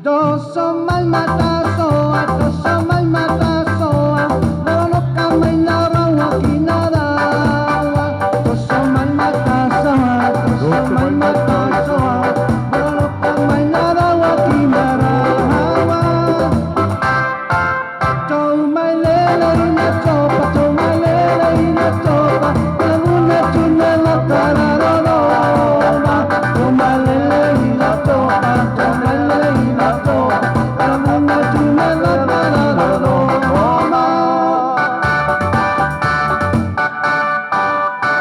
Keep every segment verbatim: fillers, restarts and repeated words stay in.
Toso mai matasoa, toso mai matasoa, loloka mai na raua ki na raua. Toso mai matasoa, toso mai matasoa, loloka mai na raua ki na raua. Tō mai lele ʻi na topa, tō mai lele ʻi na topa, ʻa e luna tuna lata lalo loma. Tō mai lele ʻi na topa, tō mai lele ʻi na topa, ʻa e luna tuna lata lalo loma.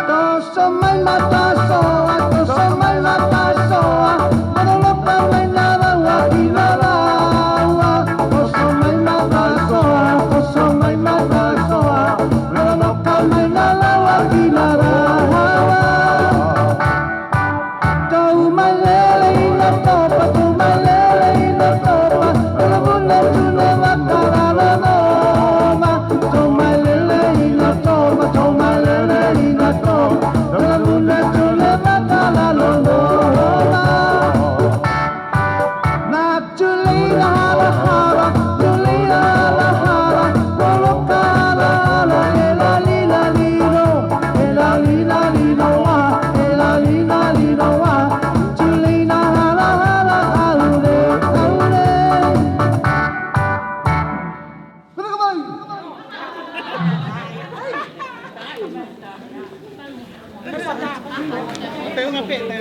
Toso mai matasoa, toso mai matasoa, loloka mai na raua ki na raua. Toso mai matasoa, toso mai matasoa, loloka mai na raua ki na raua. Tō mai lele ʻi na topa, tō mai lele ʻi na topa, ʻa e luna tuna lata lalo loma. Tō mai lele ʻi na topa, tō mai lele ʻi na topa, ʻa e luna tuna lata lalo loma. Na Julie na hala hala, Julie na hala hala, loloka hala hala, e lali lali loa, e lali lali loa, e lali lali loa. Julie na hala hala, ʻalu leva, ʻalu leva. Pena ka mai. Te una pena.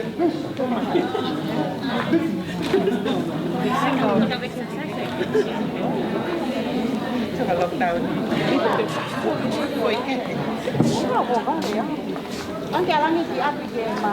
Lockdown. Anke ala ni ki api ke ma.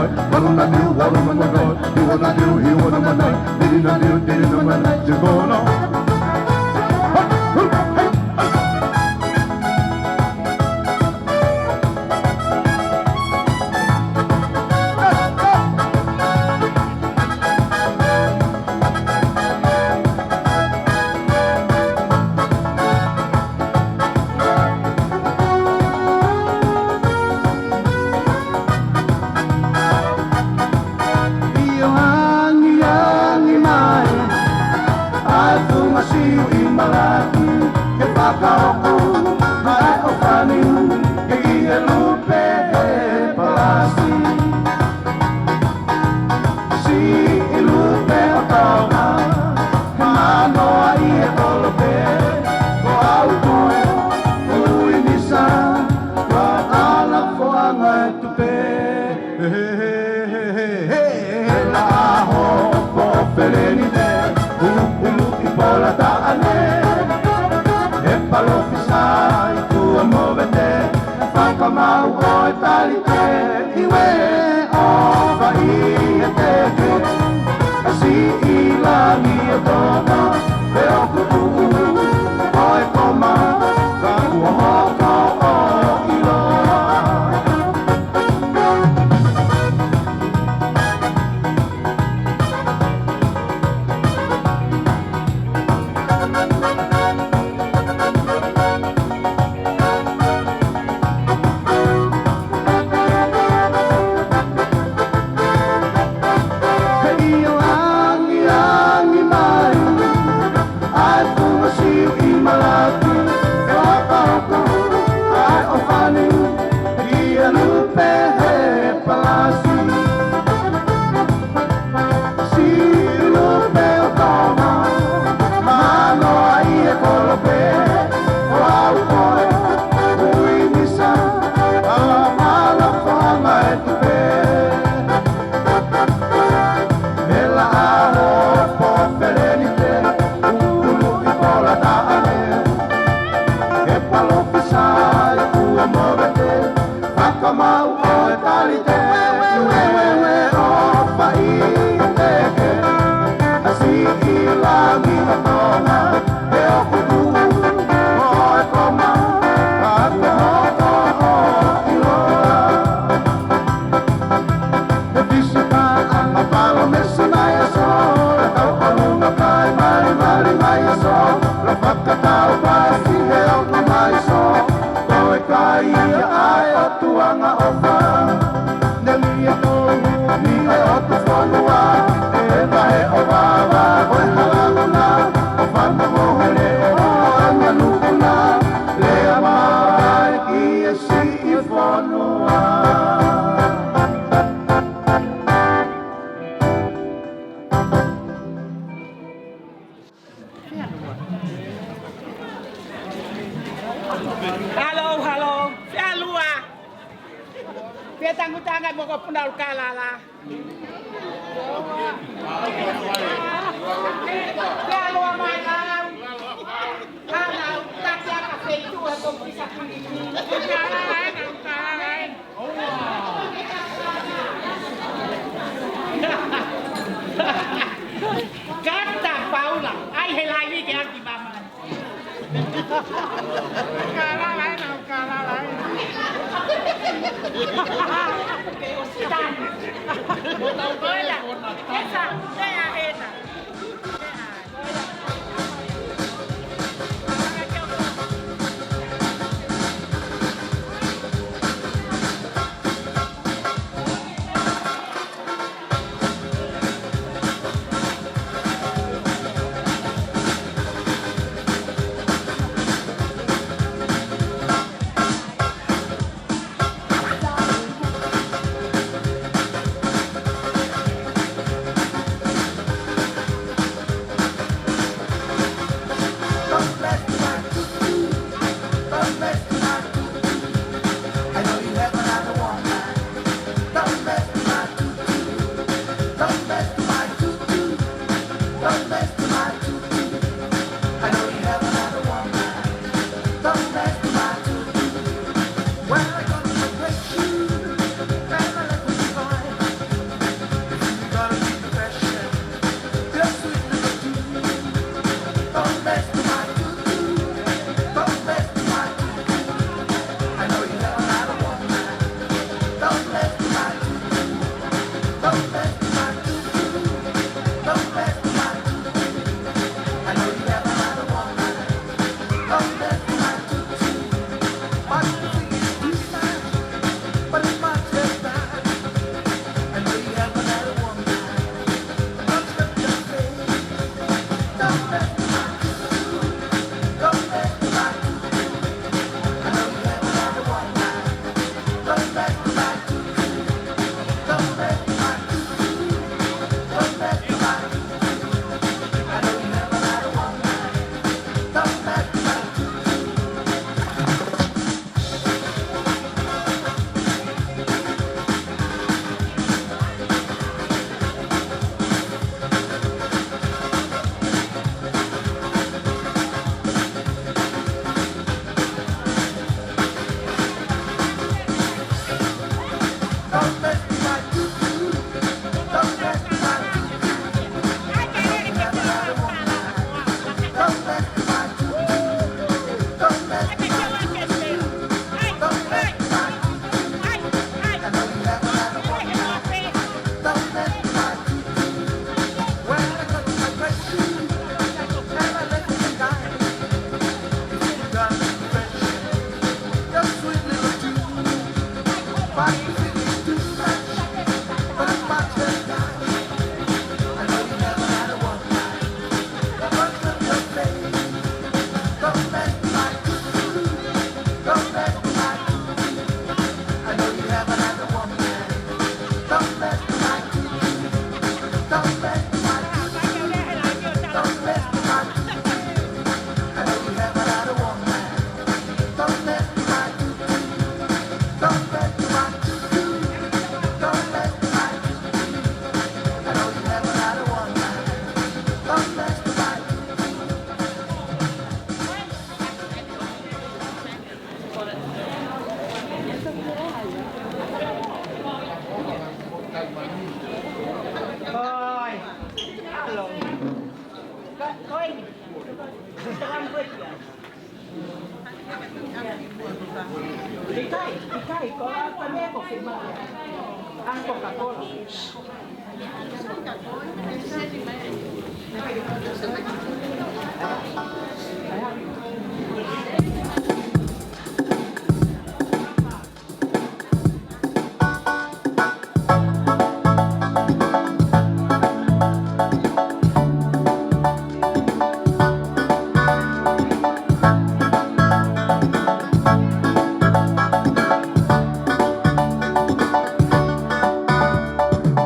nine. One on the new, one on the nine. Two on the new, he one on the nine. Three on the new, three on the nine. Just going on. ʻIo, angiangi mai ʻa e funga Siu ʻi Malaki ke fakahoko ʻa e ʻofa ni ki he lupe he palasi. Siʻi lupe ʻo Tonga, he manoa ʻi he kolope, ko au koe, Ui Misa, ko e ʻalafoʻanga e tupe. He laʻā hopo ʻo Felenite, ʻuluʻulu ʻi Polataʻane, he palōfisā ʻi Tuʻamoʻovete, fakamaau ʻo e talite, ʻiuē ʻofa ʻi he teke, ʻa Siʻi Langi ʻo Tonga, pea ʻoku tuʻu ʻo e koma, ka kuo hoko ʻo ʻiloa. He ʻio, angiangi mai ʻa e funga Siu ʻi Malaki, fakahoko ʻa e ʻofa ni ki he lupe he palasi. Siʻi lupe ʻo Tonga, manoa ʻi he kolope, ko au koe, Ui Misa, ʻa e ʻalafoʻanga e tupe. He laʻā hopo ʻo Felenite, ʻuluʻulu ʻi Polataʻane, he palōfisā ʻi Tuʻamoʻovete, fakamaau ʻo e talite, ʻiuē ʻofa ʻi he teke, ʻa Siʻi Langi ʻo Tonga, he ʻoku tuʻu ʻo e koma, ka kuo hoko ʻo ʻiloa. He fisi paʻanga palo mesi mai aso, e tau ʻolunga kai malimali mai aso, la fakatau pasi he ʻoku mai so, ko e kai ia ʻa e ʻOtua ʻofa. Neli e tolu ni e ʻOtu fonua, e vahe ʻo vava ko e hala luna, ʻo fana mo hele ʻo anga lukuna, lea mai ki he siʻi fonua. Halo, halo. Fealua. Pea tangutu ange mo ko Punau Kalala. Fealua mai lau. Halo, taki aka feitu e ko pisa kiki. Kata Paula. ʻIkai, ʻikai, ko e fame ko Fima. Uncle Kakola.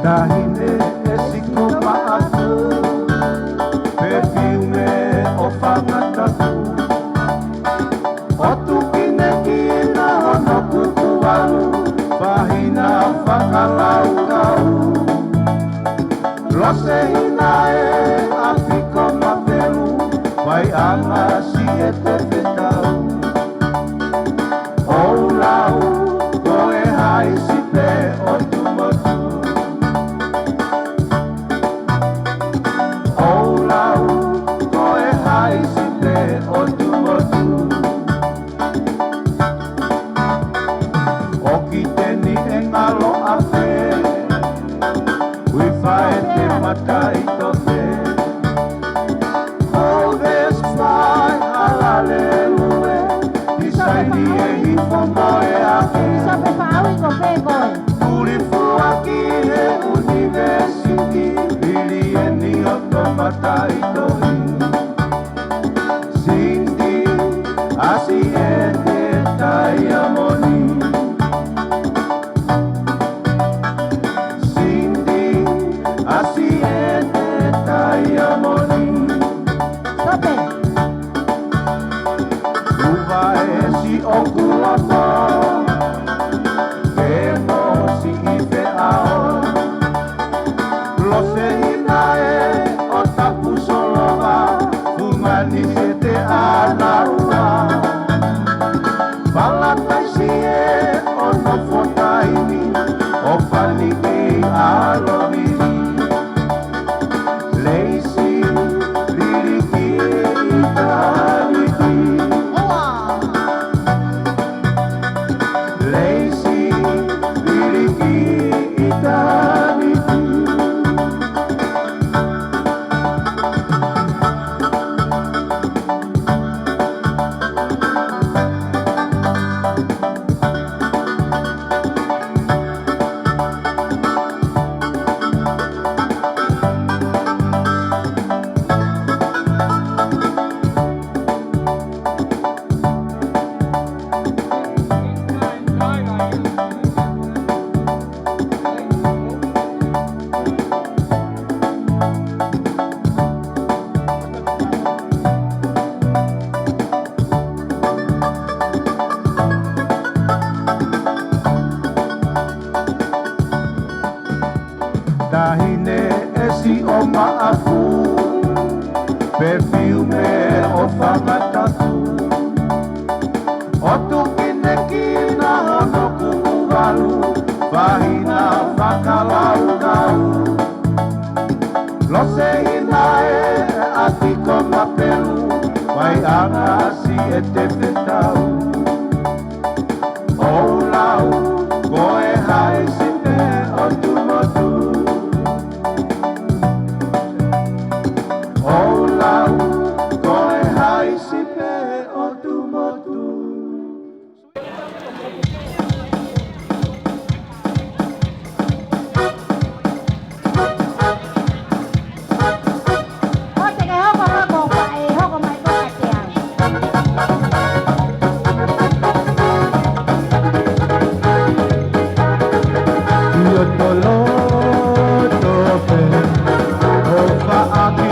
Taʻahine ʻe siko maʻaku, pefiume ʻo fangatapu. ʻOtu kinekina hono kuku valu, fahina fakalaukau. Losehina ʻe ʻapi ko Mafelu, faiʻanga siʻete fekau. ʻOu lau, ko e haisi pē ʻo Tumotu. ʻOu lau, ko e haisi pē ʻo Tumotu. Cindy, ʻasi ʻete taiamoni. Cindy, ʻasi ʻete taiamoni. Sope. Uva e siʻoku loto, ke mo siʻi feʻao. Lose hina ē ʻo tapu solova, fungani ʻete ʻānaua. Palataisi ē ʻo nofo taimi, ʻo pani ki ʻAlovili. Leisi, liliki ʻitāniti. Leisi, liliki ʻitāniti. Taʻahine ʻe siʻo maʻafu, pefiume ʻo Fangatapu. ʻO tukinekina hono kuku valu, fahina fakalaukau. Lose hina ē ʻa Tiko Mapelu, vai anga ʻasi ʻete fetau. ʻOu lau, ko e haisi pē ʻo Tumotu. ʻOu lau, ko e haisi pē ʻo Tumotu. ʻO te ke hoko hoko pea ʻe hoko mai koe kiate au. ʻIo tolo tope, ʻo faʻaki.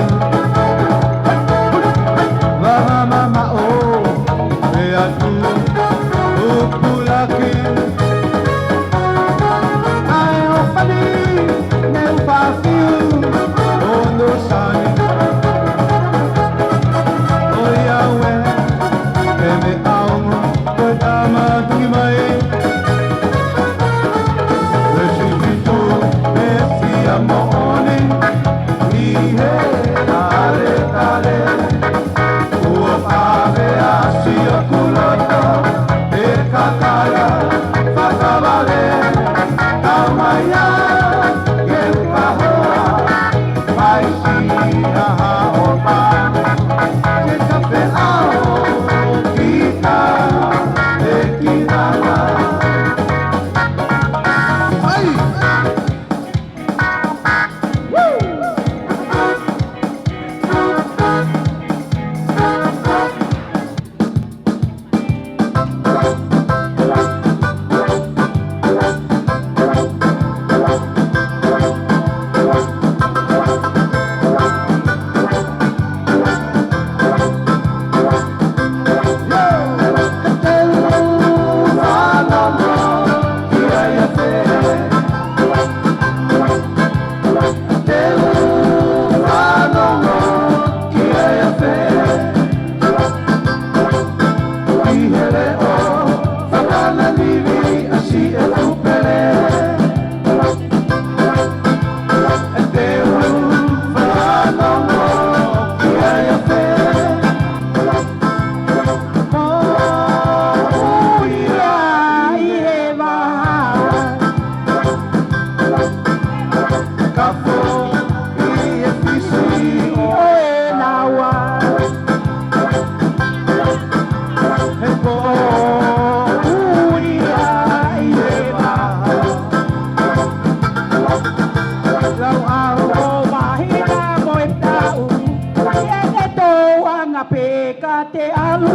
Ka te ʻalu.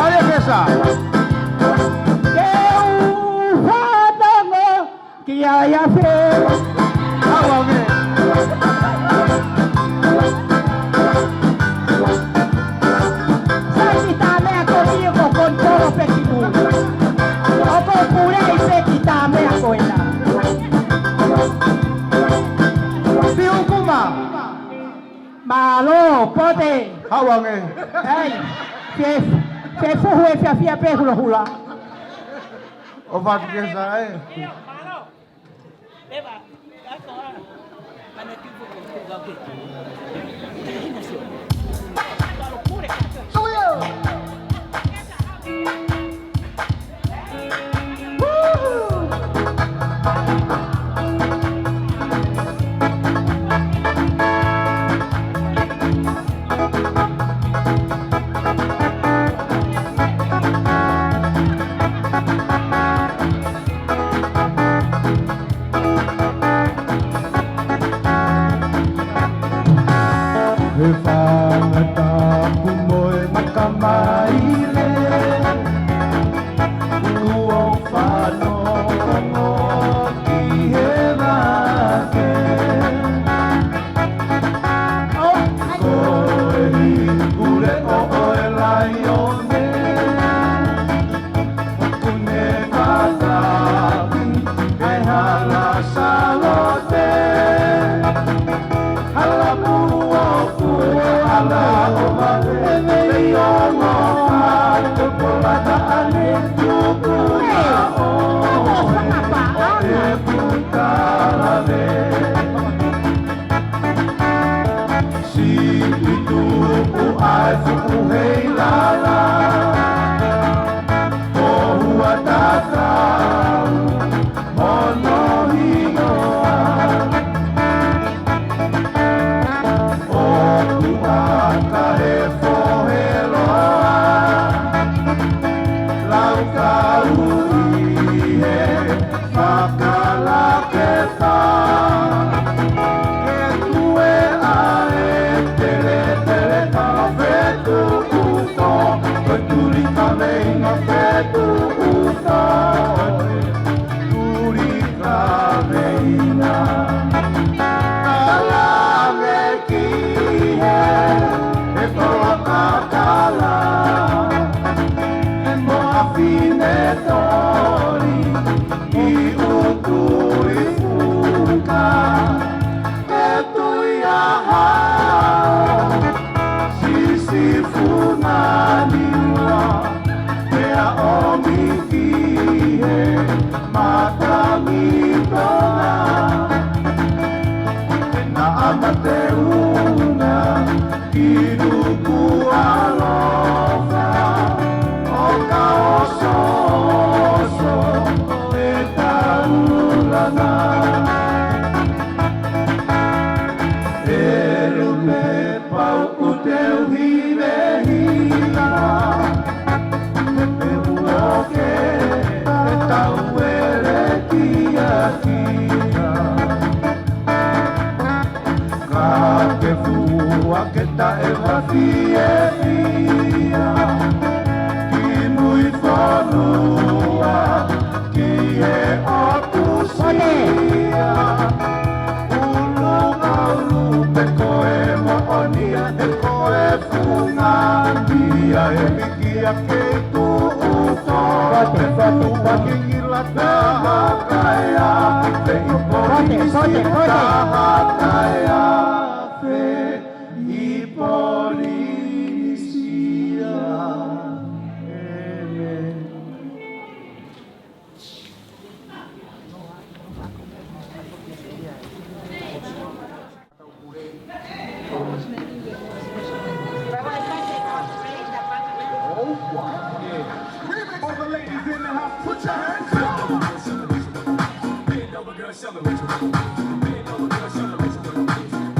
Ai, e pesa. Ke u fanongo ki ai a pē. Hawa me. Sai ki tā meʻa ko ia ko kontolo pē ki mui. ʻOku pule i pē ki tā meʻa ko ena. Siukuma. Mālō, Pote. Hawa me. Ei, fe, fefuhu e fiafia pē hulohula. ʻO fakakesa, ē. He fanga tapu mo e makamaile, kuo fanongo ki he vake. Ko e hipule ko e laione. ʻOku ne kātaki he hala salote. Hala muʻoku, hala ʻova, e vei ongo ka, ko lata ane tuku na o e pukalave. Siʻi tupu ʻa e fuʻu heilala, ko Huataka hono hingoa. ʻOku ʻaka he fohe loa, lau kau ʻi he Fakalaketa, ke tue ʻa e teletele ka fetuʻuto, ko e tuli ka meina fetuʻuto, tuli ka meina. Kalame ki he, he koloa kakala, he moʻa fine toli, ʻi ʻUtuli Funga, e tui a hao, sisi funa niua, pea ʻomi ki he matangi Tonga. Naʻa mateunga ki Nukuʻalofa, ʻo ka osooso e taulanga. ʻElu me pau ʻoku teu hivehia, he peu oke e tau elekiakia. Ka ke fua ke taʻe vā fiefia, ki mui fonua, ki he ʻotu sia. ʻUlu ʻaulu pe ko e moʻonia, pe ko e funga ia, e mikia kei tuʻu tō, pe fatu paki ila taha kaea, pe i Polinisia taha kaea, pe i Polinisia. ʻĒmeni. For the ladies in the house, put your hands up. Bend over, girl, show me what you want. Bend over, girl, show me what you want.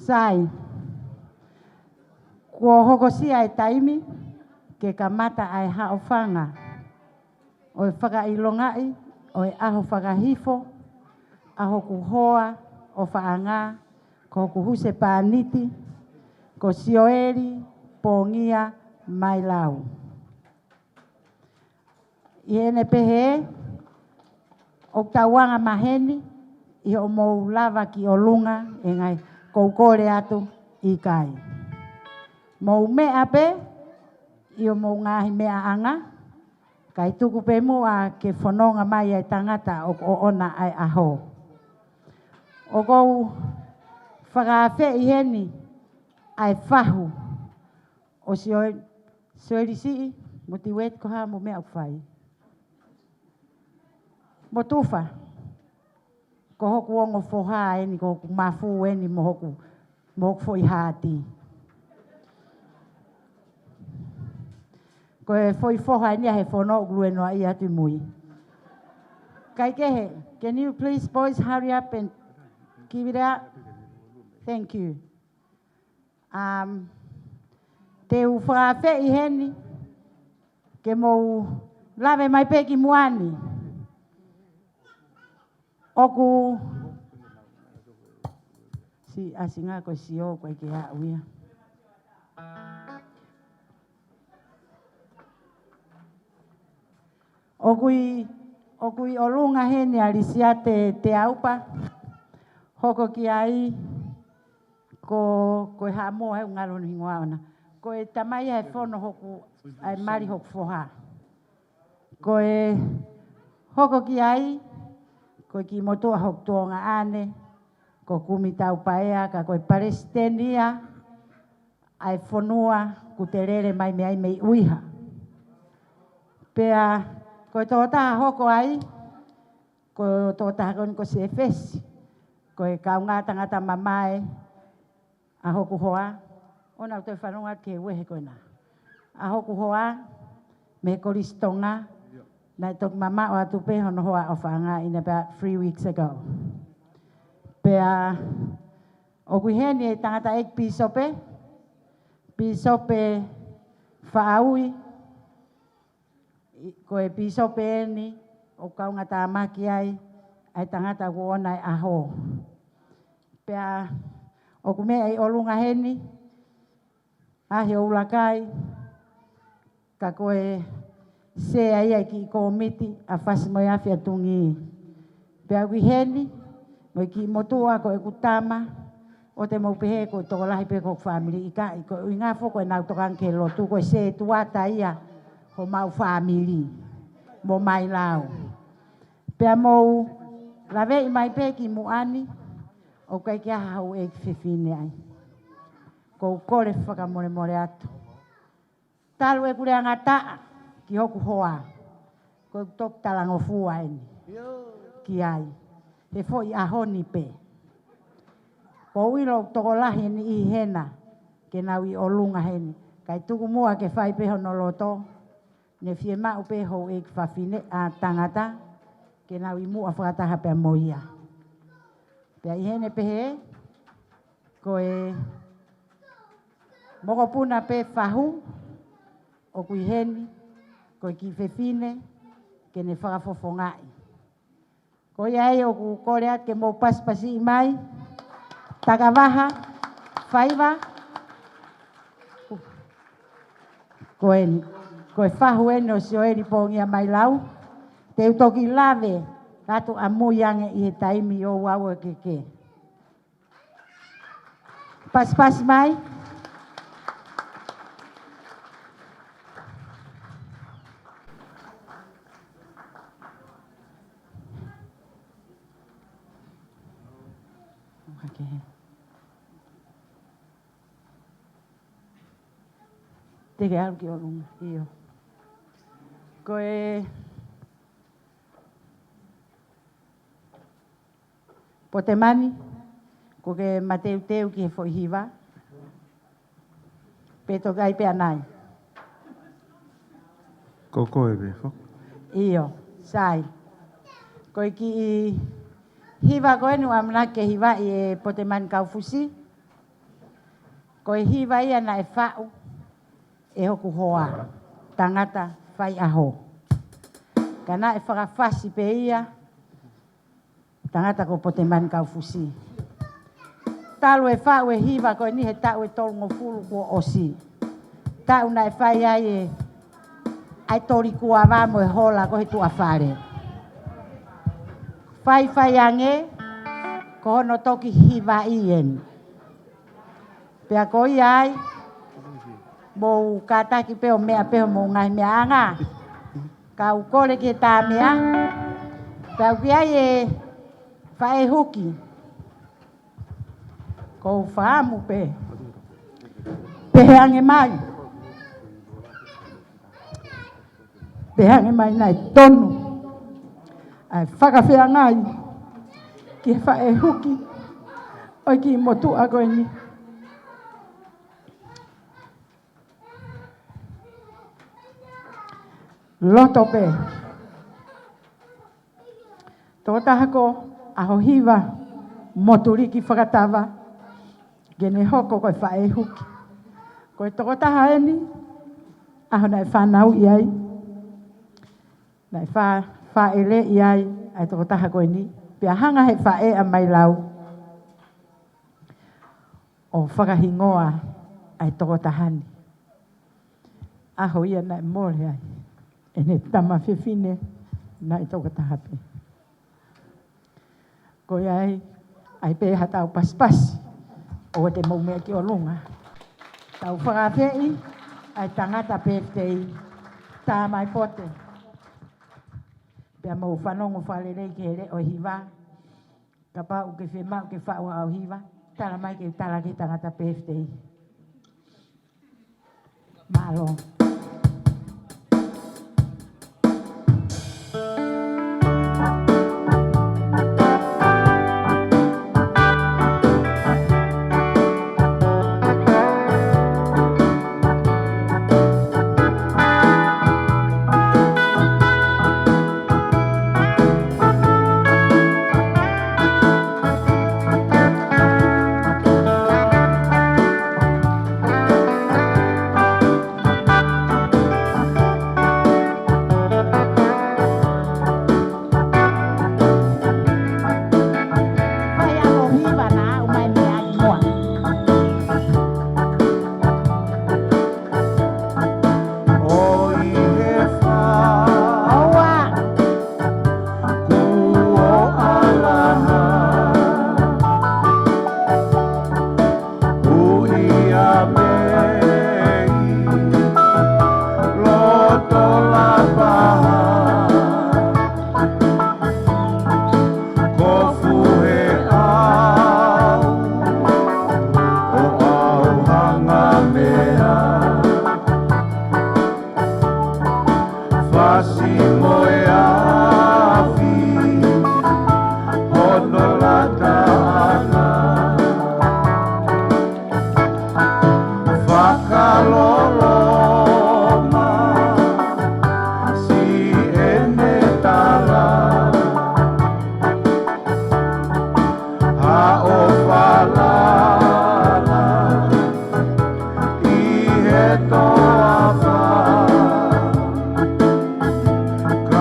Sai. Kuo hokosia e taimi ke kamata ʻa e haʻofanga ʻo e fakaʻilongaʻi ʻo e ʻaho fakahifo ʻa hoku hoa ʻofaʻanga, ko hoku husepāniti, ko Sioeli Pongia Mailau. ʻI heʻene pehē, ʻoku tau anga maheni ʻi hoʻomou lava ki ʻolunga, ʻe ngaahi, kou kole atu ʻikai. Mou meʻa pē ʻi hoʻomou ngaahi meʻaʻanga, kae tuku pē muʻa ke fononga mai ʻa e tangata ʻoku ʻoʻona ʻa e ʻaho. ʻOku ou fakaafeʻi heni ʻa e fahu ʻo Sio-, Sioeli siʻi, mo Tiueti, ko e hā mo e meʻa ʻoku fai? Mo Tufa. Ko hoku ongo foha eni, ko hoku mafu eni mo hoku, mo hoku foʻi haati. Ko e foʻi foha eni ʻa e fono ʻoku lue noa ʻi atu ʻi mui. Kaikehe, can you please boys hurry up and give it up? Thank you. Um, te u fakaafeʻi heni ke mou lave mai pē ki muʻa ni. ʻOku siʻi ʻasinga ko e sio ko e ke aʻu ia. ʻOku ʻi, ʻoku ʻi ʻolunga heni ʻa Lisiate Teaupa, hoko ki ai ko, ko e Haʻamoa, he ʻoku ngalo hono hingoa ʻona. Ko e tamai ʻa e fono hoku, ʻa e mali hoku foha. Ko e hoko ki ai, ko e kiʻi motuʻa hoku tuongaʻane, ko Kumi Taupaea, ka ko e palesiteni ia ʻa e fonua ʻoku te lele mai mei ai mei ʻUiha. Pea ko e tokotaha hoko ai, ko e tokotaha ko eni ko Sefesi, ko e kaungā tangata mamae ʻa hoku hoa, ʻoua naʻa toe fanongo atu ki he uehe ko ena. ʻA hoku hoa, mei Kolisi Tonga, naʻe toki mamaʻo atu pē hono hoa ʻofaʻanga in about three weeks ago. Pea ʻoku ʻi heni e tangataʻeiki pīsope, Pīsope Faʻaui, ʻi, ko e pīsope eni ʻoku kaungātāmaki ai ʻa e tangata ʻoku ʻoʻona e ʻaho. Pea ʻoku meʻa ʻi ʻolunga heni, ʻa e ʻuluaki, ka ko e sea ia ʻi he kiʻi kōmiti ʻa Fasi mo e Afi ʻa Tungi. Pea ʻoku ʻi heni, mo e kiʻi motuʻa ko ʻeku tama, ʻoua te mou pehē ko e tokolahi pē ko e fāmili, ʻikai, ko e ʻuhinga foki ko ʻenau tokanga ki he lotu, ko e setuata ia homau fāmili, mo Mailau. Pea mou laveʻi mai pē ki muʻa ni, ʻoku ʻikai ke ʻi ai ha houʻeiki fefine ai. ʻOku ou kole fakamolemole atu. Talu ʻeku leangataʻa ki hoku hoa, ko ʻeku toki talangofua eni ki ai he foʻi ʻaho ni pē. ʻOku ou ʻilo ʻoku tokolahi eni ʻi hena ke nau ʻi ʻolunga heni, kae tuku muʻa ke fai pē hono loto, ne fiemaʻu pē houʻeiki fafine ʻa tangata ke nau ʻi muʻa fakataha pea mo ia. Pea ʻi heʻene pehē, ko e mokopuna pē fahu ʻoku ʻi heni, ko e kiʻi fefine ke ne fakafofongaʻi. Ko ia ai ʻoku kole atu ke mou pasipasiʻi mai, Takavaha, Faiva. Ko eni, ko e fahu eni ʻo Sioeli Pongia Mailau, te u toki lave atu ʻamui ange ʻi he taimi ʻoku ou ʻeke. Pasipasi mai. Okay. Te ke ʻalu ki ʻolunga, ʻio. Ko e Potemani, ko ke mateuteu ki he foʻi hiva. Pe toki ʻai pē ʻanai. Ko koe pē foki. ʻIo, sai. Ko e kiʻi hiva ko eni ʻoku ʻamanaki ke hivaʻi ʻe Potemani Kaufusi, ko e hiva ia naʻe faʻu ʻe hoku hoa, tangata faiʻaho. Ka naʻe fakafasi pē ia, tangata ko Potemani Kaufusi. Talu e faʻu e hiva ko eni he taʻu ʻe tolungofulu kuo ʻosi. Taʻu naʻe fai ai e, ʻa e tolikuava mo e hola ko ē he tuʻa fale. Faifai ange, ko hono toki hivaʻi eni. Pea ko ia ai, mou kātaki pē ʻo meʻa pē homou ngaahi meʻaʻanga. Kau kole ki he tā meʻa. Pea ʻoku ʻi ai e faʻē huki. Ko u fakaʻamu pē. Pehē ange mai. Pehē ange mai naʻe tonu ʻa e fakafeangai ki he faʻē huki ʻo e kiʻi motuʻa ko eni. Loto pē. Tokotaha ko ʻAhohiva Motuliki Fakatava, ke ne hoko ko e faʻē huki. Ko e tokotaha eni, ʻaho naʻe fānauʻi ai, naʻe fā, fāʻeleʻi ai ʻa e tokotaha ko eni, pea hanga he faʻē ʻa Mailau ʻo fakahingoa ʻa e tokotaha ni. ʻAho ia naʻe mole ai ʻene tama fefine naʻe tokotaha pē. Ko ia ai, ʻai pē ha tau pasipasi, ʻoua te mou meʻa ki ʻolunga. Tau fakaafeʻi ʻa e tangata pēfitei, tā mai pote. Pea mou fanongo fakalelei ki he leʻo hiva. Kapau ʻoku ke fiemaʻu ke faʻu haʻo hiva, tala mai ke u tala ki he tangata pēfitei. Mālō. ʻO ʻi he fā, ʻoua, kuo ʻalaha, ui a mei, loto lapaha, kofu he ʻau, ʻo ʻauhanga meʻa. Fasi mo e afi, hono lata ʻana. Fakaloloma, siʻene tala. Haʻo falala ʻi he toafa, ka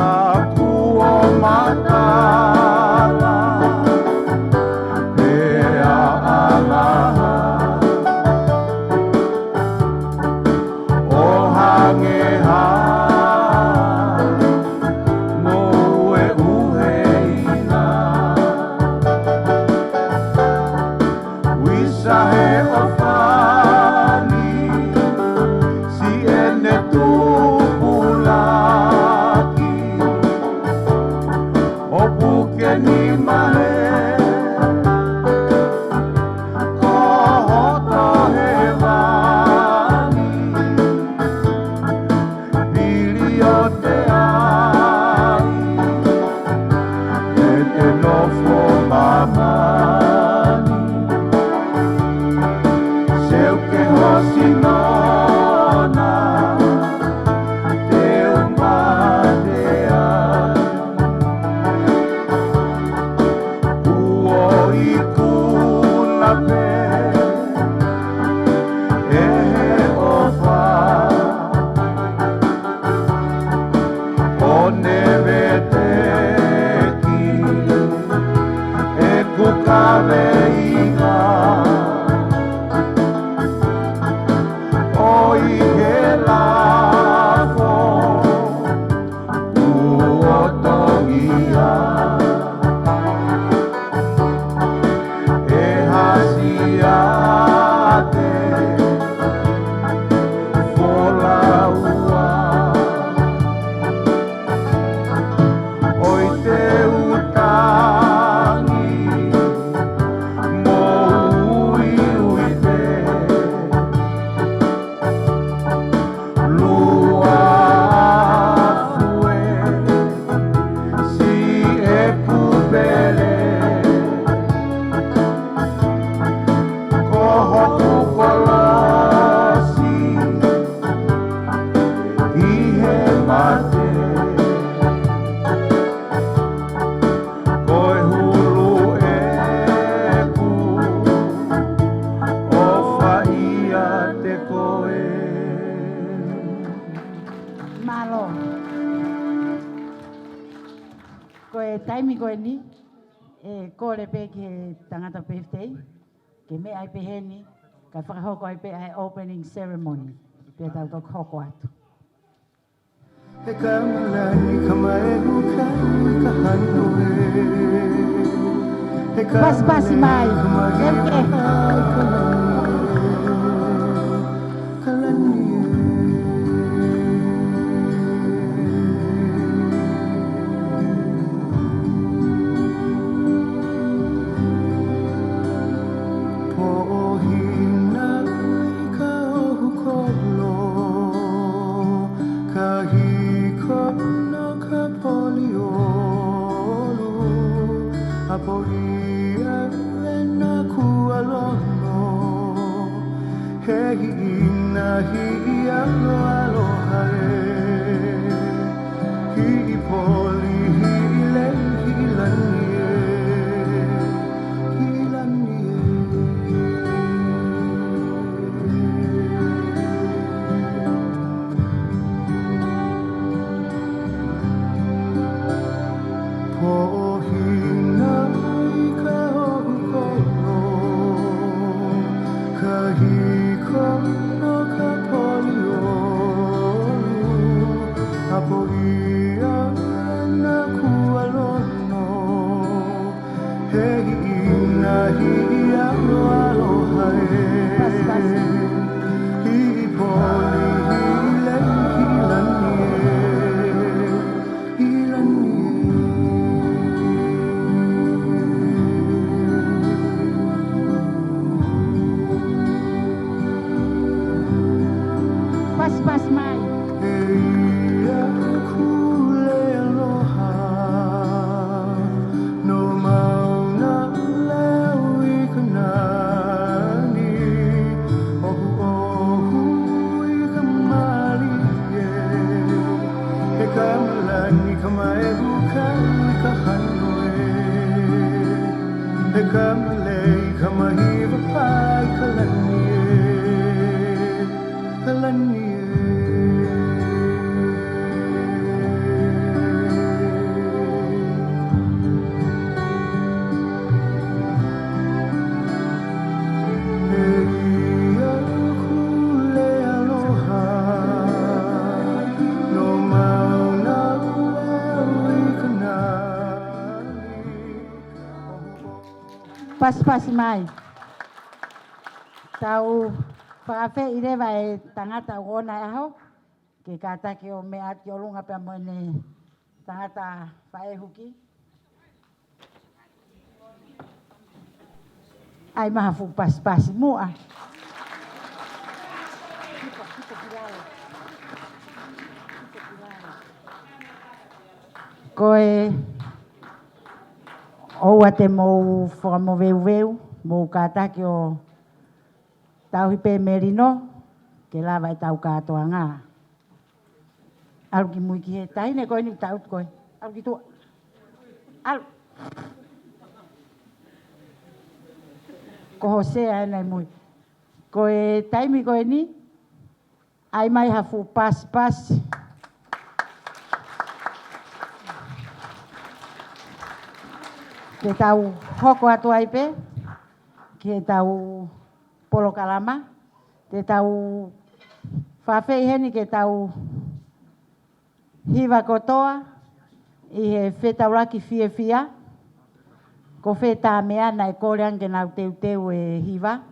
Ne veteki ʻeku kaveinga ʻo ʻi he lafo ʻo Tongia. ʻE hasi ʻa te folaua ʻo ʻi te u tangi mo uiui pē. Lua fue si ʻeku pele ko hoku kolosi ʻi he mate. Ko e hulu ʻeku ʻofa ʻiate koe. Mālō. Ko e taimi ko eni, ʻe kole pē ki he tangata birthday ke meʻa ai pē heni, kae fakahoko ai pē ʻa e opening ceremony, pea tau toki hoko atu. He kamalani kamaehu kai kahano e. He Pasipasi mai. Kamalani kamaehu kai kahano e. Kalani e. Poʻohina ʻi ka ohu kolo, ka hiko no ka poli olu, ʻapo ia ena kua lono, he hiʻi na hiʻi aloha e, hiʻi poli, hiʻi lei, hiʻi lani e, hiʻi lani e. Poʻohina ʻi ka ohu kolo, ka hiko no ka poli olu, ʻapo ia ena kua lono, he hiʻi na hiʻi aloha e. Hiʻi poli, hiʻi lei, hiʻi lani e. Hiʻi lani e. Pasipasi mai. ʻEia ʻeku leʻo aloha, no Mauna Leo ʻi ka nani, ohuohu ʻi ka mali e. He kamalani kamaehu kai kahano e. He kamalei kamahiva pai kalani e. Kalani e. ʻEia ʻeku leʻo aloha, no Mauna Leo ʻi ka nani. Pasipasi mai. Tau fakaafeʻi leva e tangata ʻoku ʻoʻona e ʻaho ke kātaki ʻo meʻa atu ki ʻolunga pea mo ʻene tangata faʻē huki. ʻAi mai ha fuʻu pasipasi muʻa. Ko e ʻoua te mou fakamoveuveu, mou kātaki ʻo tauhi pē melino, ke lava ʻetau kātoanga. ʻAlu ki mui ki he taʻahine ko eni ʻoku taʻutu ko ē. ʻAlu ki tuʻa. ʻAlu. Ko Hosea ena ʻi mui. Ko e taimi ko eni, ʻai mai ha fuʻu pasipasi. Te tau hoko atu ai pē ki heʻetau polokalama. Te tau fakaafeʻi heni ke tau hiva kotoa ʻi he Fetaulaki Fiefia. Ko fē tā meʻa naʻe kole ange ke nau teuteu e hiva?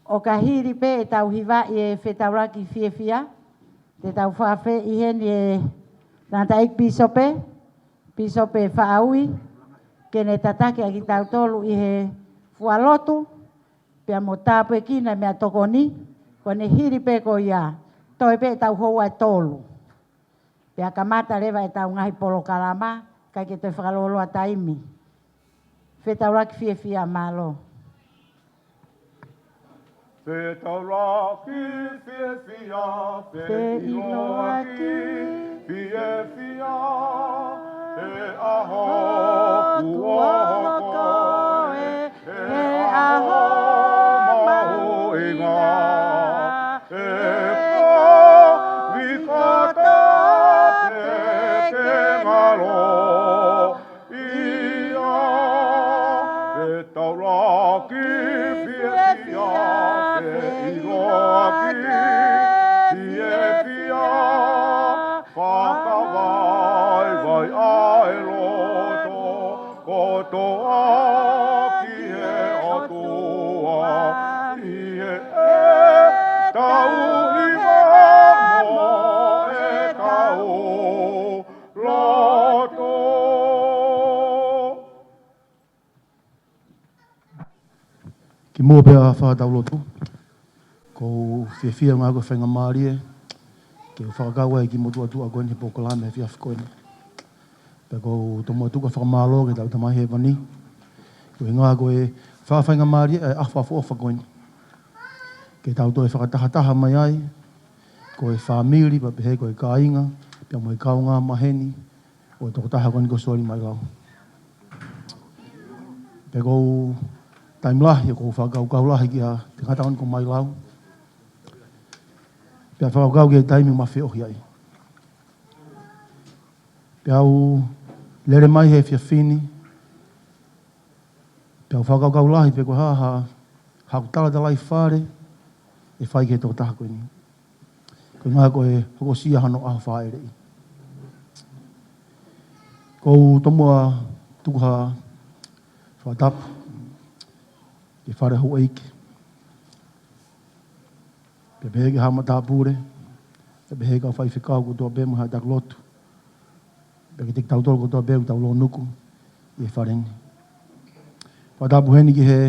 ʻO ka hili pē ʻetau hiva ʻi he Fetaulaki Fiefia, te tau fakaafeʻi heni e tangataʻeiki pīsope, Pīsope Faʻaui, ke ne tataki ʻa kitautolu ʻi he fualotu, pea mo tāpuekina e meʻatokoni. Ko ʻene hili pē ko ia, toe pē ʻetau houa ʻe tolu. Pea kamata leva ʻetau ngaahi polokalama, ʻikai ke toe fakalōloa taimi. Fetaulaki Fiefia, mālō. Fetaulaki Fiefia, feʻiloaki fiefia, he ʻaho kuo hoko ē, he ʻaho mahuʻinga, he kovi kotoa pē ke ngalo ia. Fetaulaki Fiefia, feʻiloaki fiefia, fakavaivai ʻa e loto kotoa ki he ʻOtua, ʻi heʻetau loto. Kimuʻa pea fai ʻetau lotu, ʻoku ou fiefia ʻi he ngāue ʻo e faingamālie ke u fakakau ai kimoutolu atu ko eni he polokalama he efiafi ko eni. Pea ʻoku ou tomuʻa tuku ʻa e fakamālō ki heʻetau Tamai Hēvani, koeʻuhi ko e faingamālie ʻa e ʻaho fakaʻofoʻofa ko eni ke tau toe fakatahataha mai ai, ko e fāmili, pea pehē ko e kāinga, pea mo e kaungā maheni ʻo e tokotaha ko eni ko Soli Mailau. Pea ʻoku ou taimi lahi, ʻoku ou fakakaukau lahi ki he tangata ko eni ko Mailau. Pea fakakaukau ki he taimi ʻoku ma feohi ai. Pea u lele mai he efiafi ni, pea u fakakaukau lahi pe ko e hā ha, haʻaku talatalaifale ʻe fai ki he tokotaha ko eni. Koeʻuhi ko e hokosia hono ʻaho fāʻeleʻi. ʻOku ou tomuʻa tuku ha fakatapu ki he fale houʻeiki, pea pehē ki he haʻa matāpule, pea pehē ki he kau faifekau kotoa pē mo e haʻa taki lotu, pea kiate kitautolu kotoa pē ʻoku tau lōnuku ʻi he fale ni. Fakatapu heni ki he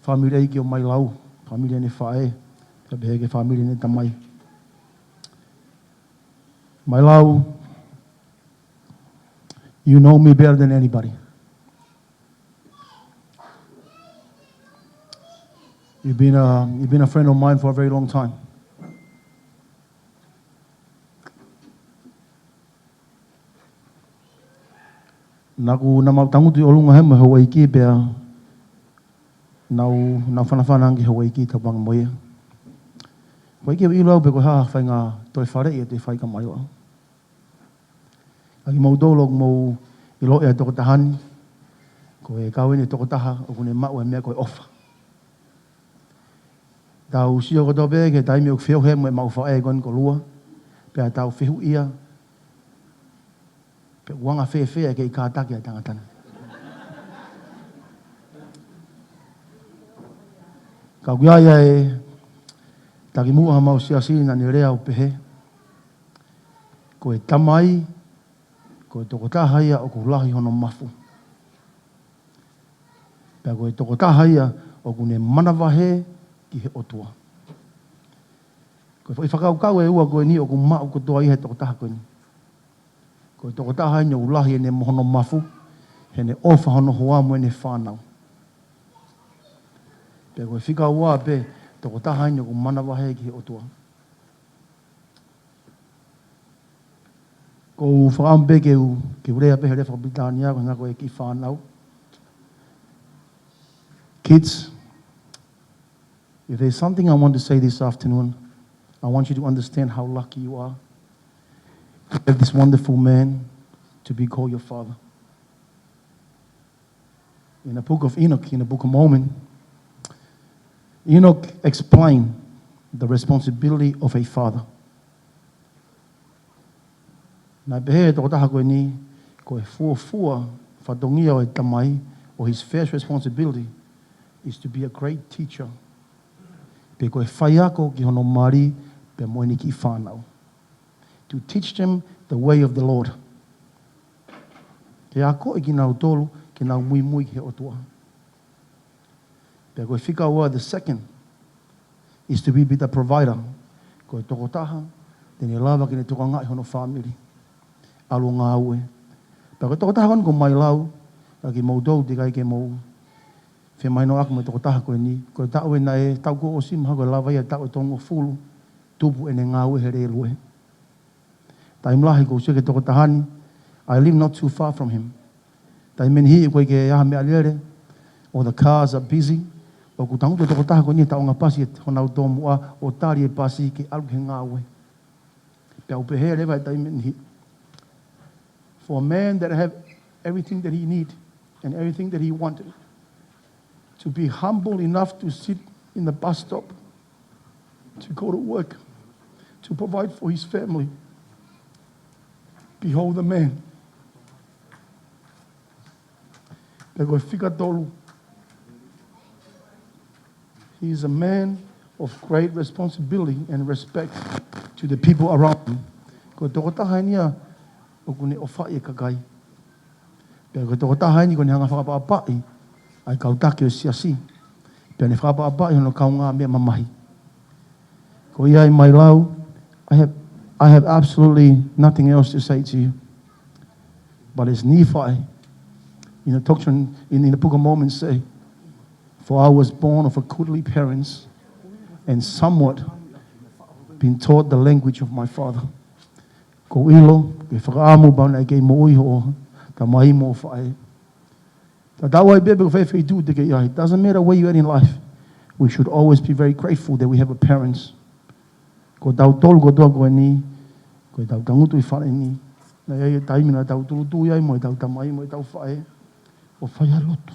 fāmili ʻeiki ʻo Mailau, fāmili ʻene faʻē, pea pehē ki he fāmili ʻene tamai. Mailau, you know me better than anybody. You've been a, you've been a friend of mine for a very long time. Naʻá ku, naʻá ma tangutu ʻi ʻolunga hē mo e houʻeiki pea nau, nau fanafana ange ki he houʻeiki, tauange mo ia. Houʻeiki, ʻoku ʻilo au pe ko e hā ha faʻahinga toe faleʻi ʻe toe fai kia Mailau. Ka kimoutolu ʻoku mou ʻiloʻi ʻa e tokotaha ni, ko e kau eni e tokotaha ʻoku ne maʻu e meʻa ko e ʻofa. Tau sio kotoa pē ki he taimi ʻoku feohi ai mo e maʻu faʻē ko eni ko Lua, pea tau fehuʻia pe ʻoku anga fēfē ʻa e kei kātaki ʻa e tangata ni. Ka ʻoku ʻi ai ʻa e takimuʻa ʻa homau siasi naʻá ne lea ʻo pehē, ko e tamai, ko e tokotaha ia ʻoku lahi hono mafu. Pea ko e tokotaha ia ʻoku ne manavahē ki he ʻOtua. Ko e foʻi fakakaukau ʻe ua ko eni ʻoku maʻu kotoa ia he tokotaha ko eni. Ko e tokotaha eni ʻoku lahi ʻene mo hono mafu, heʻene ʻofa hono hoa mo ʻene fānau. Pea ko e fika ua pē, tokotaha eni ʻoku manavahē ki he ʻOtua. ʻOku ou fakaʻamu pē ke u, ke u lea pē he lea fakapilitānia, koeʻuhi ko e kiʻi fānau. Kids, if there's something I want to say this afternoon, I want you to understand how lucky you are to have this wonderful man to be called your father. In the book of Enoch, in the Book of Mormon, Enoch explained the responsibility of a father. Naʻe pehē ʻe he tokotaha ko eni, ko e fuofua fatongia ʻo e tamai, or his first responsibility, is to be a great teacher. Pe ko e faiako ki hono mali pea mo ʻene kiʻi fānau. To teach them the way of the Lord. Ke akoʻi kinautolu ke nau muimui ki he ʻOtua. Pea ko e fika ua, the second, is to be, be the provider. Ko e tokotaha te ne lava ke ne tokangaʻi hono fāmili, ʻalu ʻo ngāue. Pea ko e tokotaha ko eni ko Mailau, ka kimoutolu teʻeki ai ke mou femahinoʻaki mo e tokotaha ko eni, ko e taʻu ē naʻe, taʻu kuo ʻosi mahalo ko e lava ia taʻu ʻe tolungofulu, tupu ʻene ngāue he lēlue. Taimi lahi ʻoku ou sio ki he tokotaha ni, I live not too far from him. Taimi ʻe niʻihi ʻoku ʻikai ke ʻi ai ha meʻalele, or the cars are busy, ʻoku tangutu e tokotaha ko eni he taʻonga pasi ʻi honau tomuʻa ʻo tali e pasi ke ʻalu ki he ngāue. Pea ʻoku pehē leva e taimi ʻe niʻihi, for a man that have everything that he need and everything that he wanted, to be humble enough to sit in the bus stop, to go to work, to provide for his family. Behold the man. Pea ko e fika tolu, he is a man of great responsibility and respect to the people around him. Ko e tokotaha eni ia ʻoku ne ʻofaʻi e kakai. Pea ko e tokotaha eni ʻoku ne hanga ʻo fakaʻapaʻapaʻi ʻa e kau taki ʻo e siasi. Pea ne fakaʻapaʻapaʻi hono kaungāmeʻa mamahi. Ko ia ʻe Mailau, I have, I have absolutely nothing else to say to you. But as Nephi, in the doctrine, in, in the Book of Mormon say, for I was born of a goodly parents and somewhat been taught the language of my father. ʻOku ou ʻilo, ʻoku ou fakaʻamu pau naʻe kei moʻui hoʻo tamai mo hoʻo faʻē. Tatau ai pē pe ko fē feituʻu te ke ʻi ai. Doesn't matter where you are in life. We should always be very grateful that we have a parents. Ko tautolu kotoa ko eni, ko ʻetau tangutu ʻi fale ni, naʻe ʻi ai e taimi naʻa tau tūʻulutui ai mo ʻetau tamai mo ʻetau faʻē ʻo fai ʻa e lotu.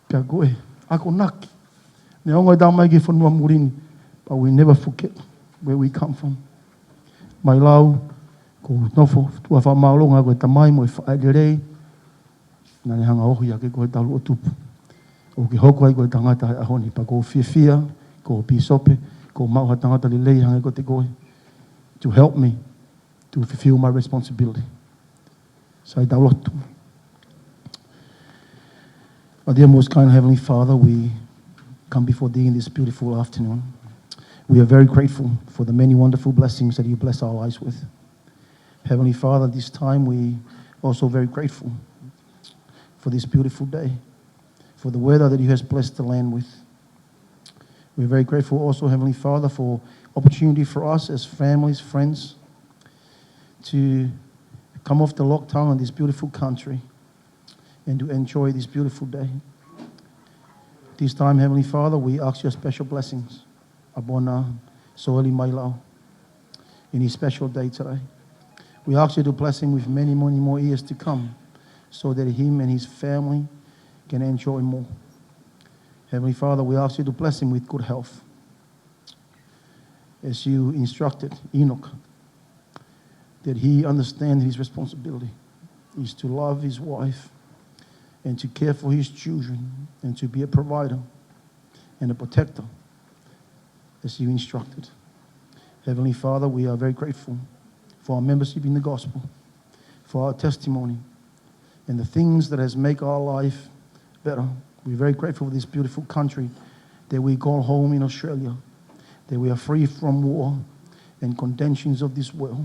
Pea ko e akonaki, neongo ʻetau ō mai ki he fonua muli ni, but we never forget where we come from. Mailau, ʻoku ou nofo tuʻa fakamālō ʻi he tamai mo e faʻē lelei naʻa ne hanga ʻo ohi ʻaki koe he talu ʻo tupu. ʻOku ke hoko ai ko e tangata he ʻaho ni, pea ʻoku ou fiefia ko e pīsope, kuo u maʻu ha tangata lelei hangē ko koe to help me to fulfill my responsibility. Sai, tau lotu. Our dear most kind Heavenly Father, we come before thee in this beautiful afternoon. We are very grateful for the many wonderful blessings that you bless our lives with. Heavenly Father, this time we also very grateful for this beautiful day, for the weather that you has blessed the land with. We're very grateful also, Heavenly Father, for opportunity for us as families, friends, to come off the lockdown in this beautiful country and to enjoy this beautiful day. This time, Heavenly Father, we ask your special blessings upon, uh, Soeli Mailau in his special day today. We ask you to bless him with many, many more years to come so that him and his family can enjoy more. Heavenly Father, we ask you to bless him with good health, as you instructed Enoch, that he understand his responsibility is to love his wife and to care for his children and to be a provider and a protector as you instructed. Heavenly Father, we are very grateful for our membership in the gospel, for our testimony, and the things that has make our life better. We're very grateful for this beautiful country that we call home in Australia, that we are free from war and contentions of this world,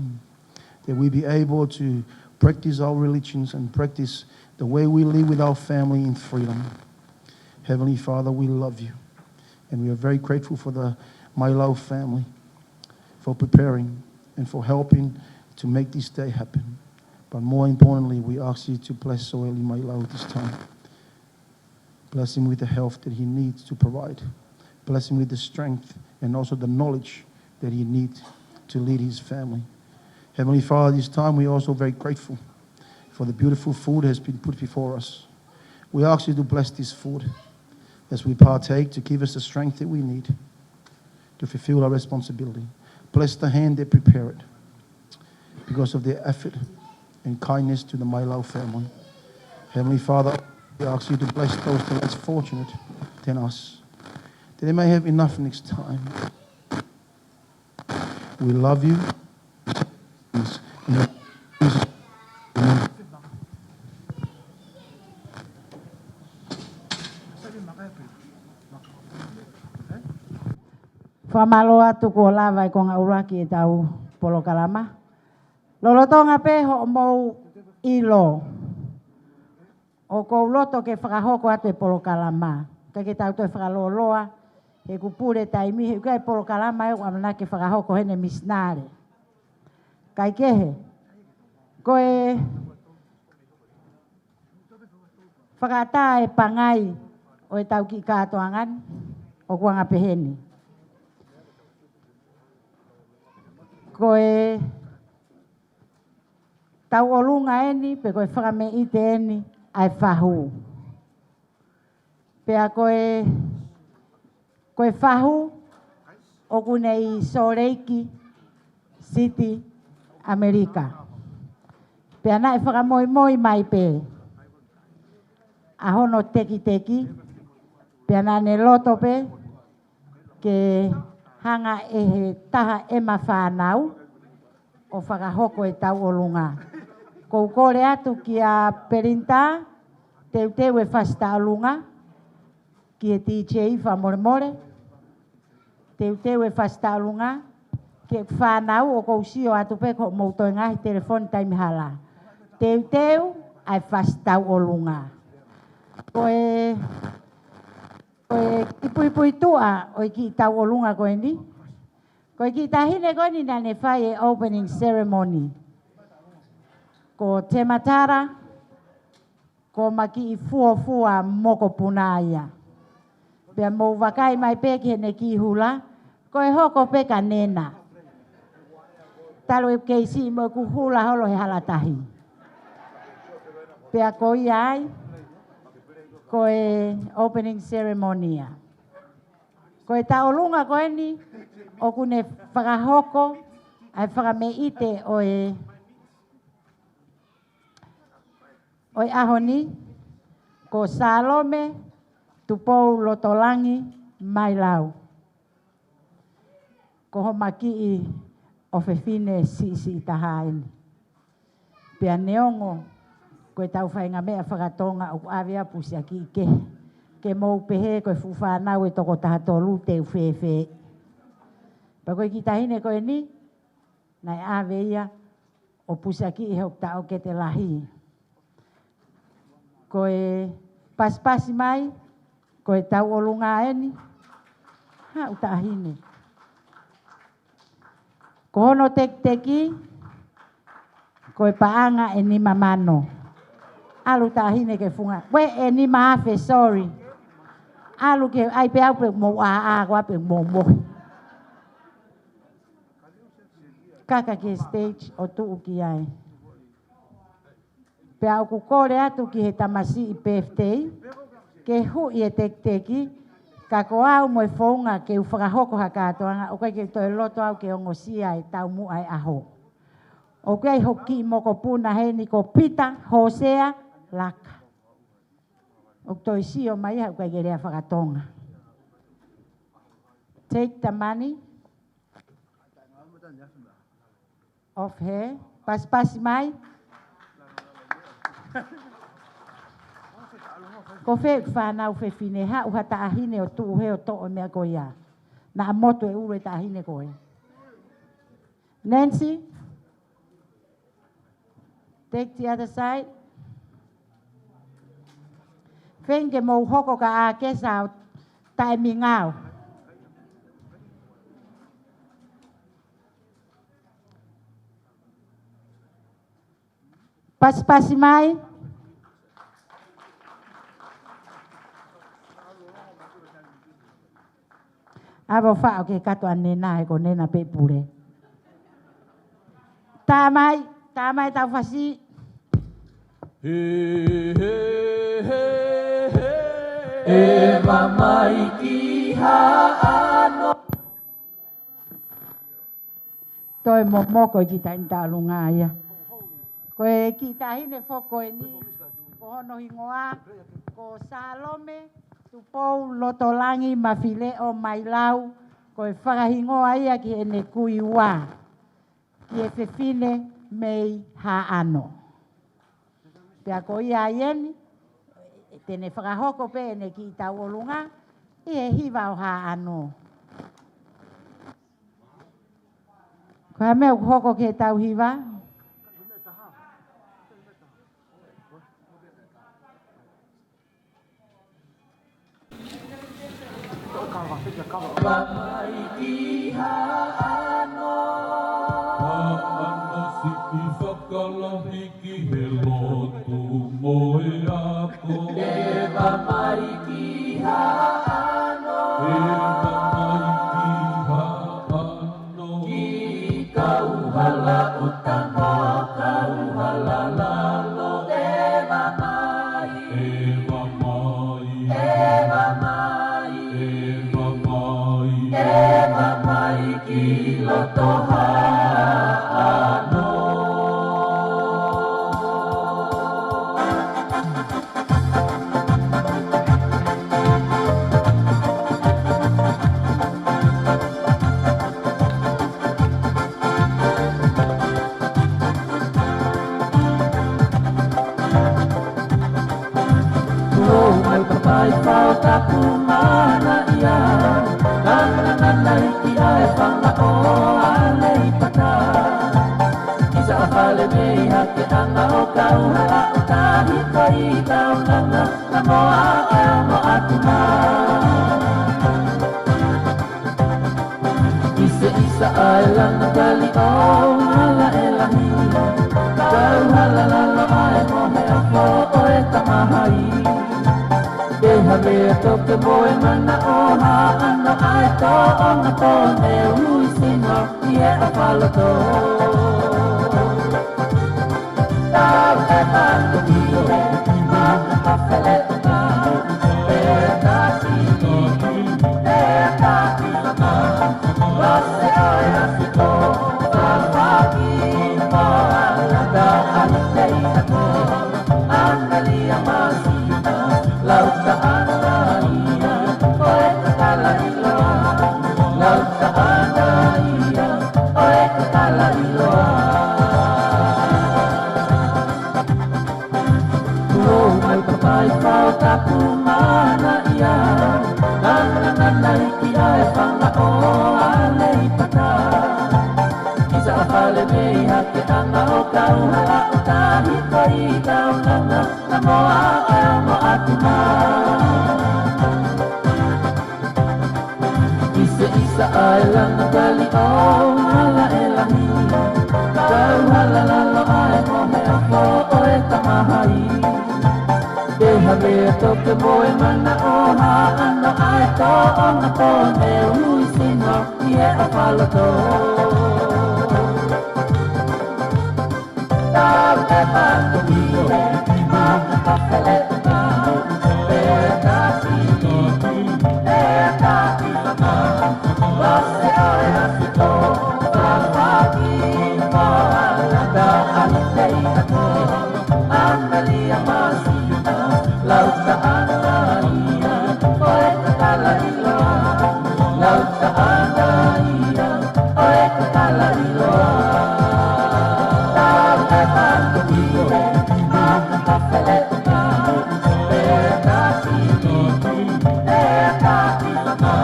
that we be able to practice our religions and practice the way we live with our family in freedom. Heavenly Father, we love you, and we are very grateful for the Mailau family for preparing and for helping to make this day happen. But more importantly, we ask you to bless Soeli Mailau this time. Bless him with the health that he needs to provide. Bless him with the strength and also the knowledge that he needs to lead his family. Heavenly Father, this time we are also very grateful for the beautiful food has been put before us. We ask you to bless this food as we partake, to give us the strength that we need to fulfill our responsibility. Bless the hand that prepared it because of their effort and kindness to the Mailau family. Heavenly Father, we ask you to bless those that are less fortunate than us, that they may have enough next time. We love you. Fakamālō atu kuo lava e konga ʻuluaki ʻetau polokalama. Lolotonga pē hoʻomou ʻilo ʻoku ou loto ke fakahoko atu e polokalama. ʻIkai ke tau toe fakalōloa, he kuo pule taimi, he ʻoku ʻi ai e polokalama ʻe ʻamanaki ke fakahoko heni e misinale. Kae kehe, ko e fakaʻatā e pangai ʻo ʻetau kiʻi kātoanga ni, ʻoku anga peheni. Ko e tauʻolunga eni, pe ko e fakameʻite eni ʻa e fahu. Pea ko e, ko e fahu ʻoku ne ʻi Salt Lake City, ʻAmelika. Pea naʻe fakamoimoi mai pē ʻa hono tekiteki, pea naʻa ne loto pē ke hanga ʻe he taha ʻema fānau ʻo fakahoko e tauʻolunga. ʻOku ou kole atu kia Pelinitā, teuteu e fasi tauʻolunga, ki he DJ fakamolemole, teuteu e fasi tauʻolunga, ki he fānau, ʻoku ou sio atu pē ko hoʻomou toe ngaahi telefoni taimi hala. Teuteu ʻa e fasi tauʻolunga. Ko e, ko e kiʻi puipuituʻa ʻo e kiʻi tauʻolunga ko eni. Ko e kiʻi taʻahine ko eni naʻa ne fai e opening ceremony, ko Tematara, ko Makiʻi Fuofua Mokopuna ia. Pea mou vakai mai pē ki heʻene kiʻi hula, ko e hoko pē ka Nena. Talu ʻeku kei siʻi mo ʻeku hula holo he hala tahi. Pea ko ia ai, ko e opening ceremony ia. Ko e tauʻolunga ko eni, ʻoku ne fakahoko ʻa e fakameʻite ʻo e, ʻo e ʻaho ni, ko Salome Tupou Lotolangi Mailau. Ko homa kiʻi ʻofefine siʻisiʻi taha eni. Pea neongo ko ʻetau faingameʻa fakatonga ʻoku ʻave ʻa e pusiaki ke, ke mou pehē ko e fuʻu fānau ʻe toko taha tolu te u fēfē. Pea ko e kiʻi taʻahine ko eni, naʻe ʻave ia ʻo pusiaki ʻi he ʻoku taʻokete lahi. Ko e pasipasi mai, ko e tauʻolunga eni, haʻu taʻahine. Ko hono tekiteki, ko e paʻanga ʻe nima mano. ʻAlu taʻahine ki he funga. Ko e ʻe nima afe, sorry. ʻAlu ki he, ʻai pē au pē mou ʻā, ʻā, ko ā pē mou mohe. Kaka ki he stage ʻo tuʻu ki ai. Pea ʻoku kole atu ki he tamasiʻi birthday, ke huʻi e tekiteki, ka ko au mo e founga ke u fakahoko ha kātoanga, ʻoku ʻikai ke toe loto au ke ongosia e taumuʻa e ʻaho. ʻOku ʻi ai hoku kiʻi mokopuna heni ko Pita Hosea Laka. ʻOku toe sio mai ia, ʻoku ʻikai ke lea fakatonga. Take the money off her. Pasipasi mai. Ko fē fānau fefine, haʻu ha taʻahine ʻo tuʻu hē ʻo toʻo e meʻa ko ia. Naʻa motu e ʻulu e taʻahine ko ē. Nancy, take the other side. Feinga ke mou hoko ka ʻā kesa ʻo taʻemingao. Pasipasi mai. ʻAve ʻo faʻo ki he kato ʻa Nena, he ko Nena pē pule. Tā mai, tā mai tau fasi. He, he, he, he, he. ʻEva mai ki Haʻano. Toe momoko e kiʻi taʻahine tauʻolunga ia. Ko e kiʻi taʻahine foki ko eni, ko hono hingoa ko Salome Tupou Lotolangi Mafileʻo Mailau, ko e fakahingoa ia ki heʻene kui ua, ki he fefine mei Haʻano. Pea ko ia ai eni, te ne fakahoko pē ʻene kiʻi tauʻolunga ʻi he hiva ʻo Haʻano. Ko e hā e meʻa ʻoku hoko ki heʻetau hiva? Haʻano siʻi fakalahi ki he lotu mo e ako. ʻEva mai ki Haʻano. ʻEva mai ki Haʻano. Ki Kauhala ʻo Tama, Kauhala Lalo, ʻeva mai. ʻEva mai. ʻEva mai. ʻEva mai. ʻEva mai ki loto Haʻano. Kuo u mai papai fao tapu mana ia, nana nana iki ai fanga o ale i pata. Isa a fale mei hake anga o Kauhala ʻo tahi kai taunanga. Namoa ʻa e ongo ʻatuna. ʻIseʻisa ʻa e lana kali ʻo hala e lahi. Kauhala lalo ʻa e mohe ʻa fo ʻo e tamahai. Ke havea toke mo e mana ʻo Haʻano ʻa e tōʻonga tō ne ui sino. Ie a faloto. Tau e matu ki he maka fele ka. E ka ki ki, e ka ki ka. Lose o e a fiko. Ka fa ki ko a la ka a le te i a ko. Angalia masi. Lauta ana ia, ʻo e kakala ʻiloa. Lauta ana ia, ʻo e kakala ʻiloa. Kuo u mai papai fao tapu mana ia. Nana nana iki ai fanga o ale i pata. Isa a fale mei hake anga o Kauhala ʻo tahi kai taunanga. Namoa ʻa e ongo ʻatuna. ʻIseʻisa ʻa e lana kali ʻo hala e lahi. Kauhala lalo ʻa e mohe ʻa fo ʻo e tamahai. Ke havea toke mo e mana ʻo Haʻano ʻa e tōʻonga tō ne ui sino. Ie a faloto. Tau e matu ki he maka fele ka. E ka ki ki, e ka ki ka. Lose o e a fiko. Ka fa ki ko a la ka a le te i a ko. Angalia masi. Lauta ana ia, ʻo e kakala ʻiloa. Lauta ana ia, ʻo e kakala ʻiloa. Tau e matu ki he maka fele ka. E ka ki ki, e ka ki ka.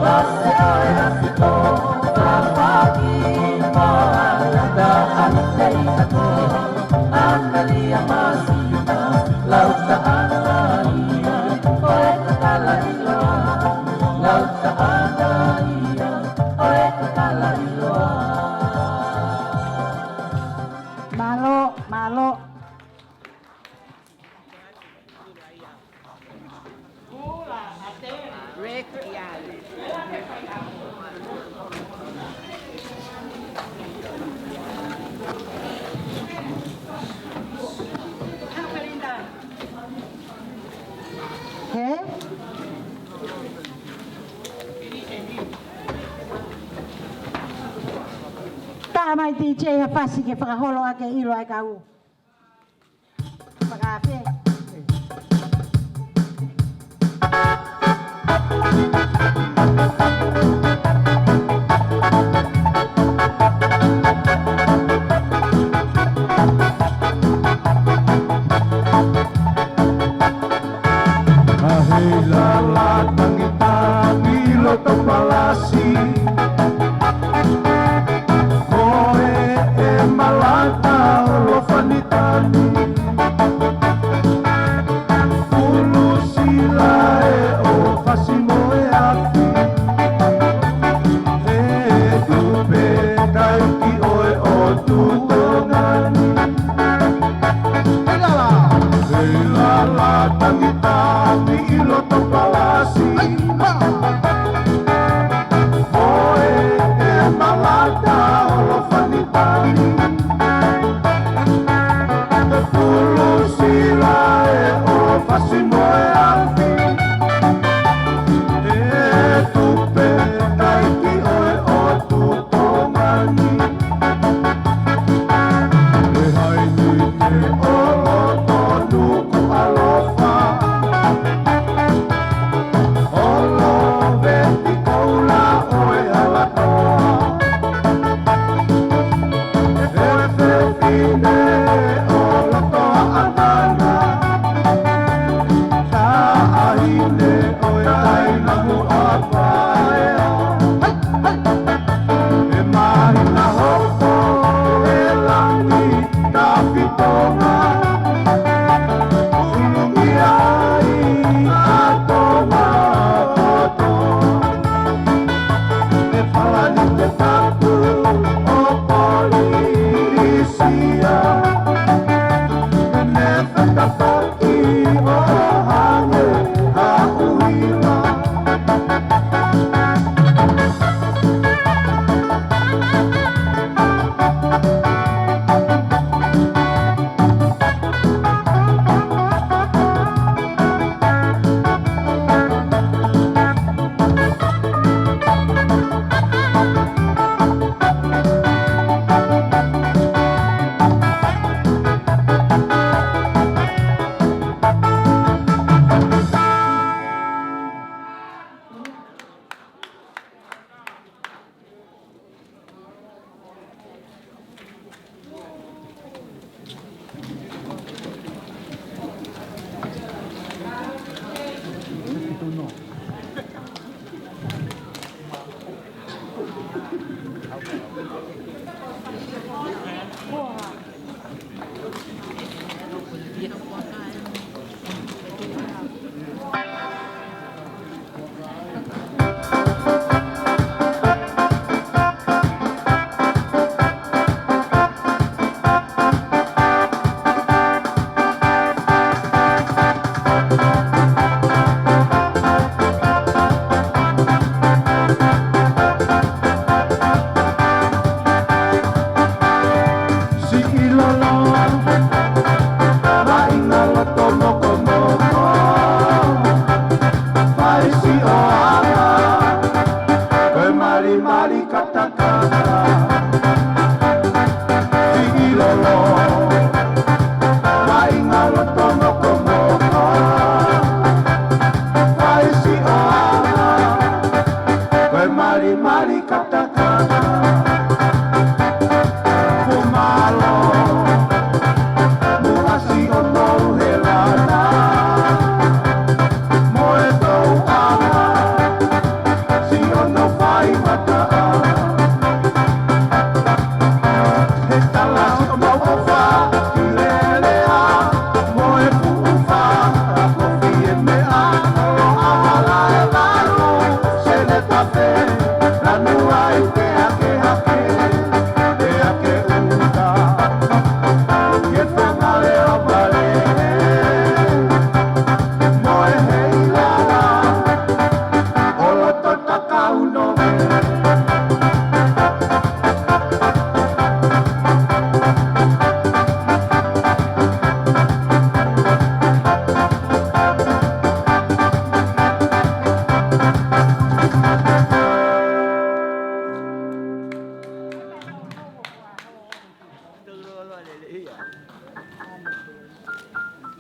Lose o e a fiko. Ka fa ki ko a la ka a le te i a ko. Angalia masi. Lauta ana ia, ʻo e kakala ʻiloa. Lauta ana ia, ʻo e kakala ʻiloa. Mālō, mālō. Rick, ia. Hai D J ha fasi ke fakaholo ʻaki e ʻilo ʻa e kau. Fakaafe. Ka heilala tangitangi loto palasi, ko e ʻe malata ʻo Lofanitani. Pulu sila ʻe ʻo fasi mo e afi, ʻe tupe kai ki ʻoe ʻo Tuʻi Tonga ni. Heilala. Heilala tangitangi ʻi loto palasi. Ai, ha. Ko e ʻe malata ʻo Lofanitani. Pulu sila ʻe ʻo fasi mo e afi, ʻe tupe kai ki ʻoe ʻo Tuʻi Tonga ni. ʻE hai ni te ʻolo tonu ku alofa, ʻolo veti koula ʻo e Halatoa. ʻE fefine ʻo loto ʻa ʻAnana, taʻahine ʻo e Tainamu ʻa Paea. ʻE mahina hoko e langi Tafitonga, ʻulungia ai ʻa Tonga kotoa. ʻE Palani te tapu ʻo Polisia.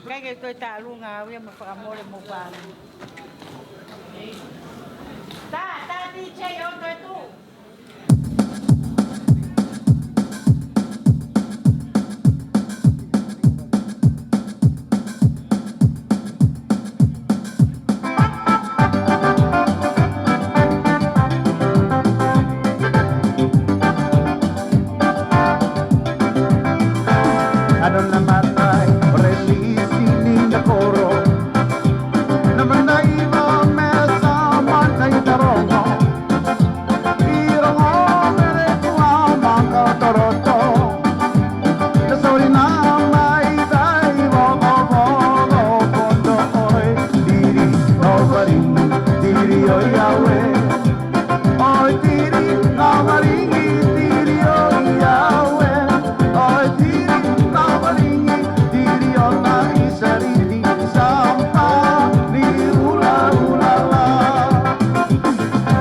Kae ke toe tālunga au ia mo fakamole mo pānga. Tā, tā, D J, ʻo toe tuʻu.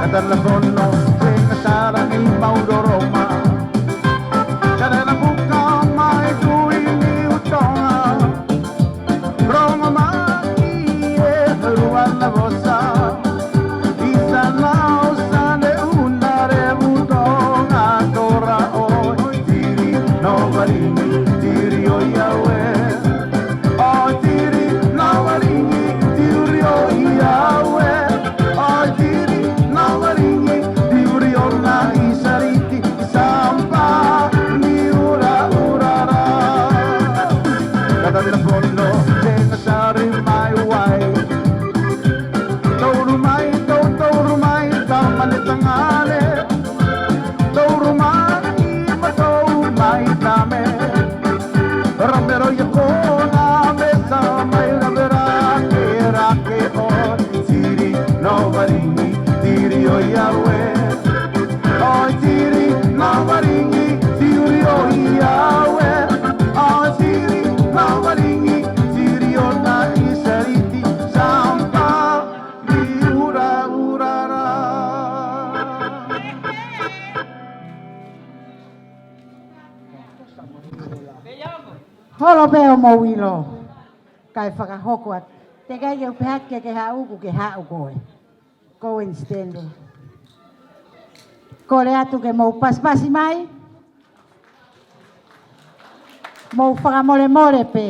Ka telefono, tenga sara ni mau loroma. Ka lena puka mai tui ni utonga. Roma mai e rua na vosa. Isa nau sane una re utonga tora o tiri no varingi tiri o Iaue. ʻOi tiri, nau varingi, tiri o Iaue. ʻOi tiri, nau varingi, tiri o na i sariti, sampa, ni ura, ura ra. Kata tira pono, tenga sari mai wai. Touru mai, tou, touru mai, tamane tangane. Touru mai, ma tou mai tame. Ramero ia kona me sa mai ramera ke rake o tiri no varingi tiri o Iaue. O tiri no varingi tiri o Iaue. O tiri no varingi tiri o na i sariti sampa ni ura ura ra. Holo pē ʻo mou ʻilo. Kae fakahoko atu. Teʻeki ai ke u pehē ke ke haʻu, kuo ke haʻu koe. Ko Winston. Kole atu ke mou pasipasi mai. Mou fakamolemole pē.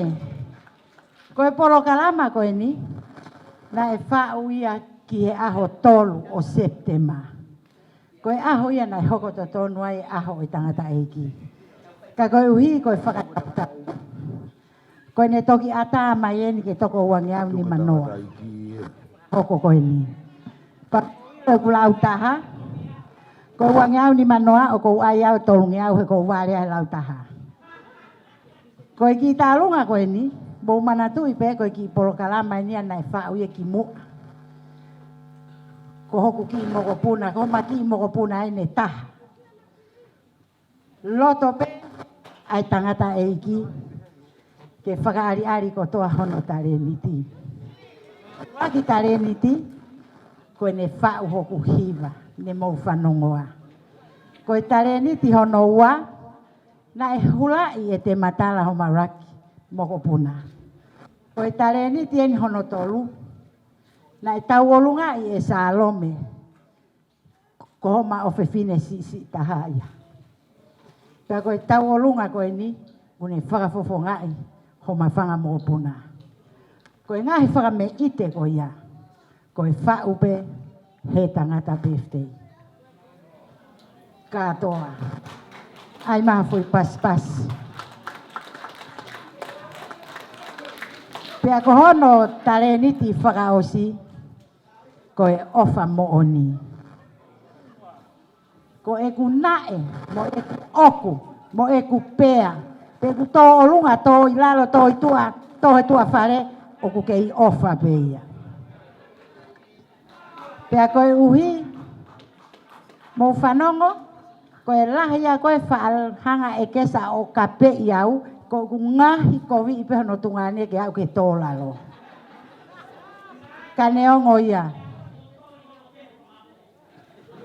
Ko e polokalama ko eni, naʻe faʻu ia ki he ʻaho tolu ʻo Sepitema. Ko e ʻaho ia naʻe hoko totonu ai e ʻaho ʻo e tangataʻeiki. Ka koeʻuhi ko e fakatautau. Ko ʻene toki ʻatā mai eni ke toko uangeau nimanoa. Hoko ko eni. Pea ko ʻeku lautaha. Ko uangeau nimanoa ʻoku ou ʻai au tolungeau he ʻoku ou vale ai he lautaha. Ko e kiʻi tālunga ko eni, mou manatuʻi pē ko e kiʻi polokalama eni ia naʻe faʻu ia kimuʻa. Ko hoku kiʻi mokopuna, ko homa kiʻi mokopuna eni ʻe taha. Loto pē ʻa e tangataʻeiki ke fakaʻaliʻali kotoa hono talēniti. Ko e kiʻi talēniti, ko ʻene faʻu hoku hiva, ne mou fanongoa. Ko e talēniti hono ua, naʻe hulaʻi ʻe Tematala Homalaki mokopuna. Ko e talēniti eni hono tolu, naʻe tauʻolungaʻi ʻe Salome, ko homa ʻofefine siʻisiʻi taha ia. Pea ko e tauʻolunga ko eni, ʻoku ne fakafofongaʻi homa fanga mokopuna. Ko e ngaahi fakameʻite ko ia, ko e faʻu pē he tangata birthday. Kātoa. ʻAi mai ha foʻi pasipasi. Pea ko hono talēniti fakaʻosi, ko e ʻofa moʻoni. Ko ʻeku naʻe, mo ʻeku ʻoku, mo ʻeku pea, pe ʻeku tō ʻolunga, tō ʻi lalo, tō ʻi tuʻa, tō he tuʻa fale, ʻoku kei ʻofa pē ia. Pea koeʻuhi, mou fanongo, ko e lahi ia ko e faʻa hanga ʻe Kesa ʻo kapeʻi au, ko ʻeku ngaohi koviʻi pē hono tuongaʻane ke aʻu ki he tō lalo. Ka neongo ia.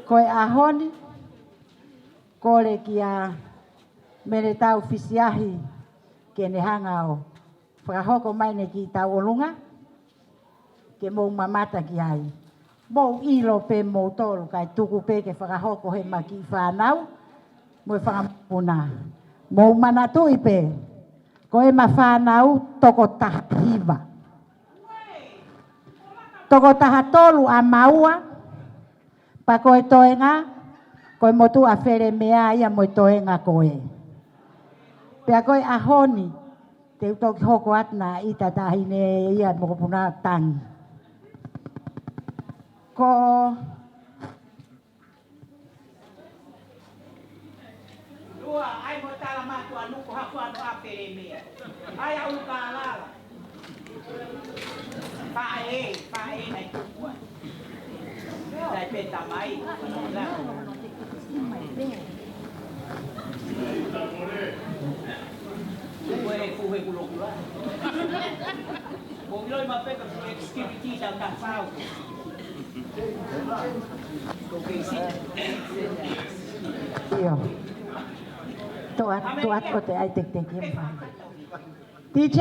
Ko e ʻaho ni, kole kia Meletau Fisiahi, ke ne hanga ʻo fakahoko mai ʻene kiʻi tauʻolunga, ke mou mamata ki ai. Mou ʻilo pē moutolu, kae tuku pē ke fakahoko ʻe he kiʻi fānau mo e fanga mokopuna. Mou manatuʻi pē, ko ʻema fānau toko taha hiva. Toko taha tolu ʻa maua, pea ko e toenga, ko e motuʻa Felemea ia mo e toenga ko ē. Pea ko e ʻaho ni, te u toki hoko atu naʻa ʻita taʻahine ia mokopuna Tangi. Ko Lua, ʻai mo tala mātuʻa nuku haku ano a Felemea. ʻAi ʻa ʻUlukālala. Faʻē, faʻē nai tuku ai. Nai pē tamai. Ko e fuhe kulokula. Ko ʻiloi ma peka ko e security tau ta fau. ʻIo. Toʻa, toʻa ko te ʻai tekiteki mo. D J,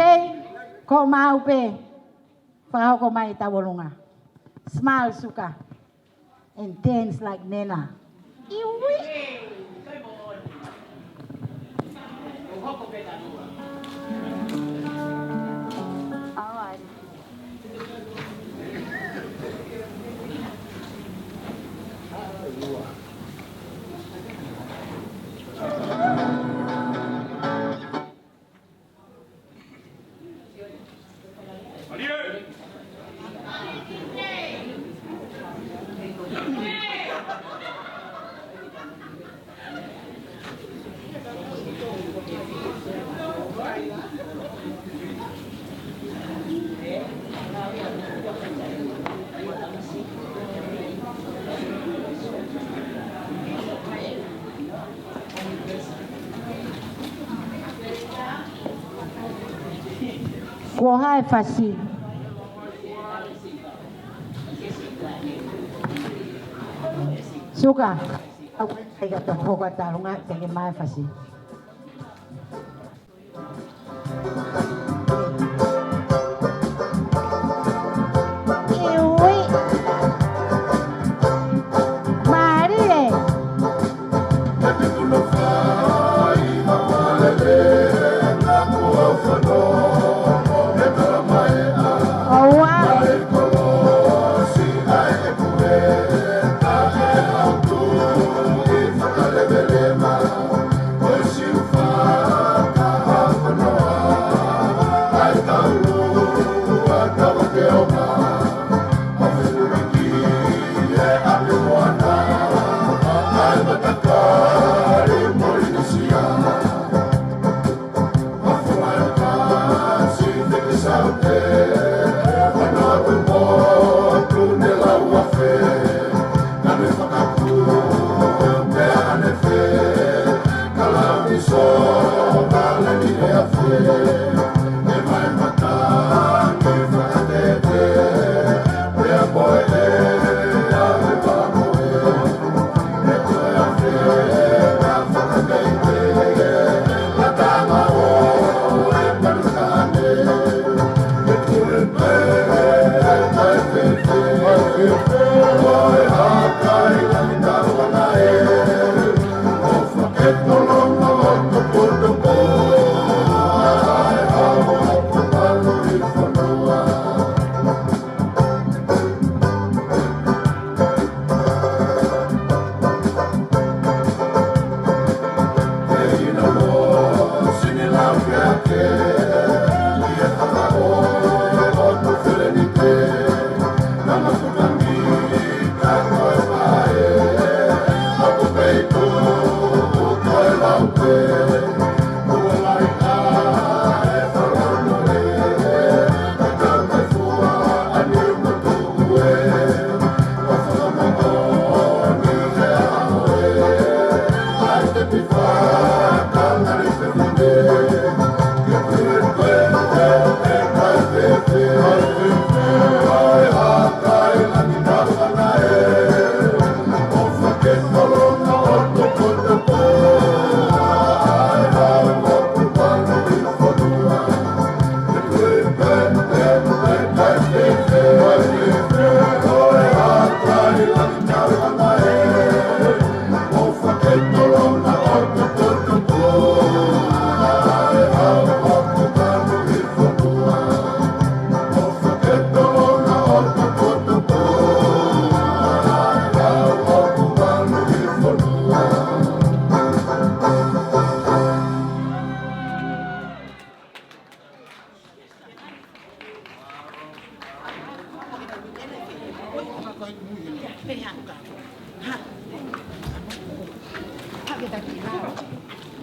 ko mau pē. Fakahoko mai tauʻolunga. Smile Suka. And dance like Nena. ʻIuī. All right. Ko hai fasi? Suka. Au, ʻai ka tau hoko atu ʻa e ʻalunga, te ke mai fasi. ʻIuī. Mālie. ʻOua.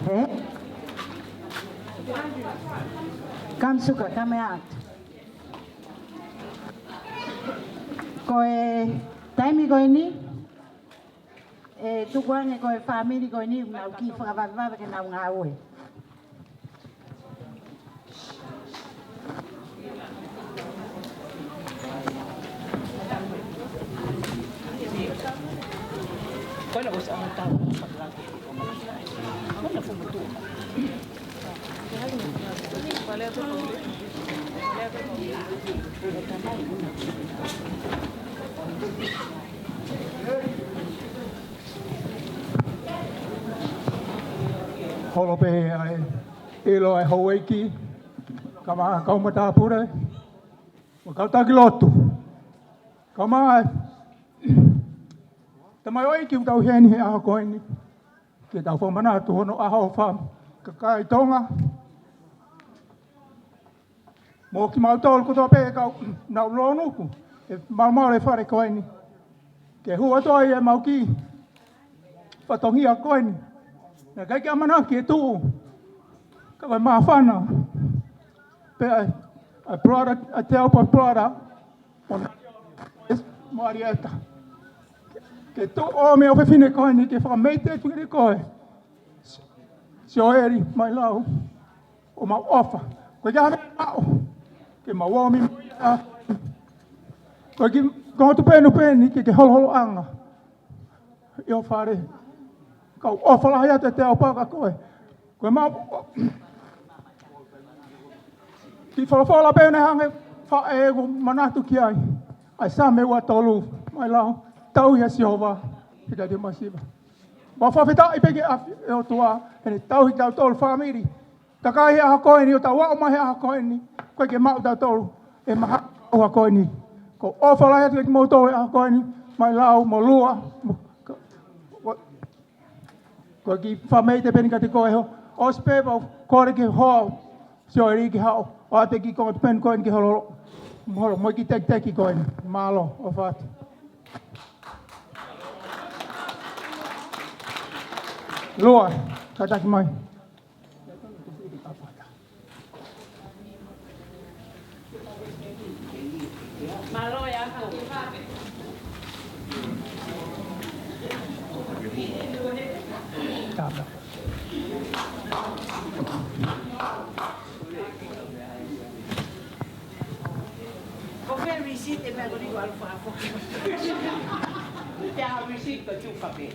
He? Come, suka, come out. Ko e taimi ko eni, ʻe tuku ange ko e fāmili ko eni, nau kiʻi fakavavevave ke nau ngāue. Holo pē ʻa e ʻilo ʻa e houʻeiki, kae ʻumaʻā kau matāpule, mo e kau taki lotu. Kae ʻumaʻā e tamaioʻeiki ʻoku tau ʻi heni he ʻaho ko eni, ke tau fakamanatu hono ʻaho ʻo e kakai Tonga. Mo kimautolu kotoa pē kau nau lōnuku ʻi he malumalu ʻo e fale ko eni, ke hū atu ai ʻemau kiʻi fatongia ko eni. Naʻe ʻikai ke ʻamanaki ke tuʻu, ka ko e māfana pē ʻa e, ʻa e brother, ʻa e Teaupa brother, ʻo na, ʻEsi mo ʻAlieta. Ke tuʻu ʻo meʻa ʻofefine ko eni ke fakameiteʻi atu kiate koe, Sioeli Mailau, ʻo mau ʻofa. Ko e ʻikai ha meʻa maʻu ke mau ō mai mo ia. Ko e kiʻi konga tupenu pē eni ke ke holoholoʻanga ʻi ho fale. Kau ʻofa lahi atu ʻe Teaupa kia koe. Ko e mau kiʻi folofola pē naʻe hanga ʻe he faʻē ʻo manatu ki ai, ʻa e Saame ua tolu, Mailau, tauhi ʻa Sihova he taimi masiva. Mau fakafetaʻi pē ki he ʻAfi, ʻe ʻOtua, heʻene tauhi kitautolu fāmili, kakai he ʻaho ko eni, ʻo tau aʻu mai he ʻaho ko eni, ʻikai ke maʻu ʻe tautolu ʻa e mahaʻi ʻaho ko eni. Ko e ʻofa lahi atu kiate kimoutolu he ʻaho ko eni, Mailau mo Lua, mo, ko, ko e kiʻi fakameiteʻi pē eni kiate koe ho. ʻOsi pē pea u kole ki he hoa, Sioeli, ke haʻu ʻo ʻoatu e kiʻi konga tupenu ko eni ke holo, holo, mo e kiʻi tekiteki ko eni. Mālō, ʻofa atu. Lua, kātaki mai. Mālō ʻaupito. Ko e receipt ʻe meʻa ko ni ko alu fakafoki. Te a receipt ko tufa pē.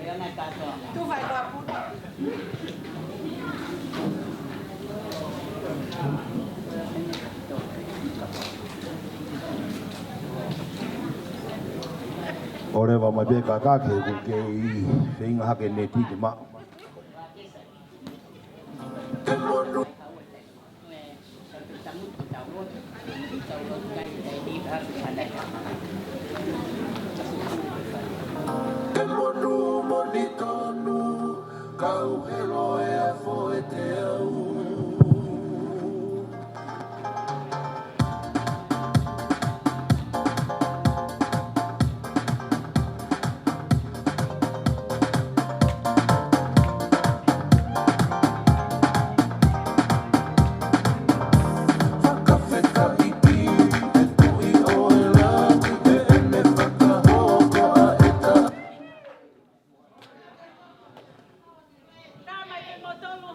Ē, ana kātoa. Tufa e kāpuna. ʻOleva mai pē kātaki, ʻoku kei feinga hake neti ke maʻu. Ke monū moʻoni tonu, kau helo e afo ʻe te au.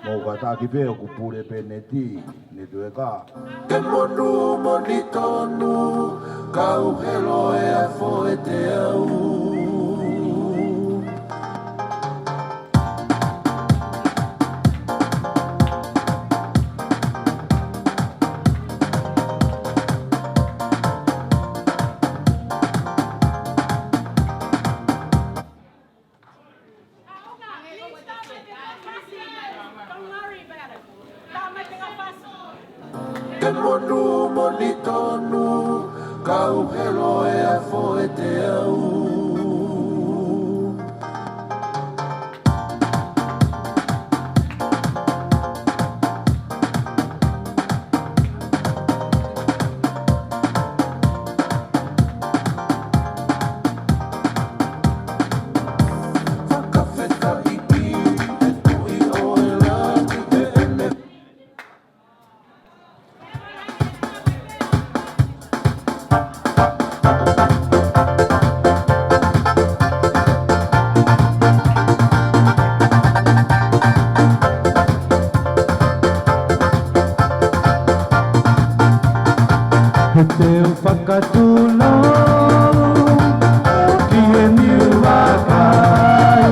Mou kātaki pē, ʻoku pule pē neti, netiueka. Ke monū moʻoni tonu, kau helo e afo ʻe te au. Ke monū moʻoni tonu, kau helo e afo ʻe te au. Ka tulou ki he niu vakai,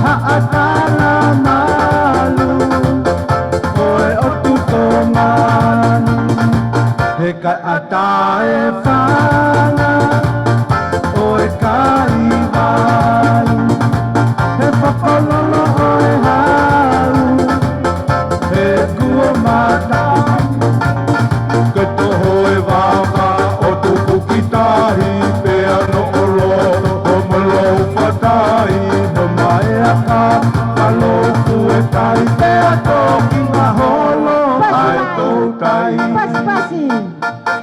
haʻatala malu, ko e ʻotu tō malu, he kai ʻatā e fanga, ʻo e kai valu, he fakalolo ʻo e hau, he kuo mata. Ke toho e vava ʻo tuku ki tahi, pea noʻo loto ʻo malou fatahi, no maea ka, ka lou kue tahi, pea toki maholo ai toutai. Pasi, pasi.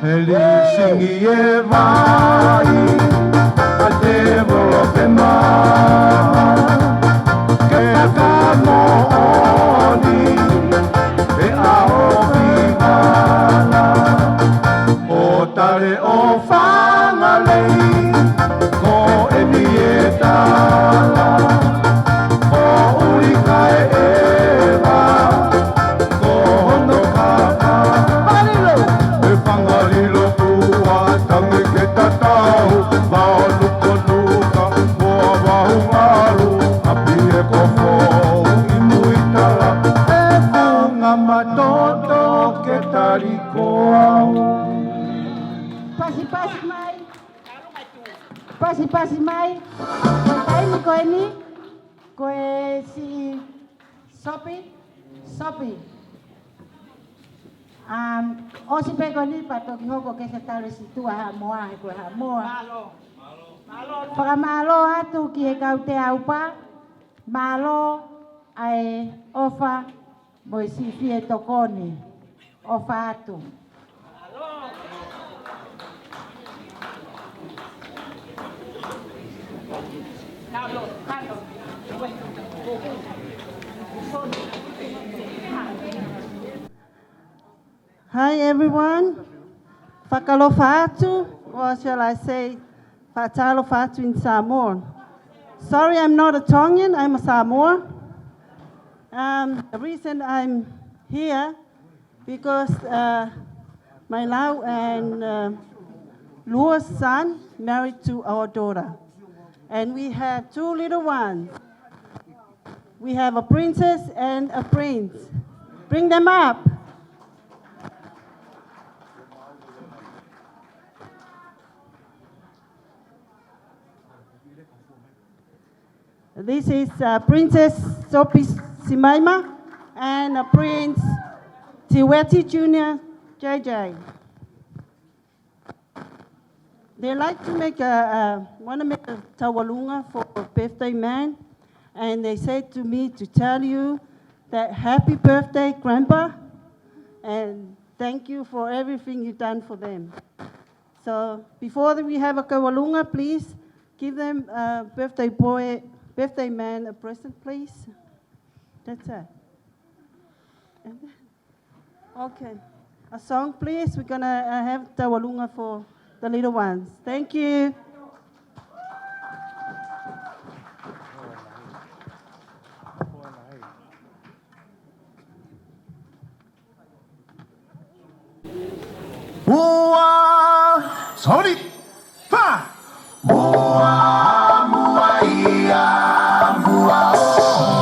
He lisingi e vai, a te volo pe ma, ke ka moʻoni, e ʻaho ki vana, ʻo tale ʻo fanga lei, ko eni e tala, ʻo uli kae ʻeva, ko hono kaka. Fangalilo. E fangalilo ua tangi ke tatau, vao nukanuka, moa vahu malu, ʻapi e kofo, ʻi mui tala, e funga matoto ke tali ko au. Pasi, pasi mai. Pasi, pasi mai. Ko e taimi ko eni, ko e siʻi sopi, sopi. Um, ʻosi pē ko eni pea toki hoko ke se tali siʻi tuʻa Haʻamoa, he ko e Haʻamoa. Fakamālō atu ki he kau teau pā, mālō ʻa e ʻofa mo e siʻi fie tokoni. ʻOfa atu. Hi, everyone. Fakaalofa atu, or shall I say, faʻa talofa atu in Samoan. Sorry, I'm not a Tongan, I'm a Samoan. Um, the reason I'm here because, uh, my lau and, uh, Lua's son married to our daughter. And we have two little ones. We have a princess and a prince. Bring them up. This is, uh, Princess Sopi Simaima and, uh, Prince Tiweti Junior J J. They like to make a, a, wanna make a tauʻolunga for birthday man, and they said to me to tell you that happy birthday, Grandpa, and thank you for everything you done for them. So before that we have a tauʻolunga, please give them, uh, birthday boy, birthday man a present, please. That's it. And then, okay. A song, please. We're gonna, uh, have tauʻolunga for the little ones. Thank you. Ua, sorry. Fa. Ua, mua, ia, mua, o.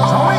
Sorry.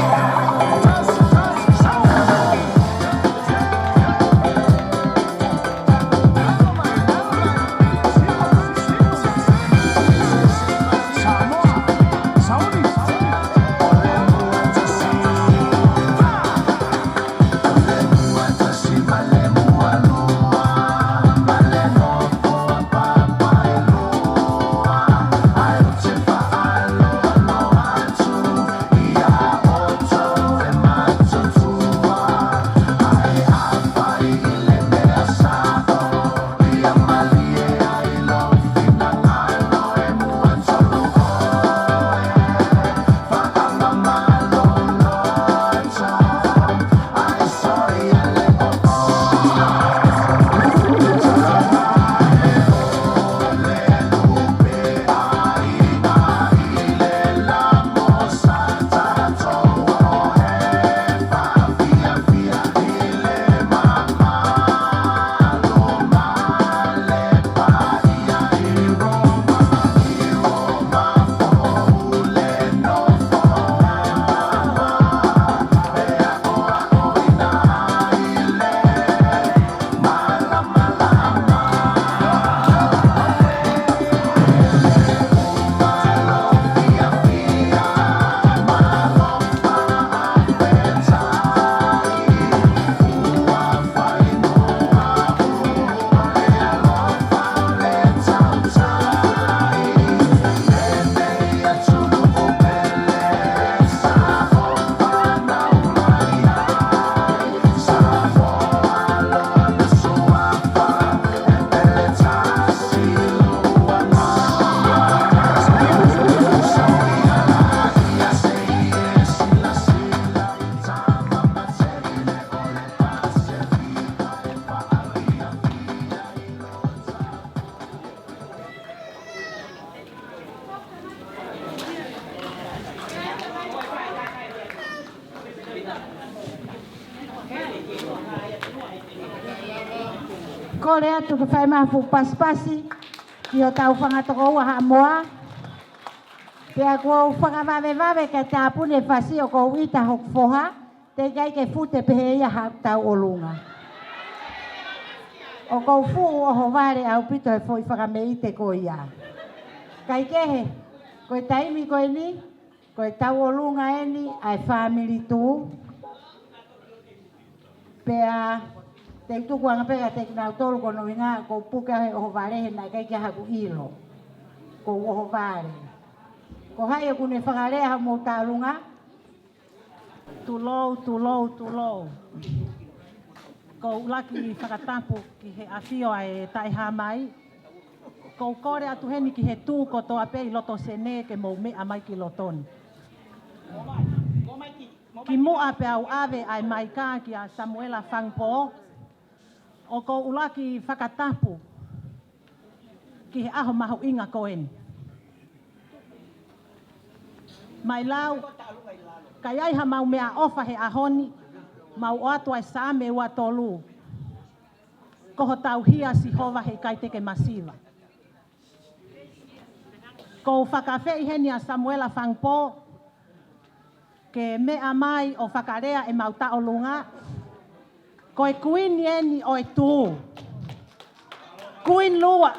Kole atu ke fai mai ha fuʻu pasipasi ki hotau fanga tokoua Haʻamoa. Pea ʻoku ou fakavavevave ke tāpuni e fasi ʻoku ou ʻita hoku foha, teʻeki ai ke fute pehē ia haʻaku tauʻolunga. ʻOku ou fuʻu ʻohovale ʻaupito he foʻi fakameʻite ko ia. Kaikehe, ko e taimi ko eni, ko e tauʻolunga eni ʻa e fāmili Tū. Pea te u tukuange pē kiate kinautolu ko hono ʻuhinga ʻoku ou puke he ʻohovale he naʻe ʻikai ke ʻi ai haku ʻilo. ʻOku ou ʻohovale. Ko hai ʻoku ne fakalea hoʻomou tauʻolunga? Tulou, tulou, tulou. ʻOku ou ʻuluaki fakatapu ki he ʻafio ʻa e Taʻehāmai. ʻOku ou kole atu heni ki he Tū kotoa pē ʻi loto Senē ke mou meʻa mai ki loto ni. Kimuʻa pea u ʻave ʻa e maika kia Samuela Fangupō, ʻoku ou ʻuluaki fakatapu ki he ʻaho mahuʻinga ko eni. Mailau, ka ʻi ai haʻamau meʻaʻofa he ʻaho ni, mau ʻoatu ʻa e Saame ua tolu. Ko hotau hia Sihova heʻikai te ke masiva. ʻOku ou fakaafeʻi heni ʻa Samuela Fangupō ke meʻa mai ʻo fakalea ʻemau tauʻolunga. Ko e kuini eni ʻo e Tū. Kuini Lua.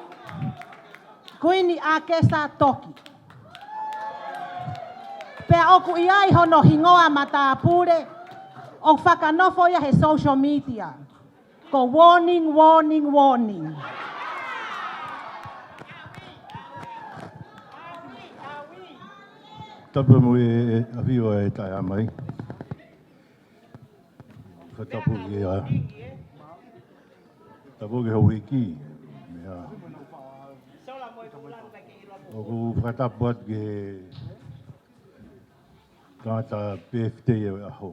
Kuini ʻAkesa Toki. Pea ʻoku ʻi ai hono hingoa matāpule ʻoku fakanofo ia he social media. Ko warning, warning, warning. Tapu mo e, e, ʻafio ʻa e Taʻehāmai. Fakatapu ki he, tapu ki he houʻeiki. Meʻa. ʻOku ou fakatapu atu ki he tangata pē fitei e ʻaho.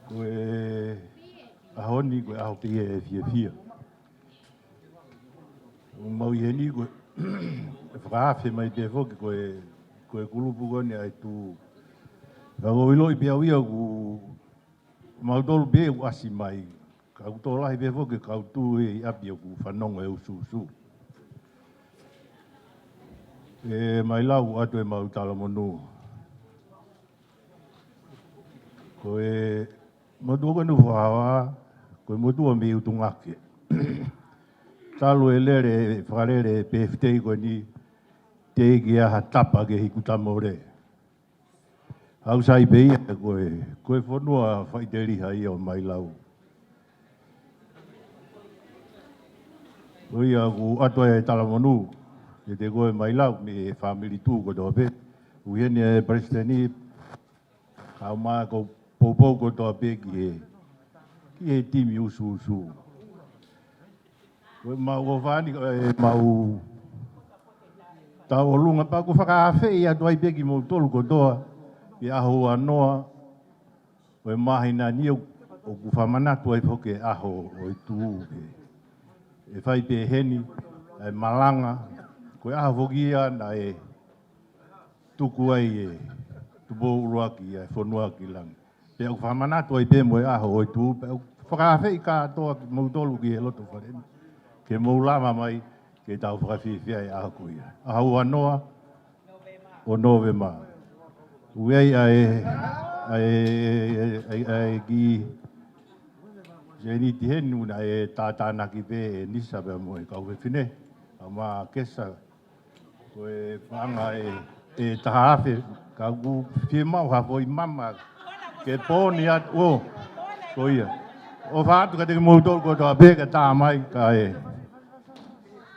Ko e ʻaho ni, ko e ʻaho pē ia ʻe fiefia. ʻOku mau ʻi heni ko e fakaafe mai pē foki ko e, ko e kulupu ko eni ʻa e Tū. Ka ʻoku ou ʻiloʻi pē au ia ʻoku mautolu pē ʻoku ʻasi mai. Ka ʻoku tokolahi pē foki kau Tū ʻi ʻapi ʻoku fanongo e usuusu. ʻE Mailau, ʻoatu ʻemau talamonū. Ko e motuʻa ko eni ʻoku fakahaohaoa, ko e motuʻa mei ʻUtungake. Talu e lele, fakalele pē fitei ko eni, teʻeki ai ha tapa ke hiku tamole. Aʻu sai pē ia ko e, ko e fonua faʻiteliha ia ʻo Mailau. Ko ia ʻoku ʻoatu ai e talamonū kiate koe Mailau mei he fāmili Tū kotoa pē. ʻOku ʻi heni e palesiteni, kae ʻumaʻā ʻeku poupou kotoa pē ki he, ki he timi usuusu. Ko ʻemau ʻofa ni, ko ʻemau tauʻolunga pea ʻoku fakaafeʻi atu ai pē kimoutolu kotoa ki he ʻaho ua noa ʻo e māhina ni ʻoku fakamanatu ai foki e ʻaho ʻo e Tū. ʻE fai pē heni ʻa e malanga, ko e ʻaho foki ia naʻe tuku ai ʻe Tupou ʻUluaki ʻa e fonua ki langi. Pea ʻoku fakamanatu ai pē mo e ʻaho ʻo e Tū, pea ʻoku fakaafeʻi kātoa kimoutolu ki he loto fale ni ke mou lava mai ke tau fakafiefia e ʻaho ko ia. ʻAho ua noa ʻo Nōvema. ʻOku ʻi ai ʻa e, ʻa e, ʻa e, ʻa e kiʻi sēniti heni ʻoku na ʻe tātānaki pē ʻe Nisa pea mo e kau fefine, ʻa ma kesa, ko e paʻanga ʻe, ʻe taha afe, ka ʻoku fiemaʻu ha foʻi mama ke poni atu, ʻo, ko ia. ʻOfa atu kiate kimoutolu kotoa pē ka tā mai, kae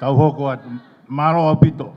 tau hoko atu. Mālō ʻaupito.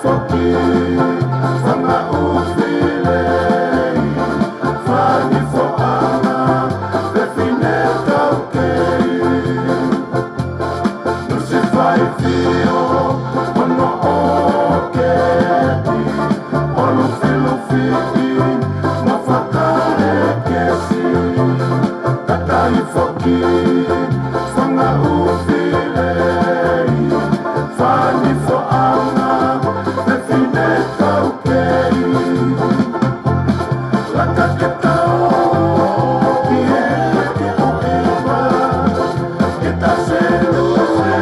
Foki, fanga ʻufi lei, fani foʻanga, fefine taukei. Nusi faifio, ono ʻo kepi, ʻo lufilufiʻi, mo fakalekesi. Kakai foki, fanga ʻufi lei, fani foʻanga, fefine taukei. Laka ke tau ki he ke ʻoʻeva, ke ta selu e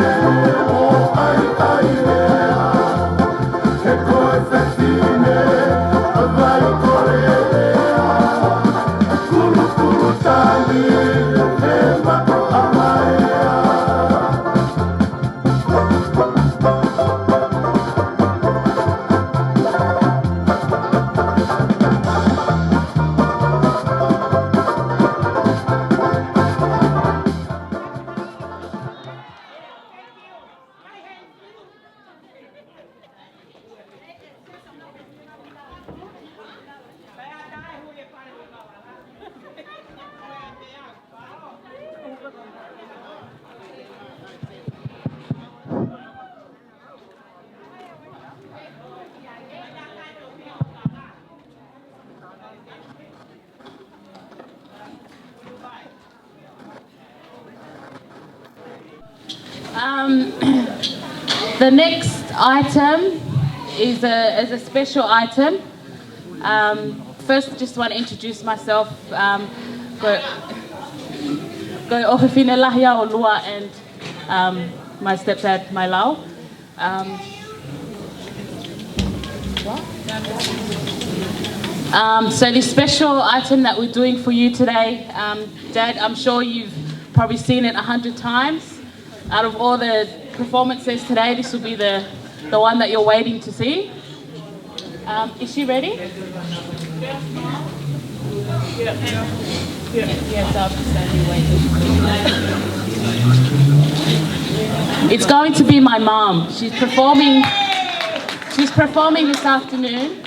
o ai ai lea. He ko e fefine, a vai ko le lea. Kulukulu tali, he mako a mai a. Um, the next item is a, is a special item. Um, first, just want to introduce myself. Um, ko, ko e ʻofefine lahi au ʻo Lua and, um, my stepdad, Mailao. Um, um, so the special item that we're doing for you today, um, Dad, I'm sure you've probably seen it a hundred times. Out of all the performances today, this will be the, the one that you're waiting to see. Um, is she ready? Yes, I'll just stand here waiting. It's going to be my mum. She's performing. She's performing this afternoon.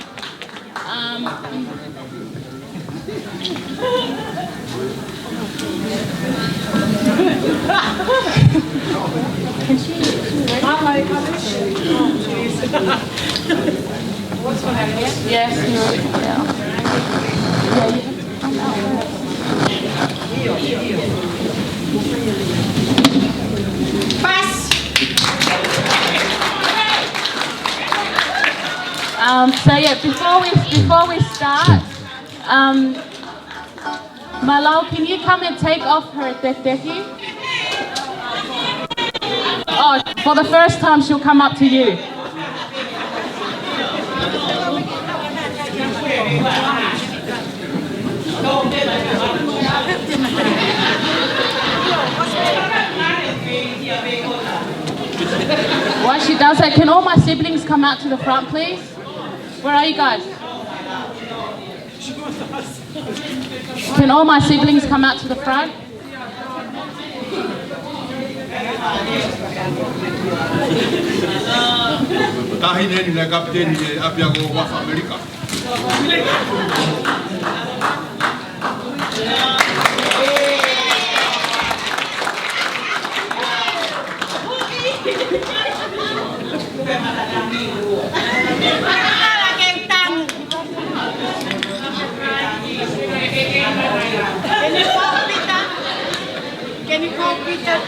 Um, Yes, you're, yeah. Yeah, you have to come out first. Pass. Um, so yeah, before we, before we start, um, Mailao, can you come and take off her tēteki? Oh, for the first time, she'll come up to you. While she does that, can all my siblings come out to the front, please? Where are you guys? Can all my siblings come out to the front? Taʻahine ni le kapiteni e ʻapiako ʻo ʻAmelika. Can you call Peter? Can you call Peter?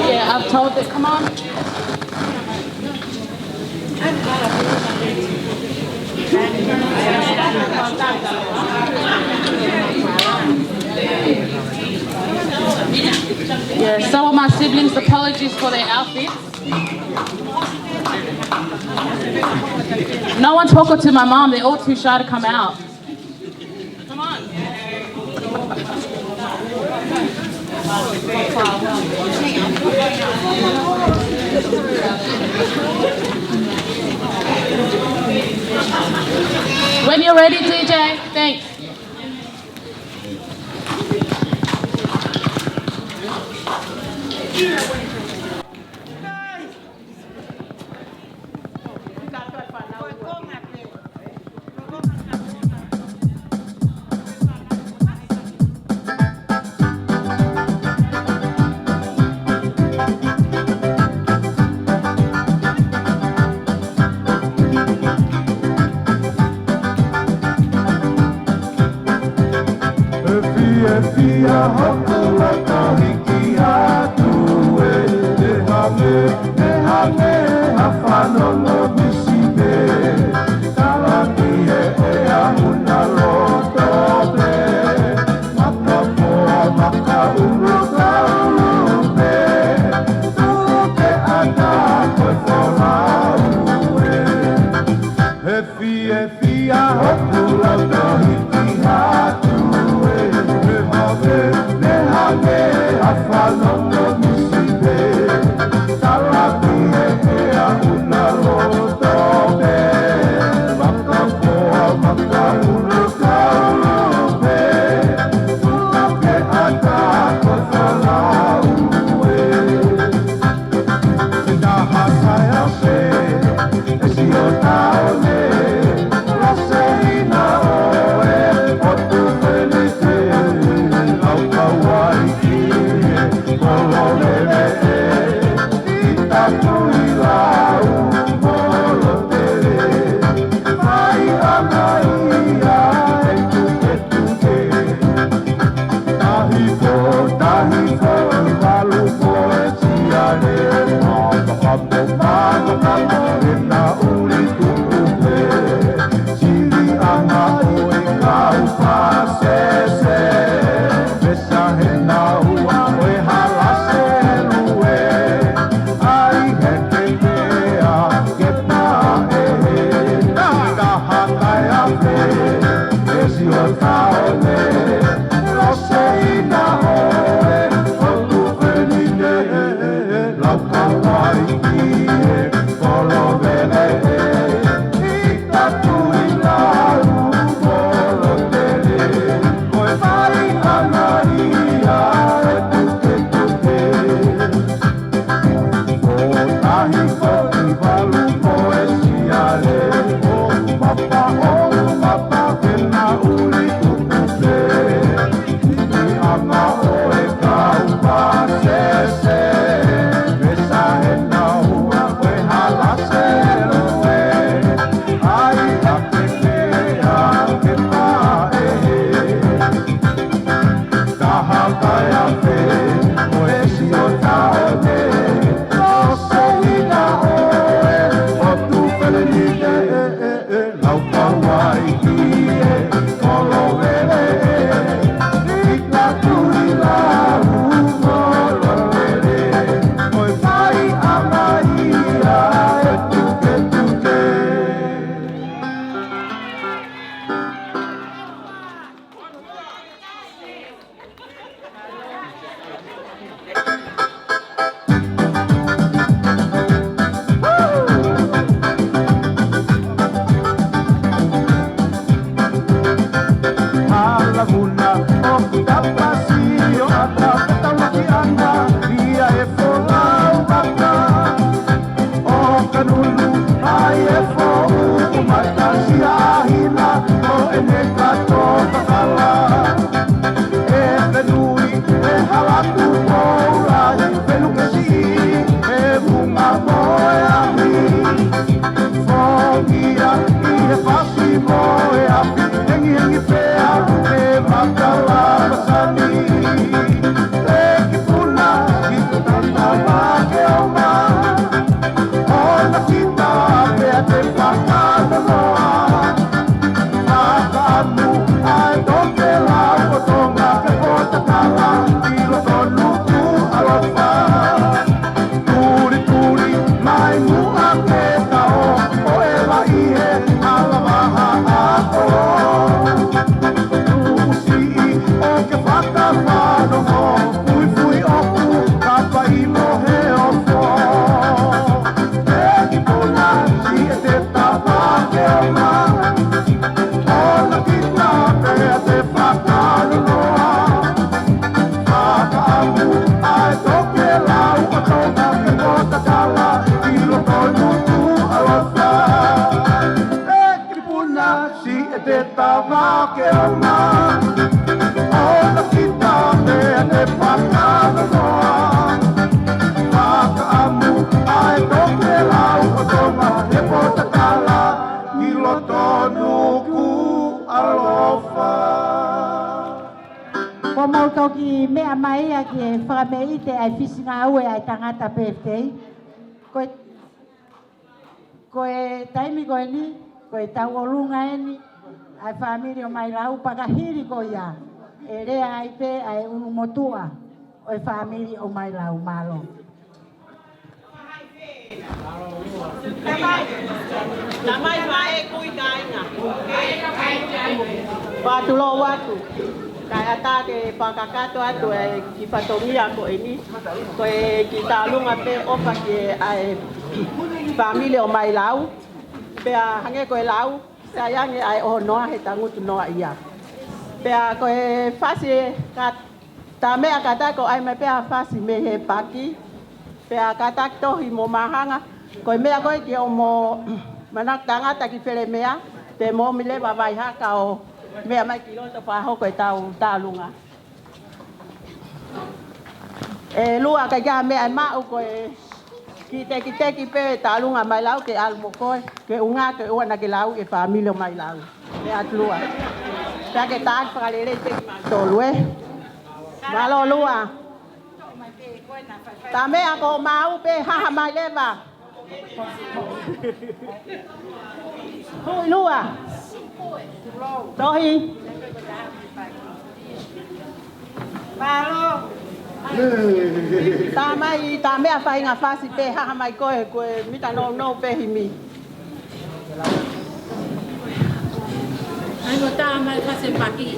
Yeah, I've told it. Come on. Yeah, some of my siblings, apologies for their outfits. No one's talking to my mom. They're all too shy to come out. Come on. When you're ready, D J. Thanks. ʻE fiefia hoku loto hiki atu ē, ʻe hangē, ʻe hangē ha fanongo misi pē. Talaki ē ʻe aʻu na loto pē, makapoa makaʻulu kaulu pē, tuʻu ke ʻatā ko e folau ē. ʻE fiefia hoku loto hiki atu ē, ʻe hangē, ʻe hangē ha fanongo misi pē. Talaki ē ʻe aʻu na loto pē, makapoa makaʻulu kaulu pē, tuʻu ke ʻatā ko e folau ē. Taha taeafe, ʻe sio taone, lase ina ʻoe, ʻo tu felite, lau kauaʻi ki he kolo lele ē, ʻi taku ʻi lau molo tele, fai ʻana ia e tuketuke. Tahi ko, tahi ko, i valu ko e siale, makapo, makapo, makapo, e na uli tuku pē. Sili ʻana ʻo e kau pasese, pesa he na ua ʻo e hala selue. ʻAi he ketea ke paʻe he, taha taeafe, ʻe sio taone, lase ina ʻoe, ʻo Ko mau toki meʻa mai ia ki he fakameʻite ʻa e fisi ngāue ʻa e tangata pētei. Ko e Ko e taimi ko eni, ko e tauʻolunga eni ʻa e fāmili ʻo Mailau, pea ka hili ko ia, ʻe lea ai pē ʻa e ʻulumotuʻa ʻo e fāmili ʻo Mailau. Mālō. Tamai, tamai faʻē, kui kāinga. Faʻa tulou atu. Kae ʻatā ke fakakakato atu e kiʻi fatongia ko eni. Ko e kiʻi tālunga pē ʻofa ki he ʻa e fāmili ʻo Mailau. Pea hangē ko e lau, sai ange ʻa e ʻohonoa he tangutu noaʻia. Pea ko e fasi ka tā meʻa kātaki ʻo ʻai mai pē ha fasi mei he paki. Pea kātaki tohi mo māhanga. Ko e meʻa ko ē ke ʻomi manako tangata ki fele meʻa, te mo ʻomi leva vai haka ʻo meʻa mai ki loto pea hoko ʻetau tālunga. ʻE Lua, ʻikai ke ʻi ai ha meʻa ʻe maʻu, ko e kiʻi tekiteki pē tālunga Mailau ke ʻalu mo koe, ke ʻuhinga ke ʻoua naʻa ke lau e fāmili ʻo Mailau. Pea ʻAlua. Pea ke taki fakalelei pē kimautolu, ē. Mālō Lua. Tā meʻa ko maʻu pē, haha mai leva. Hui Lua. Tohi. Mālō. Tā mai, tā meʻa faʻahinga fasi pē, haha mai koe, ko e mita nounou pē himi. ʻAi mo tā mai fasi paki.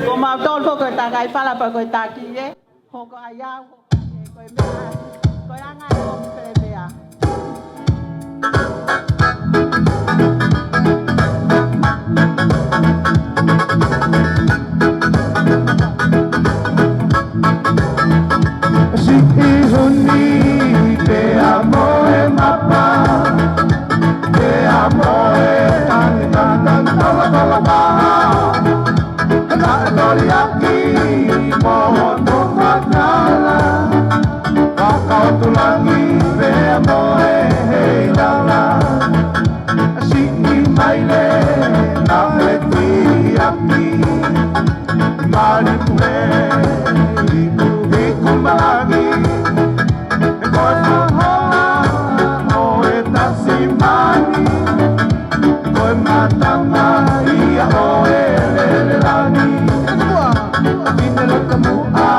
Ko mautolu ko e takai fala pea ko e taki, ē? Hoko ai au, ko e meʻa, ko e anga e ʻomi pē meʻa. Siʻi huni, pea mo e mapa, pea mo e tangitanga tala tala paha. Naʻe toli ʻaki mo hono makala, fakaotulangi pea mo e heilala. Siʻi maile naʻe tiaki, mali pule hiku hiku malangi. Ko e faʻahola ʻo e tasi mani, ko e matanga ia ʻo e lele langi. Fine loto muʻa,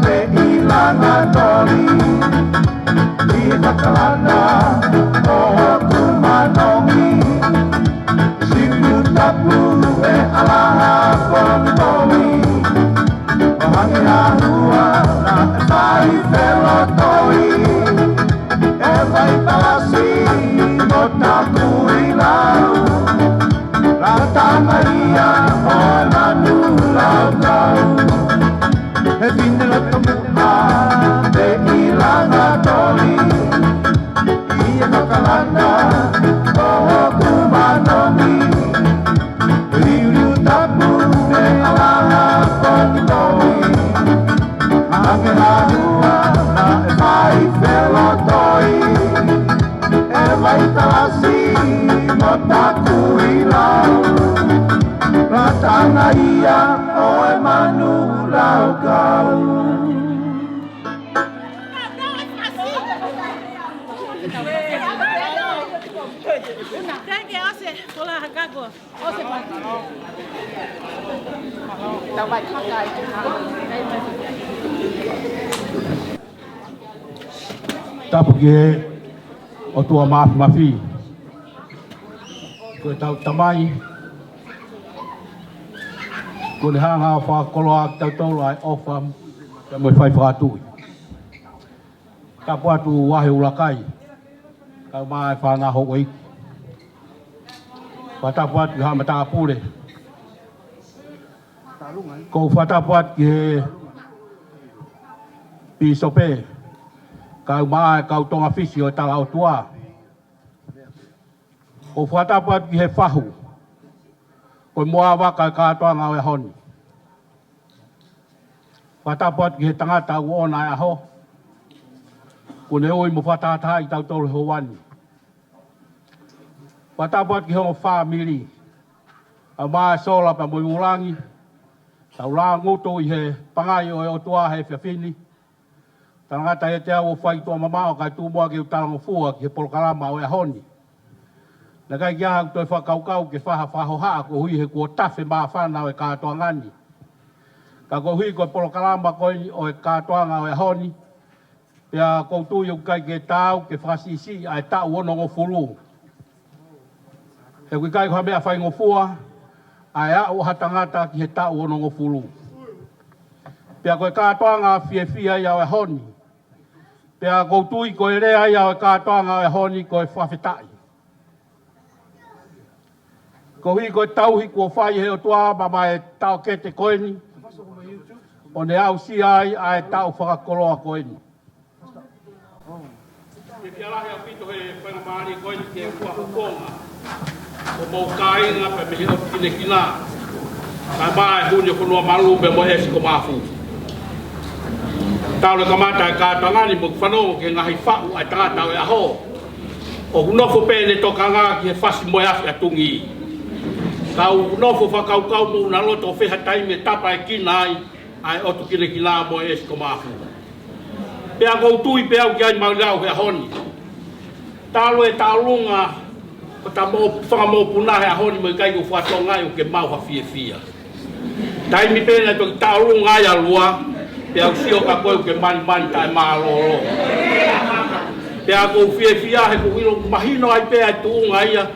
pea ʻi langa toli, ʻi he kakalana ʻo hoku manongi. Siʻi ʻulu tapu e ʻalaha pongipongi, ʻo hangē ha hua naʻe fai felotoi. ʻE vai palasi mo taku ʻi lau, lata mai ia ʻo e manu laukau. He fine loto muʻa, pea ʻi langa toli, ʻi he kakalana ʻo hoku manongi. Liuliu tapu e ʻalaha pongipongi, hangē ha hua naʻe fai felotoi. ʻE vai palasi mo taku ʻi lau, lata mai ia ʻo e manu laukau. Tapu ki he ʻOtua Mafimafi. Ko ʻetau Tamai, kuo ne hanga ʻo fakakoloa kitautolu ʻa e ʻofa mo e fai fakatuʻi. Tapu atu Vahe ʻUluaki, kae ʻumaʻā e fānau houʻeiki. Fakatapu atu ki he haʻa matāpule. ʻOku ou fakatapu atu ki he Pīsope, kae ʻumaʻā e kau Tonga Fisi ʻo e Tala ʻOtua. ʻOku ou fakatapu atu ki he fahu, ko e muʻavaka ʻo e kātoanga ʻo e ʻaho ni. Fakatapu atu ki he tangata ʻoku ʻoʻona e ʻaho, kuo ne ui mo fakatahatahaʻi kitautolu he houa ni. Fakatapu atu ki he ongo fāmili, ʻa Maʻasola pea mo Iulangi, tau lāngutu ʻi he pangai ʻo e ʻOtua he efiafi ni. Talangata ʻiate au ʻo fai tuʻa mamaʻo kae tuʻu muʻa ke u talangofua ki he polokalama ʻo e ʻaho ni. Naʻe ʻikai ke ʻi ai haʻaku toe fakakaukau ke fai ha fakahohaʻa koeʻuhi he kuo tafe māfana ʻo e kātoanga ni. Ka koeʻuhi ko e polokalama ko eni ʻo e kātoanga ʻo e ʻaho ni, pea ʻoku ou tui ʻoku ʻikai ke taau ke fakasiʻisiʻi ʻa e taʻu onongofulu. He ʻoku ʻikai ko ha meʻa faingofua ʻa e aʻu ʻa ha tangata ki he taʻu onongofulu. Pea ko e kātoanga fiefia ia ʻo e ʻaho ni. Pea ʻoku ou tui ko e lea ia ʻo e kātoanga ʻo e ʻaho ni ko e fakafetaʻi. Koeʻuhi ko e tauhi kuo fai ʻe he ʻOtua maʻa e taʻokete ko eni, ʻo ne aʻusia ai ʻa e taʻu fakakoloa ko eni. Ke fiefia lahi ʻaupito he faingamālie ko eni ke u fakafofonga ʻo mou kāinga pea mei he ʻotu kinekina, kae ʻumaʻā e Hū ʻo e Fonua Malu pea mo e ʻEsi ko Mafu. Talu e kamata e kātoanga ni, mou fanongo ki he ngaahi faʻu ʻa e tangata ʻo e ʻaho. ʻOku nofo pē ʻene tokanga ki he fasi mo e afi ʻa Tungi. Ka ʻoku nofo fakakaukau mo ʻuna loto ʻo fai ha taimi ʻe tapa e kina ai ʻa e ʻotu kinekina mo e ʻEsi ko Mafu. Pea ʻoku ou tui pē au ki ai Mailau he ʻaho ni. Talu e taʻolunga ʻo ʻeta mo fanga mokopuna he ʻaho ni, mo e ʻikai ke u fakatonga ai ʻoku ke maʻu ha fiefia. Taimi pē naʻe toki taʻolunga ai ʻa Lua, pea u sio kia koe ʻoku ke manimani taʻemālōlō. Pea ʻoku ou fiefia he ʻoku ou ʻilo ʻoku mahino ai pē ʻa e tuʻunga ia,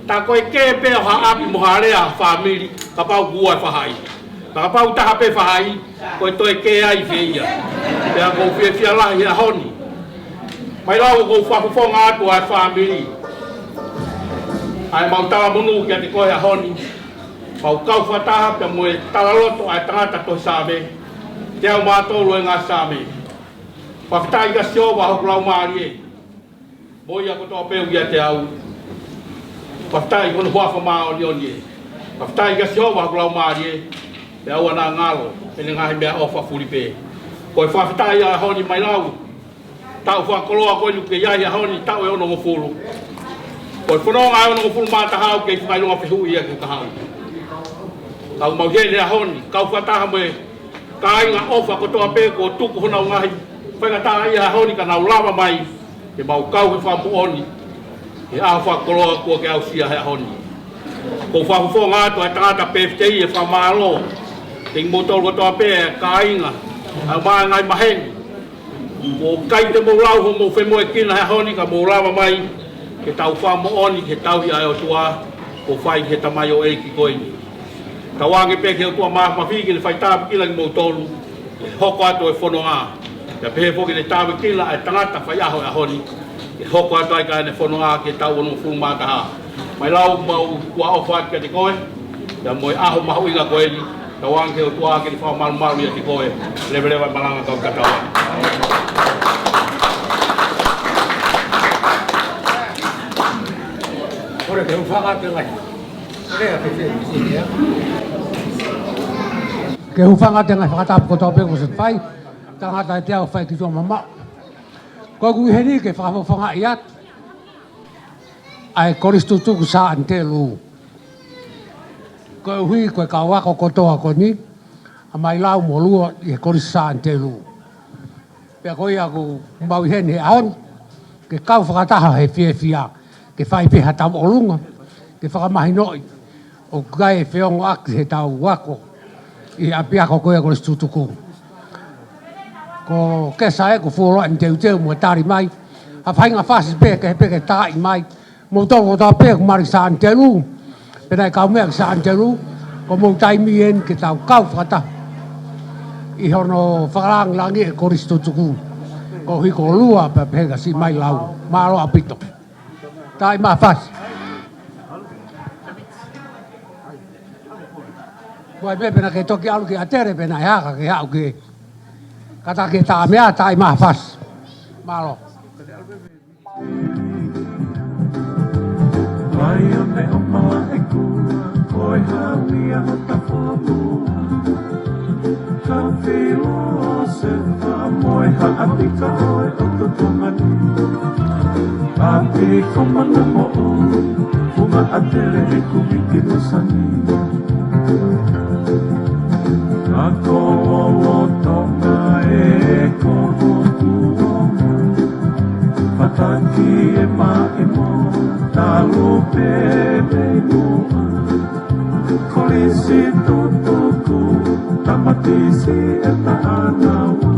tā ko e kē pē ʻo ha ʻapi mo ha lea ʻa e fāmili, kapau kuo ua e faʻahi. Ka kapau taha pē faʻahi, ko e toe kē ai fē ia. Pea ʻoku ou fiefia lahi he ʻaho ni. Mailau, ʻoku ou fakafofonga atu ʻa e fāmili, ʻa e mau talamonū kiate koe he ʻaho ni. Mau kau fakataha pea mo e talaloto ʻa e tangata tohi Saame, teau mā tolu ʻo e ngaahi Saame. Fakafetaʻi kia Sihova hoku laumālie, mo ia kotoa pē ʻoku ʻiate au, fakafetaʻi ki hono huafa māʻoniʻoni ē. Fakafetaʻi kia Sihova hoku laumālie, pea ʻoua naʻa ngalo ʻene ngaahi meʻaʻofa fulipē. Ko e fakafetaʻi ʻa e ʻaho ni Mailau, taʻu fakakoloa ko eni ʻoku ke ʻi ai he ʻaho ni, taʻu ʻe onongofulu. Ko e fononga ʻe onongofulu mā taha ʻoku kei fakaʻilonga fehuʻi ia ki he kahaʻu. Ka ʻoku mau ʻi heni he ʻaho ni, kau fakataha mo e kāinga ʻofa kotoa pē kuo tuku honau ngaahi faingataʻaʻia he ʻaho ni ka nau lava mai ke mau kau he fakamoʻoni he ʻaho fakakoloa kuo ke aʻusia he ʻaho ni. ʻOku ou fakafofonga atu ʻa e tangata pēfitei he fakamālō kiate kimoutolu kotoa pē kāinga, ʻa e ngaahi maheni. ʻOku ʻikai te mou lau hoʻomou femoʻuekina he ʻaho ni ka mou lava mai ke tau fakamoʻoni ki he tauhi ʻa e ʻOtua kuo fai ki he tamaioʻeiki ko eni. Tauange pē ki he ʻOtua Māfimafi ke ne fai tāpuekina kimoutolu, ke hoko atu e fononga. Pea pehē foki ke ne tāpuekina ʻa e tangata faiʻaho he ʻaho ni, ke hoko atu ai ki heʻene fononga ki he taʻu onongofulu mā taha. Mailau, mau ʻofa atu kiate koe, pea mo e ʻaho mahuʻinga ko eni, tauange ki he ʻOtua ke ne fakamalumalu ʻiate koe, leveleva e malanga kau tatau. Kole ke u fakaʻatā ngaahi. Kole ke u fakaʻatā ngaahi fakatapu kotoa pē kuo ʻosi fai, tangata ʻiate au fai ki tuʻa mamaʻo. Ko ʻeku ʻi heni ke fakafofongaʻi atu ʻa e Kolisi Tutuku Sā ʻAnitelū. Koeʻuhi ko e kau ako kotoa ko eni, ʻa Mailau mo Lua ʻi he Kolisi Sā ʻAnitelū. Pea ko ia ʻoku mau ʻi heni he ʻaho ni, ke kau fakataha he fiefia, ke fai pē ha tauʻolunga, ke fakamahinoʻi ʻoku ʻi ai e feongoʻaki he tau ako ʻi he ʻapiako ko ia Kolisi Tutuku. Ko Kesa ē, ʻoku fuoloa ʻene teuteu mo e tali mai ha faʻahinga fasi pē ke, pē ke taaʻi mai. Moutolu kotoa pē ʻoku mali Sā ʻAnitelū, pe naʻe kau meʻa ki Sā ʻAnitelū, ko hoʻomou taimi eni ke tau kau fakataha ʻi hono fakalāngilangiʻi e Kolisi Tutuku. Koeʻuhi ko Lua pea pehē kia Mailau. Mālō ʻaupito. Taaʻi mai ha fasi. Ko e pē pe naʻa ke toki ʻalu ki ʻAtele pe naʻe hā ka ke haʻu ki Kātaki e taʻamea, taʻi mai ha fasi. Mālō. Mai ʻo ne ʻomai e kula, ko e haʻu ia ʻo tafomu. Kau filo se fa mo e haʻapika ʻo e ʻotu Tonga ni. ʻApi ko Mangamoʻou, funga ʻa Tele he kumi ki Musani. Ako lolotonga e ko hoku ongo. Fataki e maʻimoa, talu pē mei muʻa. Kolisi tutuku, tamatisi e taʻanaua.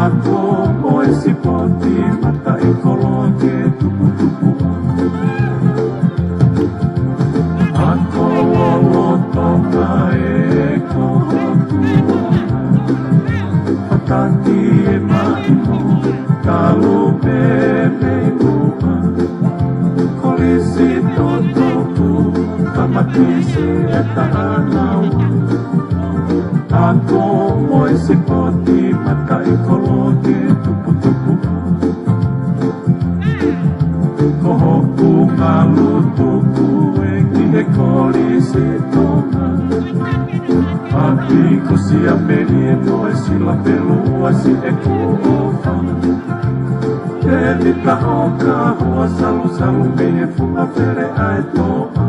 Ako mo e sipoti, mataʻikoloa ke tuputupuʻa. Ako lolotonga e ko hoku ongo. Fataki e maʻimoa, talu pē mei muʻa. Kolisi tutuku, tamatisi e taʻanaua. Ako mo e sipoti, mataʻikoloa ke tuputupuʻa. Ko hoku ngalu tuku ē ki he Kolisi Tonga. ʻApi ko Siameni e toe sila pelu ua si e kuo fa. Tēvita ʻOka, Hoa Salusalu mei he funga fele ʻa e toʻa.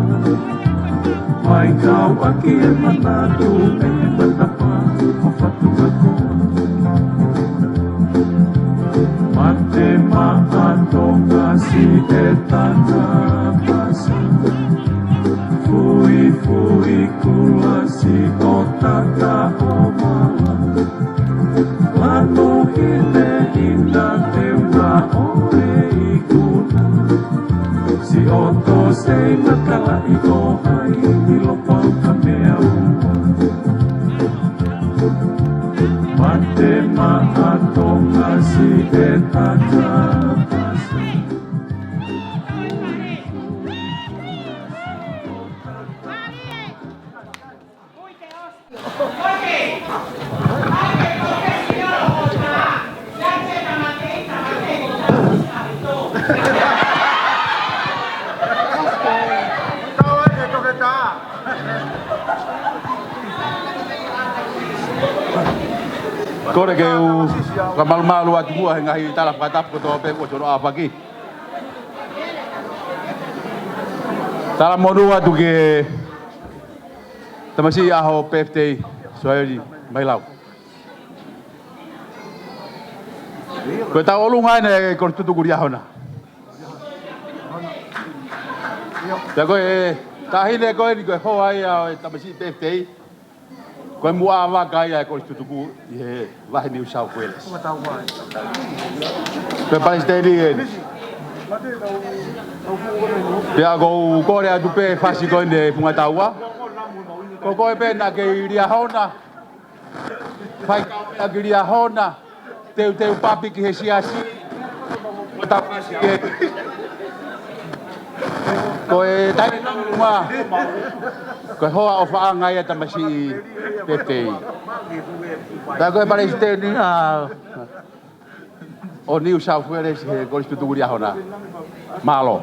Mai kau ʻaki e manatu mei he matapā ko Fatunakoa. Mate Maʻa Tonga si e tangata sa. Fuifui kula si ʻo Takaʻomala. Lanu hinehina teunga ʻo e ikuna. Siʻoto sei makalaʻi ʻo hai ʻi Lopau ka mea ua. Mate Maʻa Tonga si e tangata sa. Kole ke u fakamalumalu atu muʻa he ngaahi tala fakatapu kotoa pē kuo tono ʻafaki. Talamonū atu ki he tamasiʻi ʻaho pefitei, Soeli Mailau. Ko e tau ʻolunga eni e Kolisi Tutuku Liahona. Pea ko e taʻahine ko eni ko e hoa ia ʻo e tamasiʻi pefitei. Ko e muʻa vaka ia e Kolisi Tutuku ʻi he vahe New South Wales. Ko e palesiteni eni. Pea ʻoku ou kole atu pē fasi ko eni e Fungataua. Ko koe pē naʻa ke ʻi Liahona. Fai kau meʻa ki Liahona. Teuteu papi ki he siasi. Ko e taʻahine ʻolunga. Ko e hoa ʻofaʻanga ia tamasiʻi pefitei. Pea ko e palesiteni ʻa ʻo New South Wales he Kolisi Tutuku Liahona. Mālō.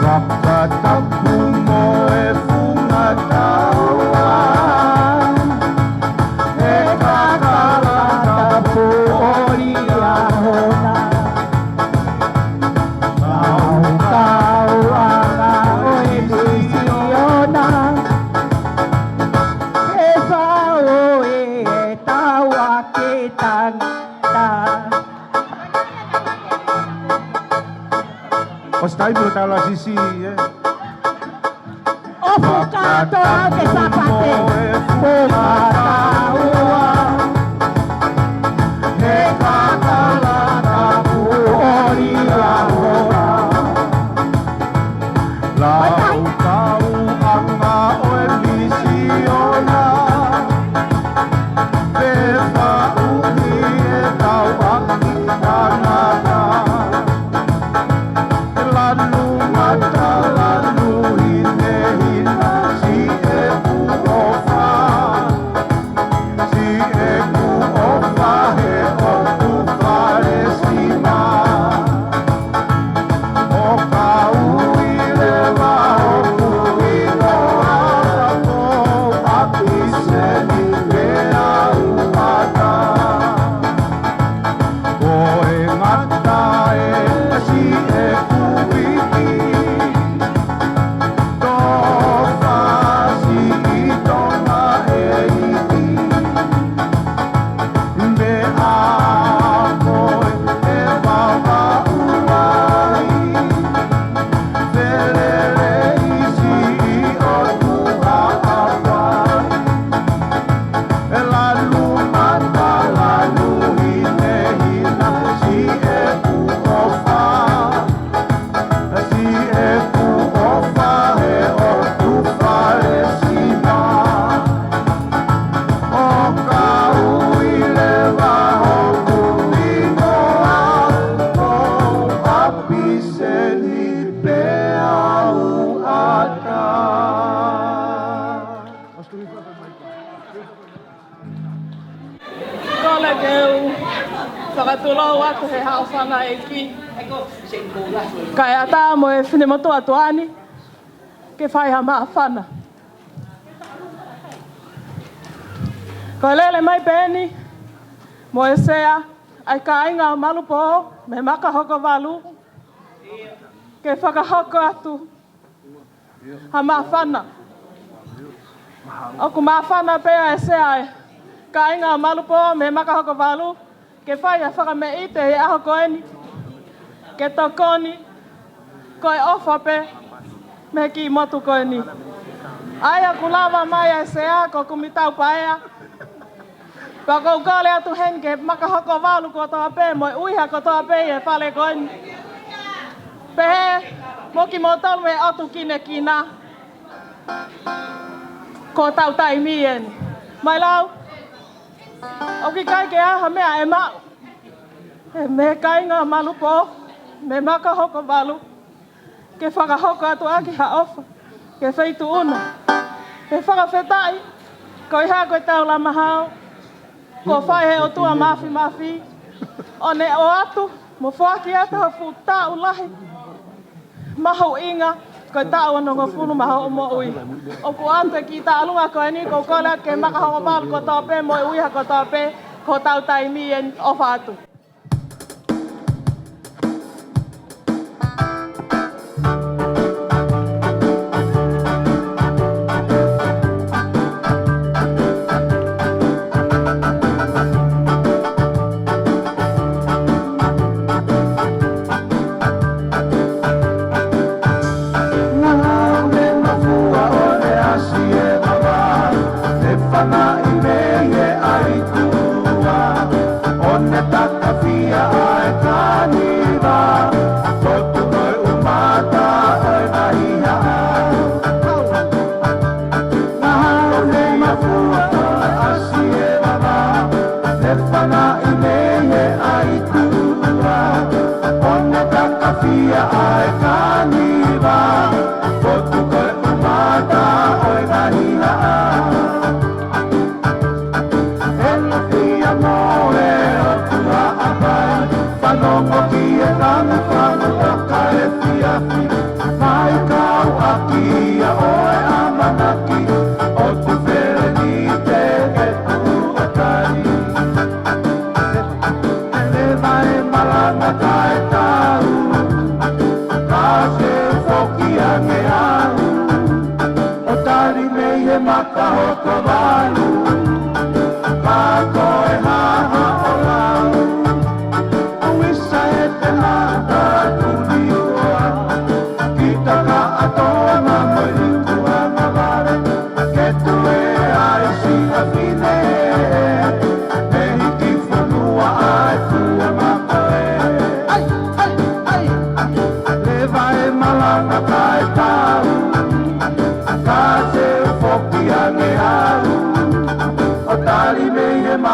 Fakatapu mo e Fungataua, he kakala tapu ʻo Liahona. Kaukauʻanga ʻo e misiona, he fao e tau ake tangata. ʻOsi taimi ʻo e talasisi, ē. Toa ke Sāpate. Ko e kāua. He kākala ka kuo ʻi a hora. Laukau ʻanga ʻo e misiona. Pe faʻuhi e tau ʻaki tangata. Lanu mata, lanu hinehina, siʻeku ʻofa. Siʻeku ʻofa he ʻotu Palesina. ʻO ka ui leva hoku hingoa, ko ʻapiseni pea u ʻata. Ko e ngata e siʻeku iiki. Tofa siʻi Tonga ʻEiki. Meʻa koe ʻe Vavaʻu ai. Felelei siʻi ʻOtua Haʻapai. Lanu mata, lanu hinehina, siʻeku ʻofa. Siʻeku ʻofa he ʻotu Palesina. ʻO ka ui leva hoku hingoa, ko ʻapiseni pea u ʻata. Kole ke u fakatulou atu he haʻofanga ʻeiki. Kae ʻatā mo e finemotuʻa ʻa Tuʻani ke fai ha māfana. Ko e lele mai pē eni mo e sea ʻa e kāinga ʻo Malupō mei Makahokovalu ke fakahoko atu ha māfana. ʻOku māfana pē ʻa e sea ʻa e kāinga ʻo Malupō mei Makahokovalu ke fai ha fakameʻite he ʻaho ko eni, ke tokoni ko e ʻofa pē mei he kiʻi motu ko eni. ʻA ia ʻoku lava mai ʻa e sea ko Kumitau Paea. Pea ʻoku ou kole atu heni ki he Makahokovalu kotoa pē mo e ʻuiha kotoa pē ʻi he fale ko eni, pehē mo kimoutolu mei he ʻotu kinekina. Ko hotau taimi eni. Mai lau. ʻOku ʻikai ke ʻi ai ha meʻa ʻe maʻu mei he kāinga Malupō mei Makahokovalu ke fakahoko atu ʻaki ha ʻofa ki he feituʻu na. He fakafetaʻi, ko e hā ko e tau lama hao, kuo fai he ʻOtua Māfimafi ʻo ne ʻoatu mo foaki atu ha fuʻu taʻu lahi mahuʻinga, ko e taʻu onongofulu maʻa hoʻo moʻui. ʻOku ʻoatu e kiʻi taʻalunga ko eni, ʻoku ou kole atu ki he Makahokovalu kotoa pē mo e ʻuiha kotoa pē, ko hotau taimi eni, ʻofa atu. Naʻa ne mafua ʻo ne ʻasi e vavā, ne fanaʻi mei he ʻai tuʻa, ʻo ne takafia ʻa e kāniva, fotu ko e ʻumata ʻo e ngaahi haʻa. Naʻa ne mafua ʻo ne ʻasi e vavā, ne fanaʻi mei he ʻai tuʻa, ʻo ne takafia ʻa e kāniva, fotu ko e ʻumata ʻo e ngaahi haʻa.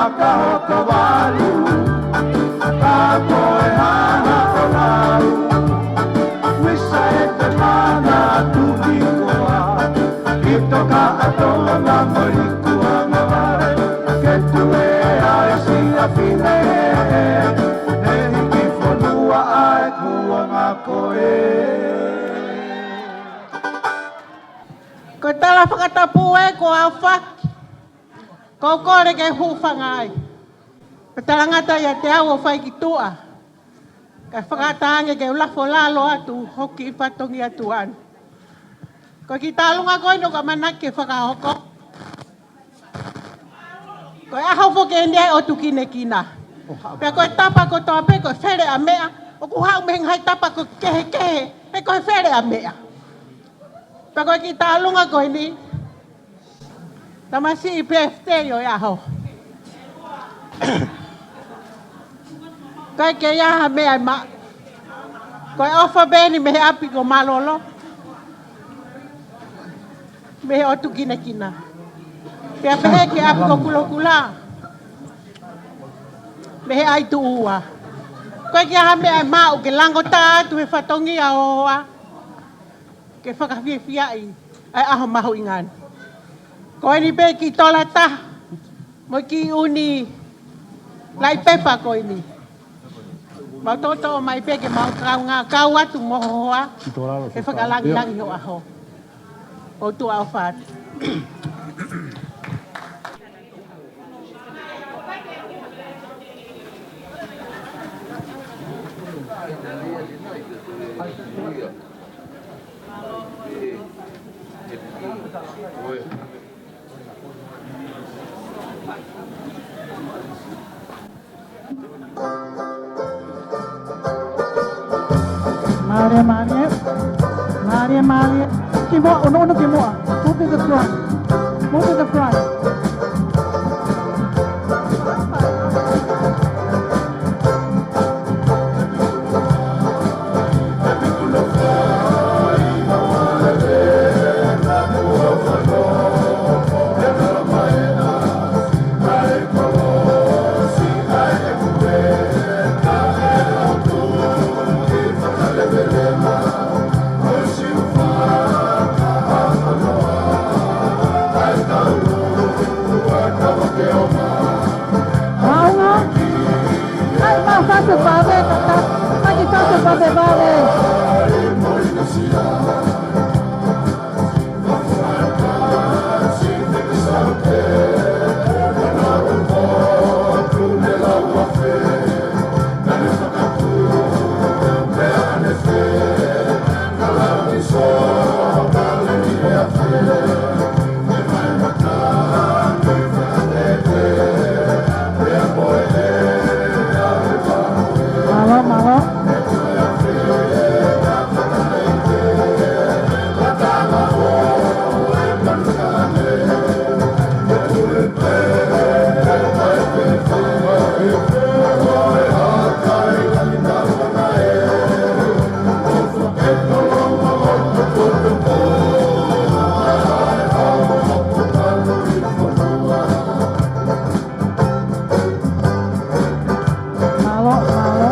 Ka hoko valu, ka ko e hā haʻo lau. Wisa e te mana tupikoa, ki toka ʻa Tonga mo e ikuʻanga vale. Ke tue ai siʻa fine, he hiki fonua ʻa e kuonga ko ē. Ko e tala fakatapu ē ko Aofaki. Ko e kole ke hūfanga ai. Pea talangata ʻiate au ʻo fai ki tuʻa. Kae fakaʻatā ange ke u lafo lalo atu hoku kiʻi fatongia tuʻa ni. Ko e kiʻi tālunga ko eni ʻoku ou ʻamanaki ke fakahoko. Ko e ʻaho foki eni ʻa e ʻotu kinekina. Pea ko e tapa kotoa pē ko e fele ʻa meʻa. ʻOku haʻu mei he ngaahi tapa ko ē kehekehe. He ko e fele ʻa meʻa. Pea ko e kiʻi tālunga ko eni. Tamasiʻi pē fetei ʻo e ʻaho. Kae kei ʻi ai ha meʻa ʻe maʻu. Ko e ʻofa pē eni mei he ʻapi ko Malolo. Mei he ʻotu kinekina. Pea pehē ki he ʻapi ko Kulokula. Mei he ʻAi Tuʻua. Kae kei ʻi ai ha meʻa ʻe maʻu ke langotā atu he fatongia ʻo hoa. Ke fakafiefiaʻi ʻa e ʻaho mahuʻinga ni. Ko eni pē kiʻi tola taha mo e kiʻi ʻuni laʻi pepa ko eni. Mau toʻotoʻo mai pē ke mau kaungā kau atu mo ho hoa. Ke fakalāngilangi ho ʻaho. ʻOtua ʻofa atu. Mālie, mālie. Mālie, mālie. Kimuʻa, ʻunuʻunu kimuʻa. Move to the front. Move to the front. Maunga. Ai, mau fatu pave, kaka. Mai ki fatu pave, pave. Mālō, mālō. Mālō, mālō. Hello, hello.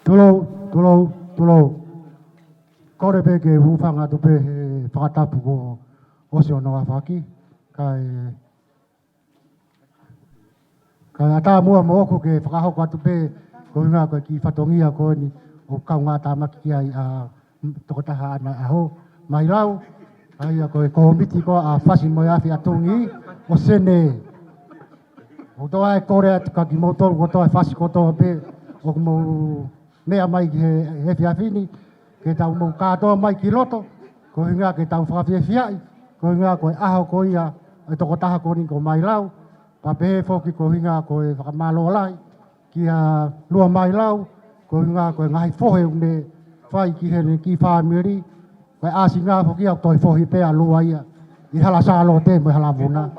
Tulou, tulou, tulou. Kole pē ke hūfanga atu pē he fakatapu kuo ʻosi hono aofaki. Kae Kae ʻatā muʻa moʻoku ke fakahoko atu pē, ko e ʻuhinga ko e kiʻi fatongia ko eni ʻoku kaungā tāmaki ki ai ʻa e tokotaha ʻaneaho. Mailau, ʻA ia ko e kōmiti ko ē ʻa Fasi mo e Afi ʻa Tongi ʻo Senē. ʻOku ou toe kole atu kia kimoutolu kotoa e Fasi kotoa pē ʻoku mou meʻa mai ki he, he efiafi ni, ke tau mou kātoa mai ki loto, ko e ʻuhinga ke tau fakafiefiaʻi, ko e ʻuhinga ko e ʻaho ko ia e tokotaha ko eni ko Mailau, pea pehē foki ko e ʻuhinga ko e fakamālō lahi kia Lua Mailau, ko e ʻuhinga ko e ngaahi fohe ʻoku ne fai ki heʻene kiʻi fāmili, ko e ʻāsingā foki ʻoku toe fohi pē ʻa Lua ia ʻi Hala Sālote mo e Hala Vuna.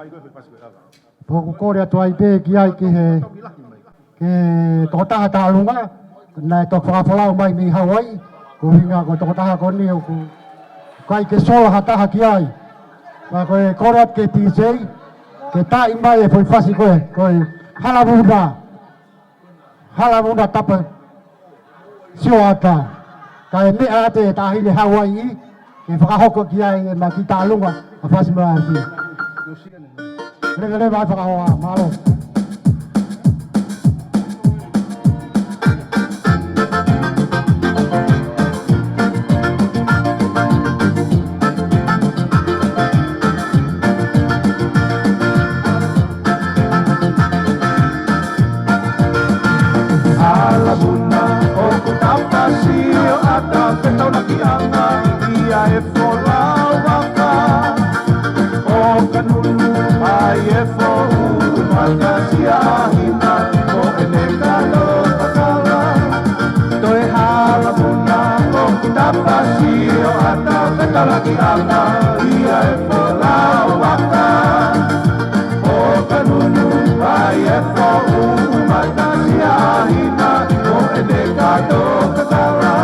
Pea ʻoku kole atu ai pē ki ai ki he, ki he tokotaha Taʻalunga, naʻe toki fakafolau mai mei Hauaiʻi, ko e ʻuhinga ko e tokotaha ko eni ʻoku ʻikai ke sola ha taha ki ai. Pea ko e kole atu ki he D J, ke taaʻi mai e foʻi fasi ko ē, ko e Hala Vuna. Hala Vuna Tapa Sioata. Kae meʻa atu e taʻahine Hauaiʻi, ke fakahoko ki ai e ma ki Taʻalunga, ʻa Fasi mo e Afi. Leveleva ai fakahoa, mālō. Hala Vuna ʻoku tapa sioʻata pea taulakiʻanga ia e folau vaka. ʻO ka nunu ai e foʻu mata siʻa hina ko ʻene kalo kakala. Toe Hala Vuna ʻoku tapa sioʻata pea taulakiʻanga ia e folau vaka. ʻO ka nunu ai e foʻu mata siʻa hina ko ʻene kalo kakala.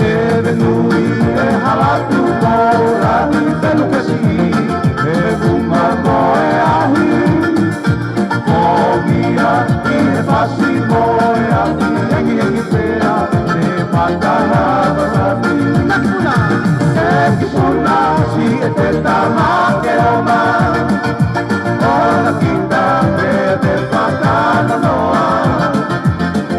ʻE venui e hala tuʻo lani pelu kesi, ʻe kuma mo e ahi. Ko ia ʻi he fasi mo e afi, hengihengi pea, ʻe mata lava lani. ʻE ki puna, si e te tama ke oma. Ona kita pē te fakanoa.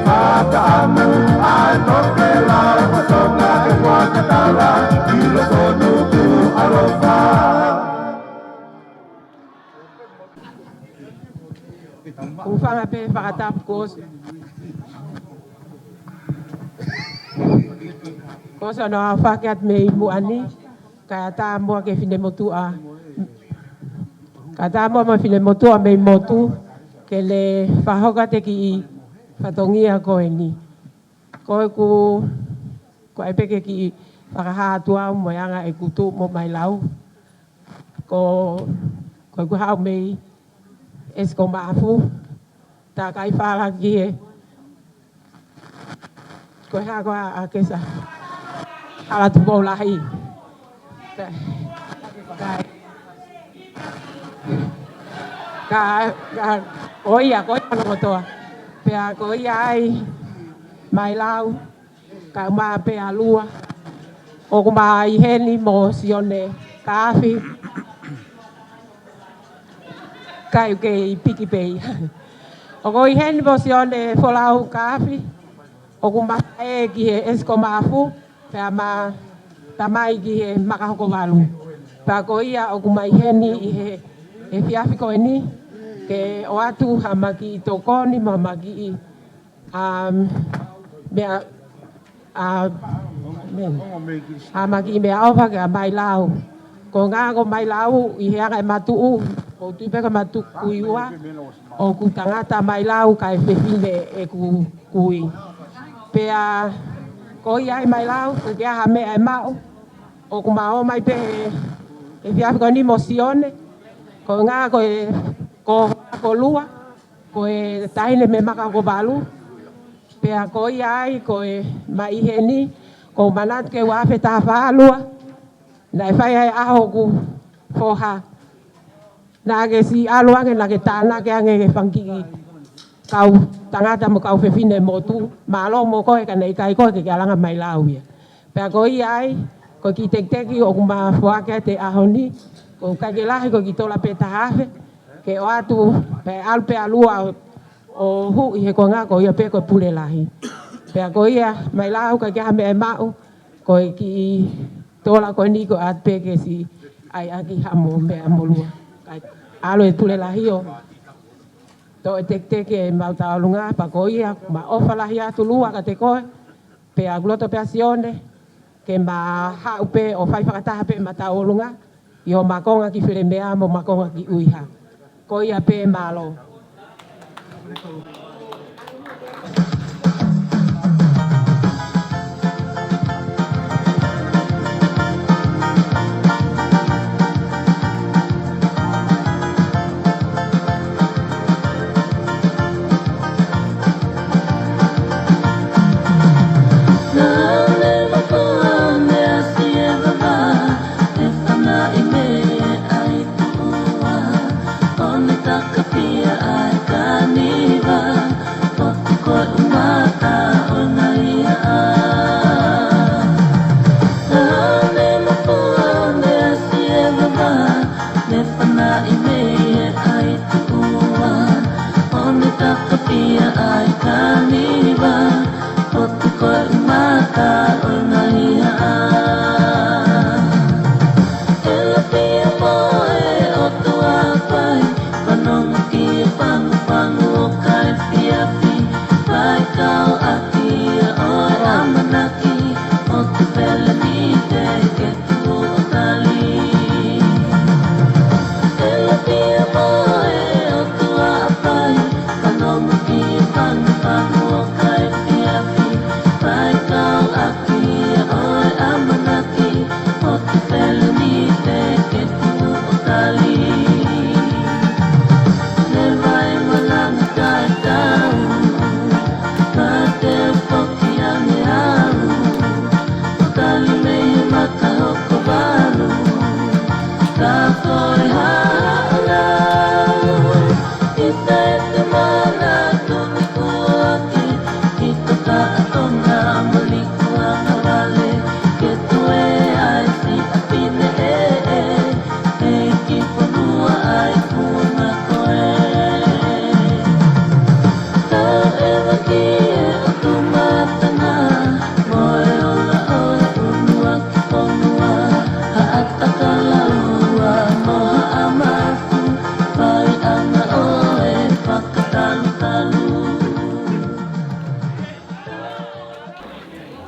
Fakaʻamu ai toke lau ʻa Tonga ke fakatala ʻi loto Nukuʻalofa. Hūfanga pē fakatapu kuo ʻosi. Kuo ʻosi hono aofaki atu mei muʻa ni. Kae ʻatā muʻa ki he finemotuʻa. Kae ʻatā muʻa mo e finemotuʻa mei motu ke ne fakahoko atu e kiʻi fatongia ko eni. Ko ʻeku, ko e peke kiʻi fakahā atu au mo e anga ʻeku tuʻu mo Mailau. Ko, ko ʻeku haʻu mei ʻEsi ko Maʻafu. Takai fala ki he. Ko e hā ko ā ʻa Kesa. Hala Tupou Lahi. Ka, ka, ka, ka, ko ia, ko ia hono kotoa. Pea ko ia ai, Mailau, kae ʻumaʻā pē ʻa Lua. ʻOku ma ʻi heni mo Sione Kaafi. Kai ke i piki pei. ʻOku ʻi heni mo Sione Folau Kaafi. ʻOku ma ʻi he ʻEsi ko Maʻafu. Pea ma tamai ki he Makahokovalu. Pea ko ia ʻoku ma ʻi heni ʻi he, he efiafi ko eni. Ke ʻoatu ha ma kiʻi tokoni mo ha ma kiʻi, um, meʻa, a, men. Ha ma kiʻi meʻaʻofa kia Mailau. Ko e ʻuhinga ko Mailau ʻi he anga e matuʻu, ʻoku ou tui pē ko e matuʻu kui ua, ʻoku tangata Mailau kae fefine ʻeku kui. Pea ko ia ai Mailau, ko e hā ha meʻa ʻe maʻu, ʻoku ma ō mai pē he, he efiafi ko eni mo Sione, ko e ʻuhinga ko e, ko, ko Lua, ko e taʻahine mei Makahokovalu. Pea ko ia ai, ko e ma ʻi heni, ʻoku ou manatu ki he ua afe taha fā Lua. Naʻe fai ai ʻa hoku foha. Naʻa ke siʻi ʻalu ange, naʻa ke tānaki ange ki he fanga kiʻi kau tangata mo e kau fefine motu. Mālō mo koe ka naʻe ʻikai koe ke ke ʻalu ange Mailau ia. Pea ko ia ai, ko e kiʻi tekiteki ʻoku ma foaki atu he ʻaho ni, ʻoku ʻikai ke lahi ko e kiʻi tola pē taha afe, ke ʻoatu, pea ʻalu pē ʻa Lua ʻo, ʻo huʻi he ko e ʻuhinga ko ia pē ko e pule lahi. Pea ko ia, Mailau ka ke ha meʻa ʻe maʻu, ko e kiʻi tola ko eni ko ʻoatu pē ke siʻi ʻai ʻaki ha mo meʻa mo lua. Kae ʻalu e Tulelahio, toʻo e teketeke ʻemau tauʻolunga, pea ko ia ma ʻofa lahi atu Lua kiate koe, pea ʻoku loto pē ʻa Sione ke ma haʻu pē ʻo fai fakataha pē ʻema tauʻolunga ʻi hoʻoma konga ki Felemea mo homa konga ki ʻUiha. Ko ia pē, mālō.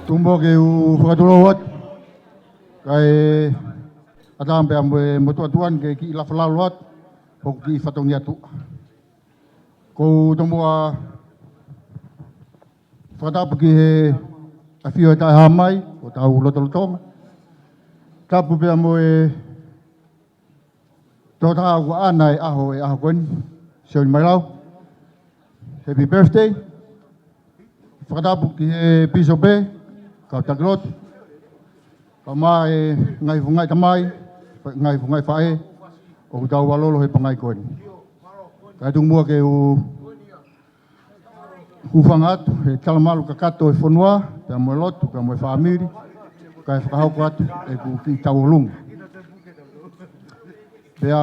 Tuku muʻa ke u fakatulou atu. Kae ʻatā pea mo e motuʻa tuʻa ni ke kiʻi lafalalo atu hoku kiʻi fatongia tuʻa. ʻOku ou tomuʻa fakatapu ki he ʻafio ʻa e Taʻehāmai ʻo tau lotolotonga. Tapu pea mo e tokotaha ʻoku ʻaʻana e ʻaho, e ʻaho ko eni, Sione Mailau. Happy birthday. Fakatapu ki he pīsope, kau taki lotu, kae ʻumaʻā e ngaahi fuʻu ngaahi tamai, ngaahi fuʻu ngaahi faʻē ʻoku tau ʻalolo he pongipongi ko eni. Kae tuku muʻa ke u hūfanga atu he talamalu kakato e fonua, pea mo e lotu, pea mo e fāmili, kae fakahoko atu ʻeku kiʻi tauʻolunga. Pea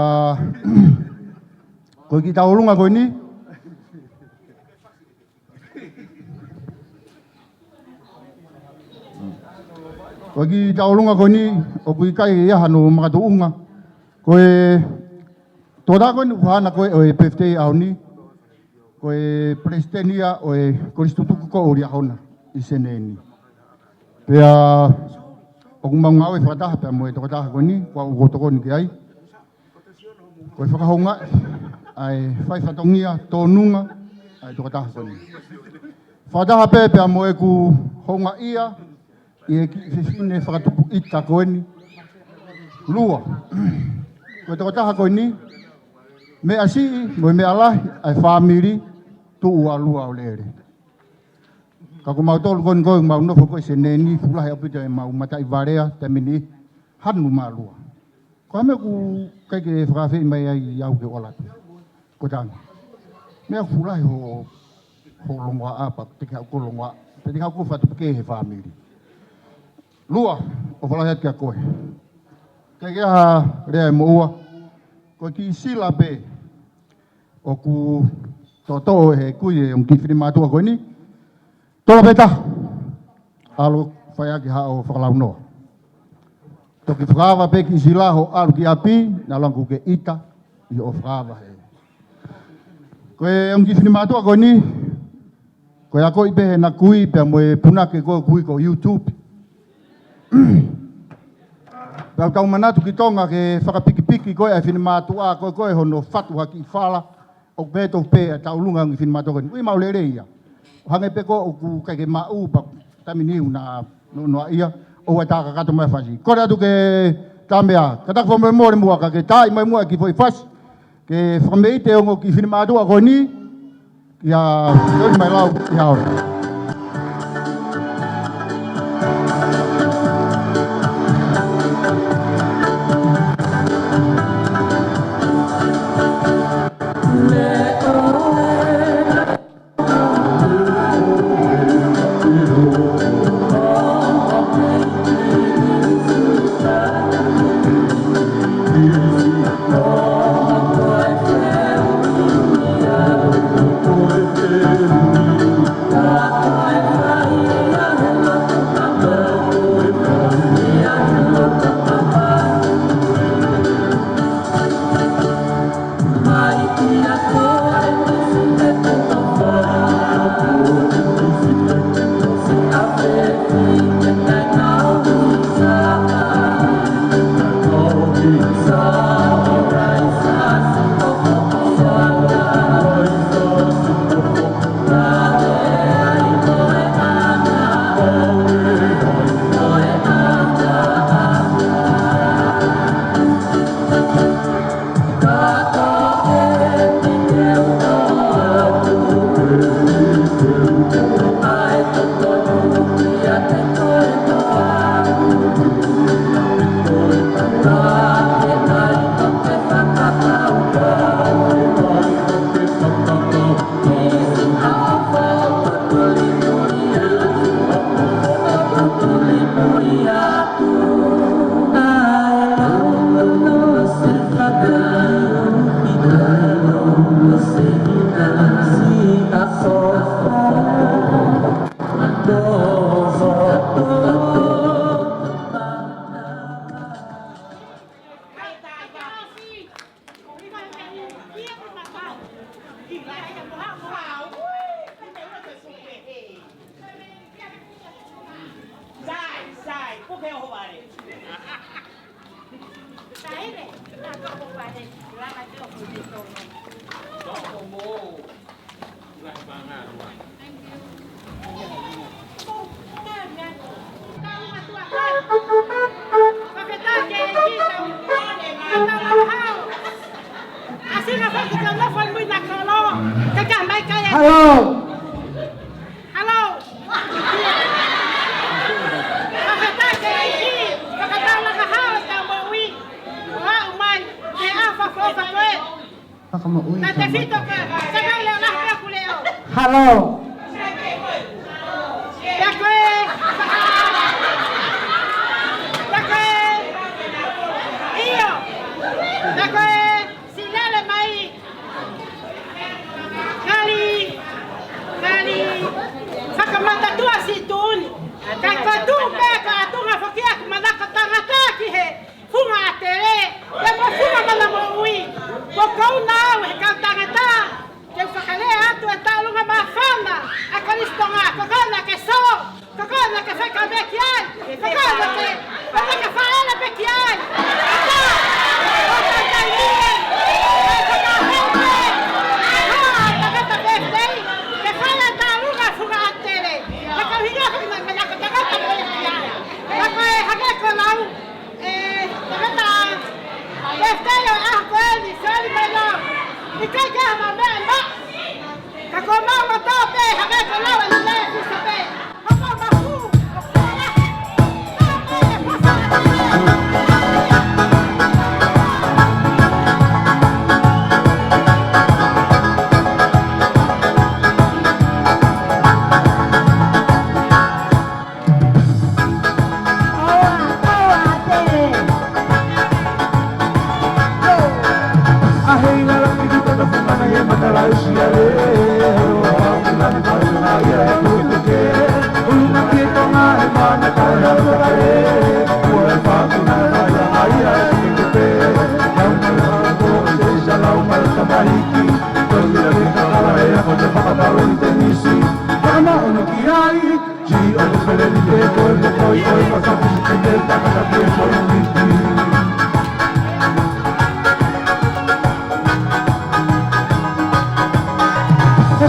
ko e kiʻi tauʻolunga ko eni, ko e kiʻi tauʻolunga ko eni, ʻoku ʻikai ke ʻi ai hano makatuʻunga. Ko e tokotaha ko eni ʻoku haʻana ko ē ʻo e birthday ʻaho ni, ko e palesiteni ia ʻo e Kolisi Tutuku ko ē ʻo Liahona ʻi Senē ni. Pea ʻoku mau ngāue fakataha pea mo e tokotaha ko eni, ko au ʻoku ou tokoni ki ai. Ko e fakahoungaʻi ʻa e fai fatongia tōnunga ʻa e tokotaha ko eni. Fakataha pē pea mo ʻeku houngaʻia ʻi he kiʻi fefine fakatupu ʻita ko eni. Lua. Ko e tokotaha ko eni, meʻa siʻi mo e meʻa lahi ʻa e fāmili Tuʻualua ʻo Lele. Ka ko mautolu ko eni ko ē ʻoku mau nofo ko ē ʻi Senē ni, fuʻu lahi ʻaupito ʻemau mataʻi valea, taimi ni hanu mā Lua. Ko e hā e meʻa ʻoku ʻikai ke fakaafeʻi mai ai au ke u ʻalu atu? Ko e taha. Meʻa ʻoku fuʻu lahi hoʻo, hoʻo longoaʻa, pea teʻeki ke u longoaʻa, pea teʻeki ke u fakatupu kehe he fāmili. Lua, ʻofa lahi atu kiate koe. ʻIkai ke ʻi ai ha lea ʻe moʻua, ko e kiʻi sila pē ʻoku toʻotoʻo ʻe he kui ʻo e ongo kiʻi finemātuʻa ko eni. Tola pē taha. ʻAlu fai ʻaki haʻo fakalaunoa. Toki fakaava pē ki sila hoʻo ʻalu ki ʻapi, naʻa langa kuke ita, ʻi hoʻo fakaava he. Ko e ongo kiʻi finemātuʻa ko eni, ko e akoʻi pē he na kui, pea mo e punake ko ē kui ko YouTube. Pea ʻoku tau manatu ki Tonga ke fakapikipiki ko ē ʻa e finemātuʻa ko ē ko ē hono fatu ha kiʻi fala, ʻoku pehē tofu pē ʻa e tauʻolunga ʻo e ongo kiʻi finemātuʻa ko eni. ʻOku ʻi ai maʻu lelei ia. ʻO hangē pē ko ʻoku ʻikai ke maʻu pea taimi ni ʻoku na noʻonoa ia, ʻoua ʻe tā kakato mai fasi. Kole atu ke tā meʻa, ka taku fakamolemole muʻa ka ke tā mai muʻa e kiʻi foʻi fasi. Ke fakameʻite e ongo kiʻi finemātuʻa ko eni, ia, ʻio mai lau, ia ora. Hello. Hello. Fakafetaʻi ki he ʻEiki, fakataulakahau ʻetau moʻui. ʻO aʻu mai ki he ʻaho fakaʻofa ko ē. Fakamoʻui. Tautefito ka, ka kai leo lah pea ku leo. Hello. Pea ko e. Pea ko e. ʻIo. Pea ko e. Siʻi lele mai. Kali, kali, fakamatatua siʻi tuʻu ni. Kae ko e tuʻu pē ko e ʻatunga foki ʻoku manako tangata ki he funga ʻātele, pea mo e funga mana moʻui. Ko e kau nau he kau tangata, ke fakalea atu e tauʻolunga māfana ʻa Kalisito, ko koe naʻa ke sō, ko koe naʻa ke fekame ki ai, ko koe naʻa ke, ko koe naʻa ke faʻa ala pē ki ai. ʻAtā, ʻo ka taimi ē, ʻe ka ka heke, ʻe hoa ʻa e tangata birthday, ke fai e tauʻolunga funga ʻātele. He ko e ʻuhinga ko ē naʻa ke manako tangata mo ia ki ai. Ka ko e hangē ko e lau ʻa e tangata birthday ʻo e ʻaho ko eni, sorry mai lā. ʻIkai ke ʻi ai ha meʻa ʻe maʻu. Ka ko e maʻu ʻatautolu pē, hangē ko e lau ʻa e lelei ʻa e pusa pē. Ka ko e maʻu, ka ko e maʻu.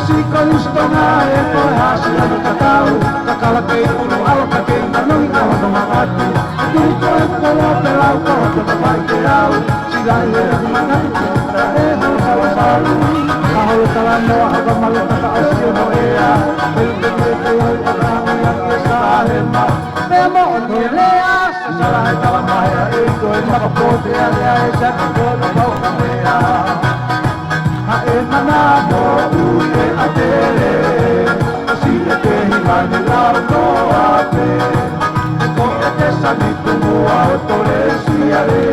Siko Lusi Tonga ē, ko e hā siʻa ʻalu tatau, kakala kei ʻulu ʻalo ka kei manongi ka hono mamatu. Tui ko e koloa pē lau ko hono tamai ke au, sila ʻi he ʻapi manatu, ʻe holo kala malu, ka holo kala noa ʻa ka malu taka ʻo sio no ea, pelu pelu e kei ʻoi ʻa ka ʻamu ia ke sa hema. Pea mo ʻoku ne lea, sasala he tala mahe ʻa e ko e makapote ʻa lea e saki ko e pau ka mea. Haʻe mana mo ui e ʻatele, ʻosi e te himani lau noa pē. Ko e te sani tumu a o tole siale,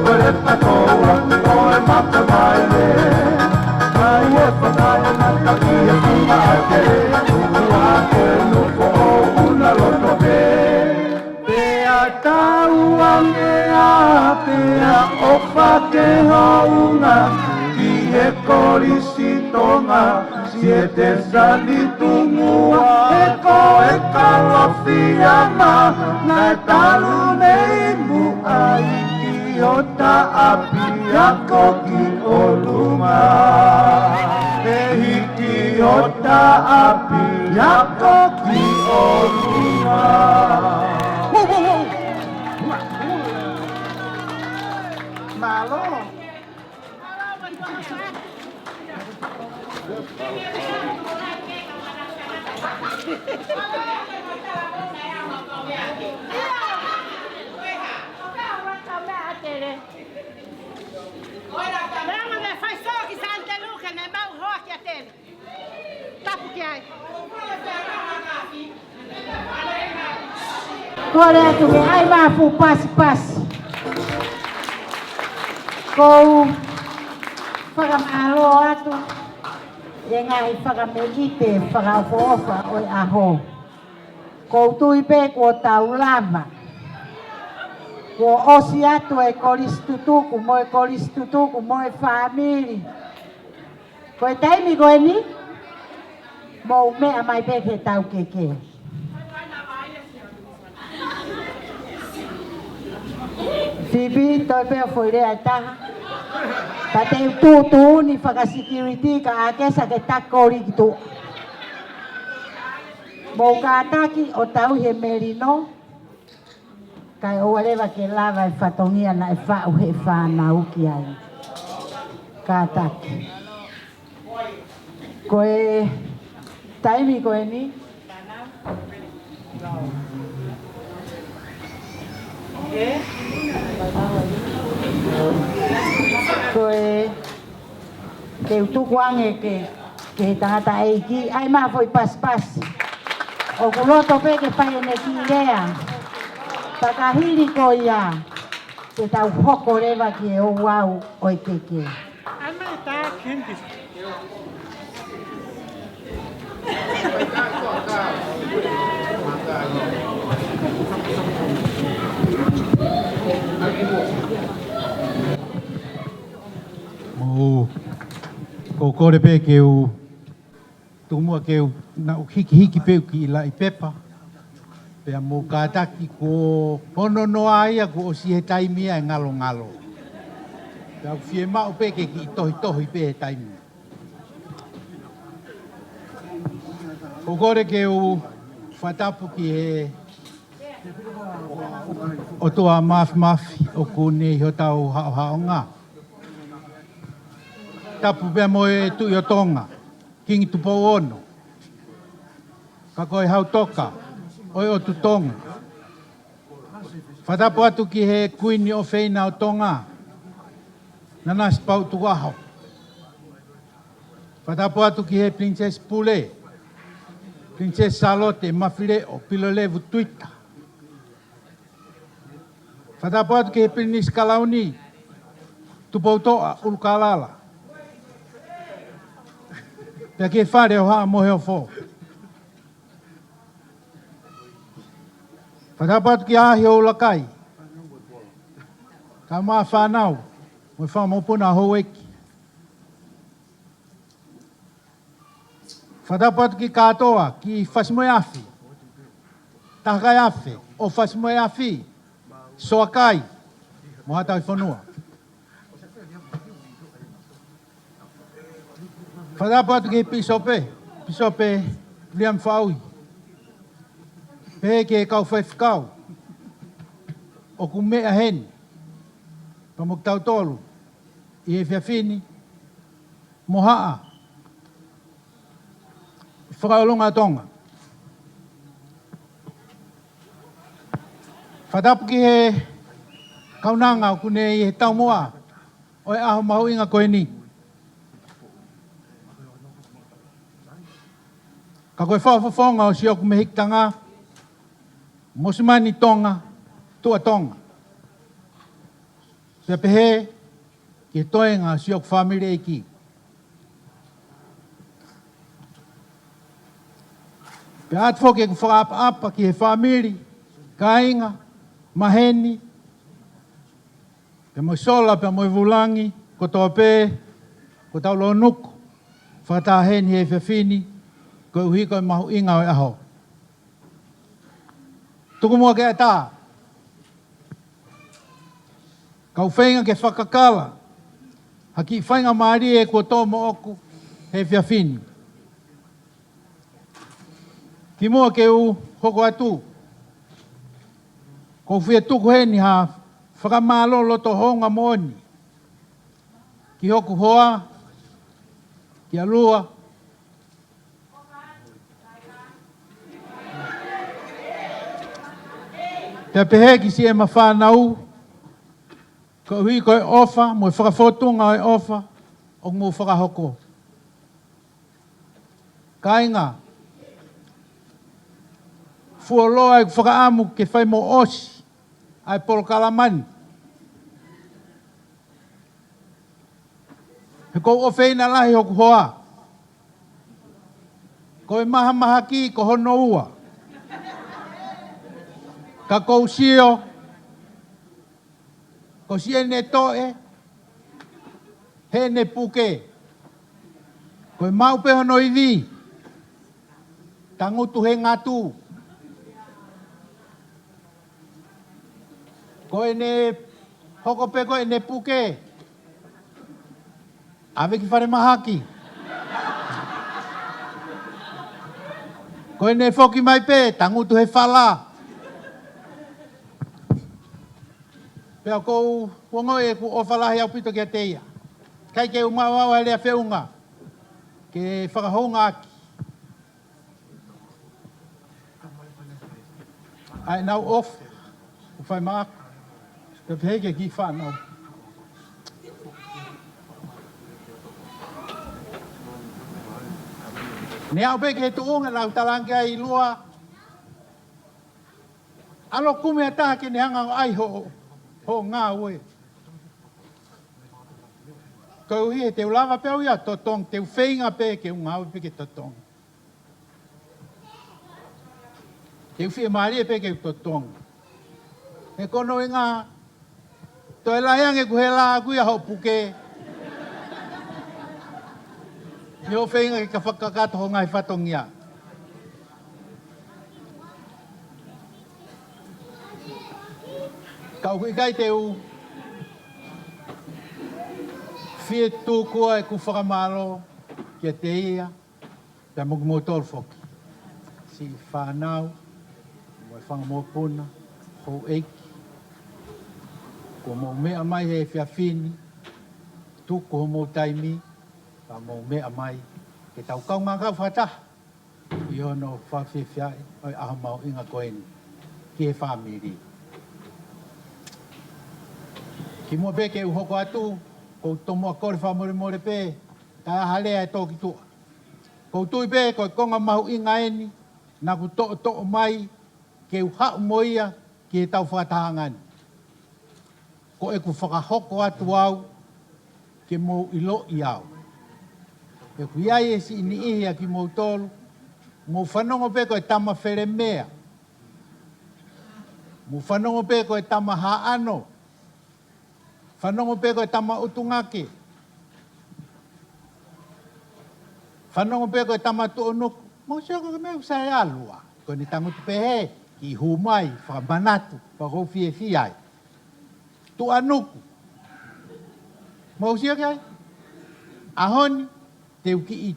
ko le pato a ko e mata mai le. Ai e whakae na taki e funga ake, ua ko e nofo o una loto pē. Pea tau ange ā, pea ʻofa ke hounga ki he Kolisi Tonga, siʻete sani tungua, he ko e kalofiama, naʻe talu mei muʻa ʻi ki hota ʻapiako ki ʻolunga. He hiki hota ʻapiako ki ʻolunga. Mālō. Tapu ki ai. Kole atu ke ʻai mai ha fuʻu pasipasi. Kou fakamālō atu ʻi he ngaahi fakameʻite fakaʻofoʻofa ʻo e ʻaho. Kou tui pē kuo tau lava. Kuo ʻosi atu e kolisi tutuku mo e kolisi tutuku mo e fāmili. Ko e taimi ko eni, mou meʻa mai pē ke tau keke. Fipi, toe pē ʻo foʻi lea ʻe taha. Pea te u tuʻutuʻuni fakasikiliti ka ʻakesa ke takoli ki tuʻa. Mou kātaki ʻo tauhi e melino. Kae ʻoua leva ke lava e fatongia naʻe faʻu he fānau ki ai. Kātaki. Ko e taimi ko eni. Ko e Te u tuku ange ke, ke he tangataʻeiki, ʻai mai ha foʻi pasipasi. ʻOku loto pē ke fai ʻene kiʻi lea. Pea ka hili ko ia, te tau hoko leva ki he ouau ʻo e keke. ʻAi mai tā Kendi. Mou, kou kole pē ke u, tuku muʻa ke u, naʻa ku hikihiki pē ʻeku kiʻi laʻi pepa. Pea mou kātaki kuo ono noa ia kuo ʻosi he taimi ia e ngalongalo. Pea ʻoku fiemaʻu pē ke kiʻi tohitohi pē he taimi. Kou kole ke u fakatapu ki he ʻOtua Māfimafi ʻoku ne ʻi hotau haʻohaʻonga. Tapu pea mo e Tuʻi ʻo Tonga, Kingi Tupou Ono, ka ko e Hau Toka ʻo e ʻOtu Tonga. Fakatapu atu ki he Kuini ʻofeina ʻo Tonga, Nanasipauʻu Tukuʻaho. Fakatapu atu ki he Pilinisesi Pule, Pilinisesi Sālote Mafileʻo Pilolevu Tuita. Fakatapu atu ki he Pilinisi Kalauni, Tupoutoʻa ʻUlukalala. Pea ki he Fale ʻo Haʻa Moheofo. Fakatapu atu ki he ʻAʻahi ʻo ʻUlakai, kae ʻumaʻā e fānau mo e fanga mokopuna houʻeiki. Fakatapu atu ki he kātoa, ki Fasimoeafi, Tahakaiafe, ʻo Fasimoeafi, Soakai, mo Haʻa Tauhi Fonua. Fakatapu atu ki he pīsope, Pīsope Viliami Faui, pehē ki he kau faifekau ʻoku meʻa heni pea mo kitautolu ʻi he efiafi ni, mo Haʻa Fakaʻolunga ʻo Tonga. Fakatapu ki he kaunanga ʻoku ne ʻi he taumuʻa ʻo e ʻaho mahuʻinga ko eni. Ka ko e fakafofonga ʻo siʻoku mehikitanga, Mosimani Tonga, Tuʻa Tonga, pea pehē ki he toenga ʻo siʻoku fāmili ʻeiki. Pea ʻoatu foki ʻeku fakaʻapaʻapa ki he fāmili, kāinga, maheni, pea mo e sola, pea mo e vulangi kotoa pē kuo tau lōnuku fakataha heni he efiafi ni, koeʻuhi ko e mahuʻinga ʻo e ʻaho. Tuku muʻa ke ʻatā, kau feinga ke fakakala ha kiʻi faingamālie kuo tō moʻoku he efiafi ni. Kimuʻa ke u hoko atu, ʻoku ou fie tuku heni ha fakamālō loto houngaʻia moʻoni ki hoku hoa, kia Lua, pea pehē ki siʻema fānau, koeʻuhi ko e ʻofa mo e fakafōtunga ʻo e ʻofa ʻoku mou fakahoko. Kāinga, fuoloa ʻeku fakaʻamu ke fai mo ʻosi ʻa e polokalama ni, he ʻoku ou ʻofeina lahi hoku hoa. Ko e mahamahaki ko hono ua. Ka ʻoku ou sio, ko siʻene toʻe, heʻene puke. Ko e maʻu pē hono ivi, tangutu he ngatu. Ko ʻene hoko pē ko ʻene puke, ʻave ki falemahaki. Ko ʻene foki mai pē, tangutu he fala. Pea ʻoku ou ongoʻi ʻeku ʻofa lahi ʻaupito kiate ia. ʻIkai ke u maʻu au ha lea feʻunga ke fakahoungaʻaki ʻa ʻenau ʻofa ʻoku fai maʻaku, pea pehē ki he kiʻi fānau. Ne aʻu pē ki he tuʻunga naʻa ku talaange ai, Lua, ʻalu ʻo kumi ha taha ke ne hanga ʻo ʻai hoʻo, hoʻo ngāue. Koeʻuhi he te u lava pē au ia ʻo totongi, te u feinga pē ke u ngāue pē ke totongi. Te u fiemālie pē ke u totongi. He ko hono ʻuhinga, toe lahi ange ʻeku hela ʻaʻaku ia hoʻo puke, ʻi hoʻo feinga ke ka fakakakato hoʻo ngaahi fatongia. Ka ʻoku ʻikai te u fie tuku ʻeku fakamālō kiate ia, pea mo kimoutolu foki, siʻi fānau, mo e fanga mokopuna, houʻeiki, kuo mou meʻa mai he efiafi ni, tuku homou taimi, pea mou meʻa mai ke tau kaungā kau fakataha ʻi hono fakafiefiaʻi ʻo e ʻaho mahuʻinga ko eni ki he fāmili. Kimuʻa pē ke u hoko atu, ʻoku ou tomuʻa kole fakamolemole pē, ka ʻi ai ha lea ʻe tō ki tuʻa. ʻOku ou tui pē ko e konga mahuʻinga eni naʻa ku toʻotoʻo mai ke u haʻu mo ia ki heʻetau fakatahaʻanga ni. Ko ʻeku fakahoko atu au ke mou ʻiloʻi au. ʻOku ʻi ai e siʻi niʻihi ʻa kimoutolu, mou fanongo pē ko e tama felemea, mou fanongo pē ko e tama haʻano, fanongo pē ko e tama ʻutungake, fanongo pē ko e tama tuʻunuku. Mou sio ko e meʻa ʻoku sai ʻa Lua. Ko ʻene tangutu pehē, kiʻi hū mai, fakamanatu, fakafiefia ai. Tuʻunuku. Mou sio ki ai. ʻAho ni, te u kiʻi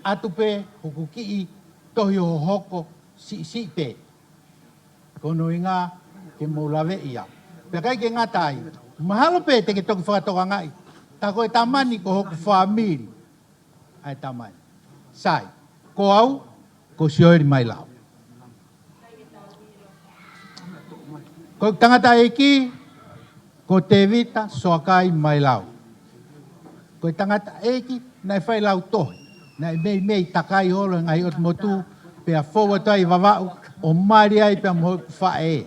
atu pē hoku kiʻi tohi hohoko siʻisiʻi pē. Ko hono ʻuhinga ke mou laveʻi ia. Pea ʻikai ke ngata ai, mahalo pē te ke toki fakatokangaʻi, tā ko e tama ni ko hoku fāmili. ʻA e tama ni. Sai, ko au, ko Sioeli Mailau. Ko e tangataʻeiki, ko Tevita Soakai Mailau. Ko e tangataʻeiki naʻe fai lautohi, naʻe meimei takai holo he ngaahi ʻotu motu, pea fou atu ai Vavaʻu ʻo mali ai pea mo hoku faʻē.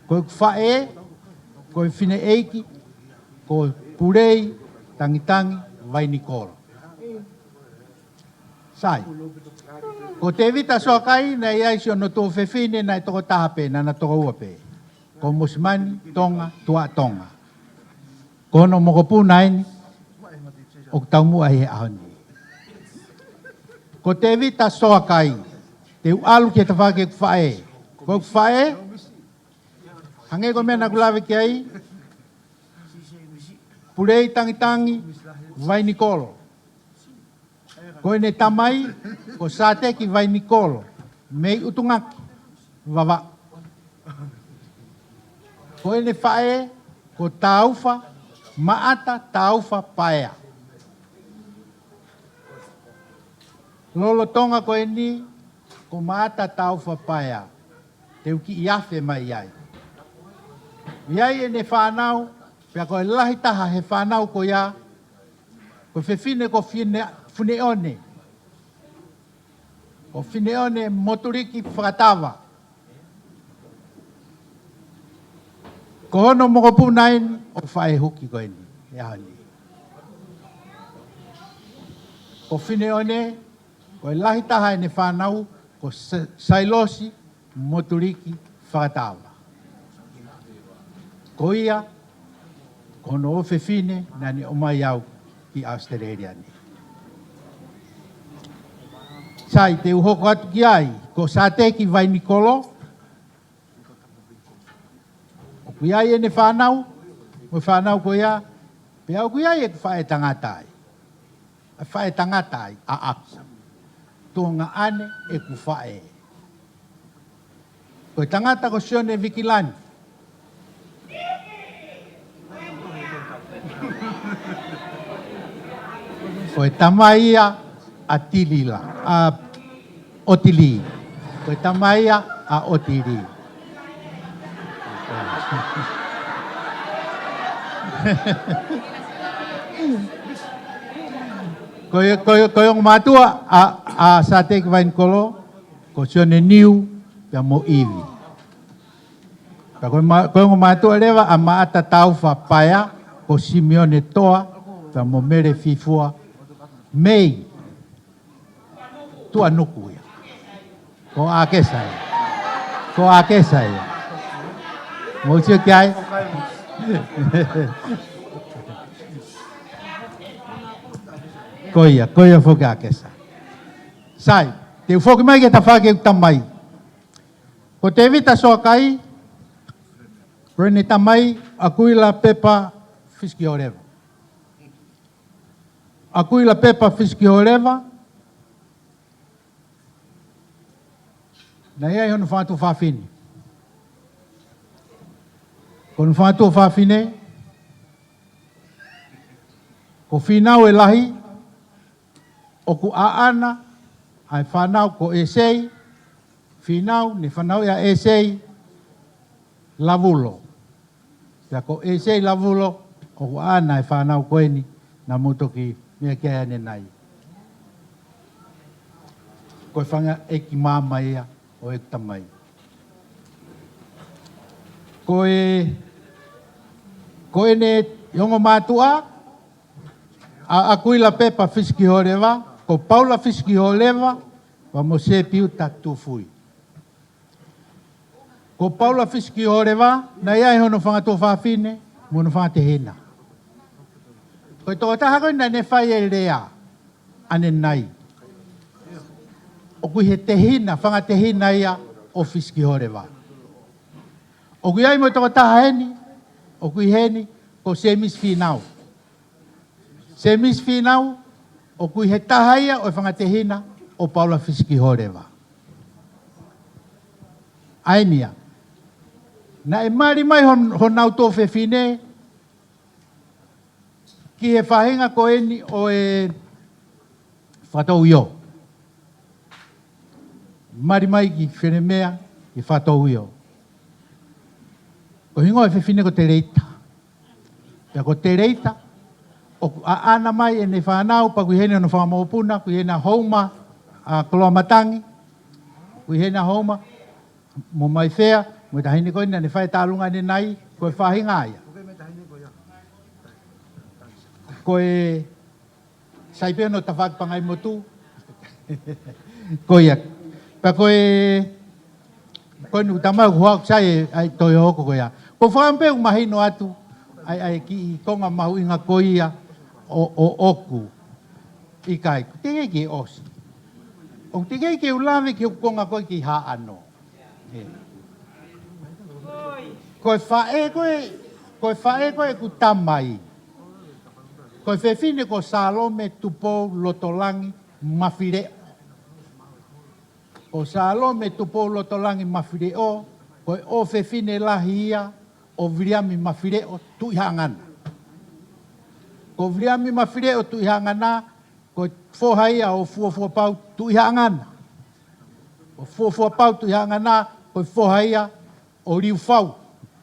Ko hoku faʻē, ko e fineʻeiki, ko Pulei Tangitangi Vainikolo. Sai. Ko Tevita Soakai naʻe ʻi ai siʻono tuofefine naʻe toko taha pē, naʻa na toko ua pē. Ko Mosimani Tonga Tuatonga. Ko hono mokopuna eni ʻoku taumuʻa ʻi he ʻaho ni. Ko Tevita Soakai, te u ʻalu ki he tafaʻaki ʻeku faʻē. Ko hoku faʻē, hangē ko e meʻa naʻa ku lave ki ai, Pulei Tangitangi Vainikolo. Ko ʻene tamai, ko Sateki Vainikolo, mei ʻUtungaki, Vavaʻu. Ko ʻene faʻē, ko Taufa, Maʻata Taufa Paea. Lolotonga ko eni, ko Maʻata Taufa Paea, te u kiʻi afe mai ai. ʻI ai ʻene fānau, pea ko e lahi taha he fānau ko ia, ko e fefine ko Fine-, Funeʻone. Ko Fineʻone Motuliki Fakatava. Ko hono mokopuna eni ʻoku faʻē huki ko eni, he ʻaho ni. Ko Fineʻone, ko e lahi taha ʻene fānau, ko Sa-, Sailosi Motuliki Fakatava. Ko ia, ko hono ʻofefine naʻa ne ʻomai au ki ʻAositelēlia ni. Sai, te u hoko atu ki ai, ko Sateki Vainikolo, ʻoku ʻi ai ʻene fānau, mo e fānau ko ia, pea ʻoku ʻi ai ʻeku faʻē tangata ai. ʻA e faʻē tangata ai, ʻaʻaku. Tuongaʻane ʻeku faʻē. Ko e tangata ko Sione Vikilani. Ko e tamai ia ʻa Tilila, ʻa ʻOtili. Ko e tamai ia ʻa ʻOtili. Ko e, ko e, ko e ongo mātuʻa ʻa, ʻa Sateki Vainikolo, ko Sione Niu, pea mo ʻIvi. Pea ko e ma-, ko e ongo mātuʻa leva ʻa Maʻata Taufa Paea, ko Simione Toa, pea mo Mele Fifua, mei Tuʻanuku ia. Ko ʻAkesa ia. Ko ʻAkesa ia. Mou sio ki ai. Ko ia, ko ia foki ʻAkesa. Sai, te u foki mai ki he tafaʻaki ʻeku tamai. Ko Tevita Soakai, ko ʻene tamai, ʻAkuila Pepa Fisikiholeva. ʻAkuila Pepa Fisikiholeva, naʻe ʻi ai hono fanga tuofāfine. Ko hono fanga tuofāfine, ko Fīnau ʻe Lahi, ʻoku ʻaʻana ʻa e fānau ko ʻEsei Fīnau, ne fanauʻi ʻa ʻEsei Lavulo. Pea ko ʻEsei Lavulo, ʻoku ʻaʻana e fānau ko eni, naʻa mou toki meʻa ki ai ʻanenai. Ko e fanga ʻeiki maama ia ʻo ʻeku tamai. Ko e, ko ʻene ongo mātuʻa, ʻa ʻAkuila Pepa Fisikiholeva, ko Paula Fisikiholeva, pea mo Sepiuta Tufui. Ko Paula Fisikiholeva, naʻe ʻi ai hono fanga tuofāfine, mo hono fanga tehina. Ko e tokotaha ko ē naʻa ne fai e lea ʻanenai, ʻoku ʻi he tehina, fanga tehina ia ʻo Fisikiholeva. ʻOku ʻi ai mo e tokotaha heni, ʻoku ʻi heni, ko Semisi Fīnau. Semisi Fīnau, ʻOku ʻi he taha ia ʻo e fanga tehina ʻo Paula Fisikihōleva. ʻA eni ia. Naʻe mali mai hon-, honau tuofefine ki he faʻahinga ko eni ʻo e Fakatouʻio. Mali mai ki Felemea, ki Fakatouʻio. Ko e hingoa ʻo e fefine ko Teleita. Pea ko Teleita, ʻoku ʻaʻana mai ʻene fānau, pea ʻoku ʻi heni hono fanga mokopuna, ʻoku ʻi heni ʻa Houma, ʻa Koloamatangi, ʻoku ʻi heni ʻa Houma, mo Maifea, mo e taʻahine ko ena naʻe fai e tālunga ʻanenai, ko e faʻahinga ia. Ko e sai pē hono tafaʻaki pangai motu. Ko ia. Pea ko e, ko e nuku tamai ʻoku hoa ʻoku sai e, ʻai toe hoko ko ia. Ko e fakaʻamu pē ʻoku mahino atu, ʻai, ʻai kiʻi konga mahuʻinga ko ia ʻo, ʻo ʻoku. ʻIkai, ʻoku teʻeki ke ʻosi. ʻOku teʻeki ke u lave ki hoku konga ko ē ki Haʻano. ʻE. Ko e faʻē ko ē, ko e faʻē ko ē ʻeku tamai. Ko e fefine ko Salome Tupou Lotolangi Mafileʻo. Ko Salome Tupou Lotolangi Mafileʻo, ko e ʻofefine lahi ia ʻo Viliami Mafileʻo Tuʻihaʻangana. Ko Viliami Mafileʻo Tuʻihaʻangana, ko e foha ia ʻo Fuofuapau Tuʻihaʻangana. Ko Fuofuapau Tuʻihaʻangana, ko e foha ia ʻo Liufau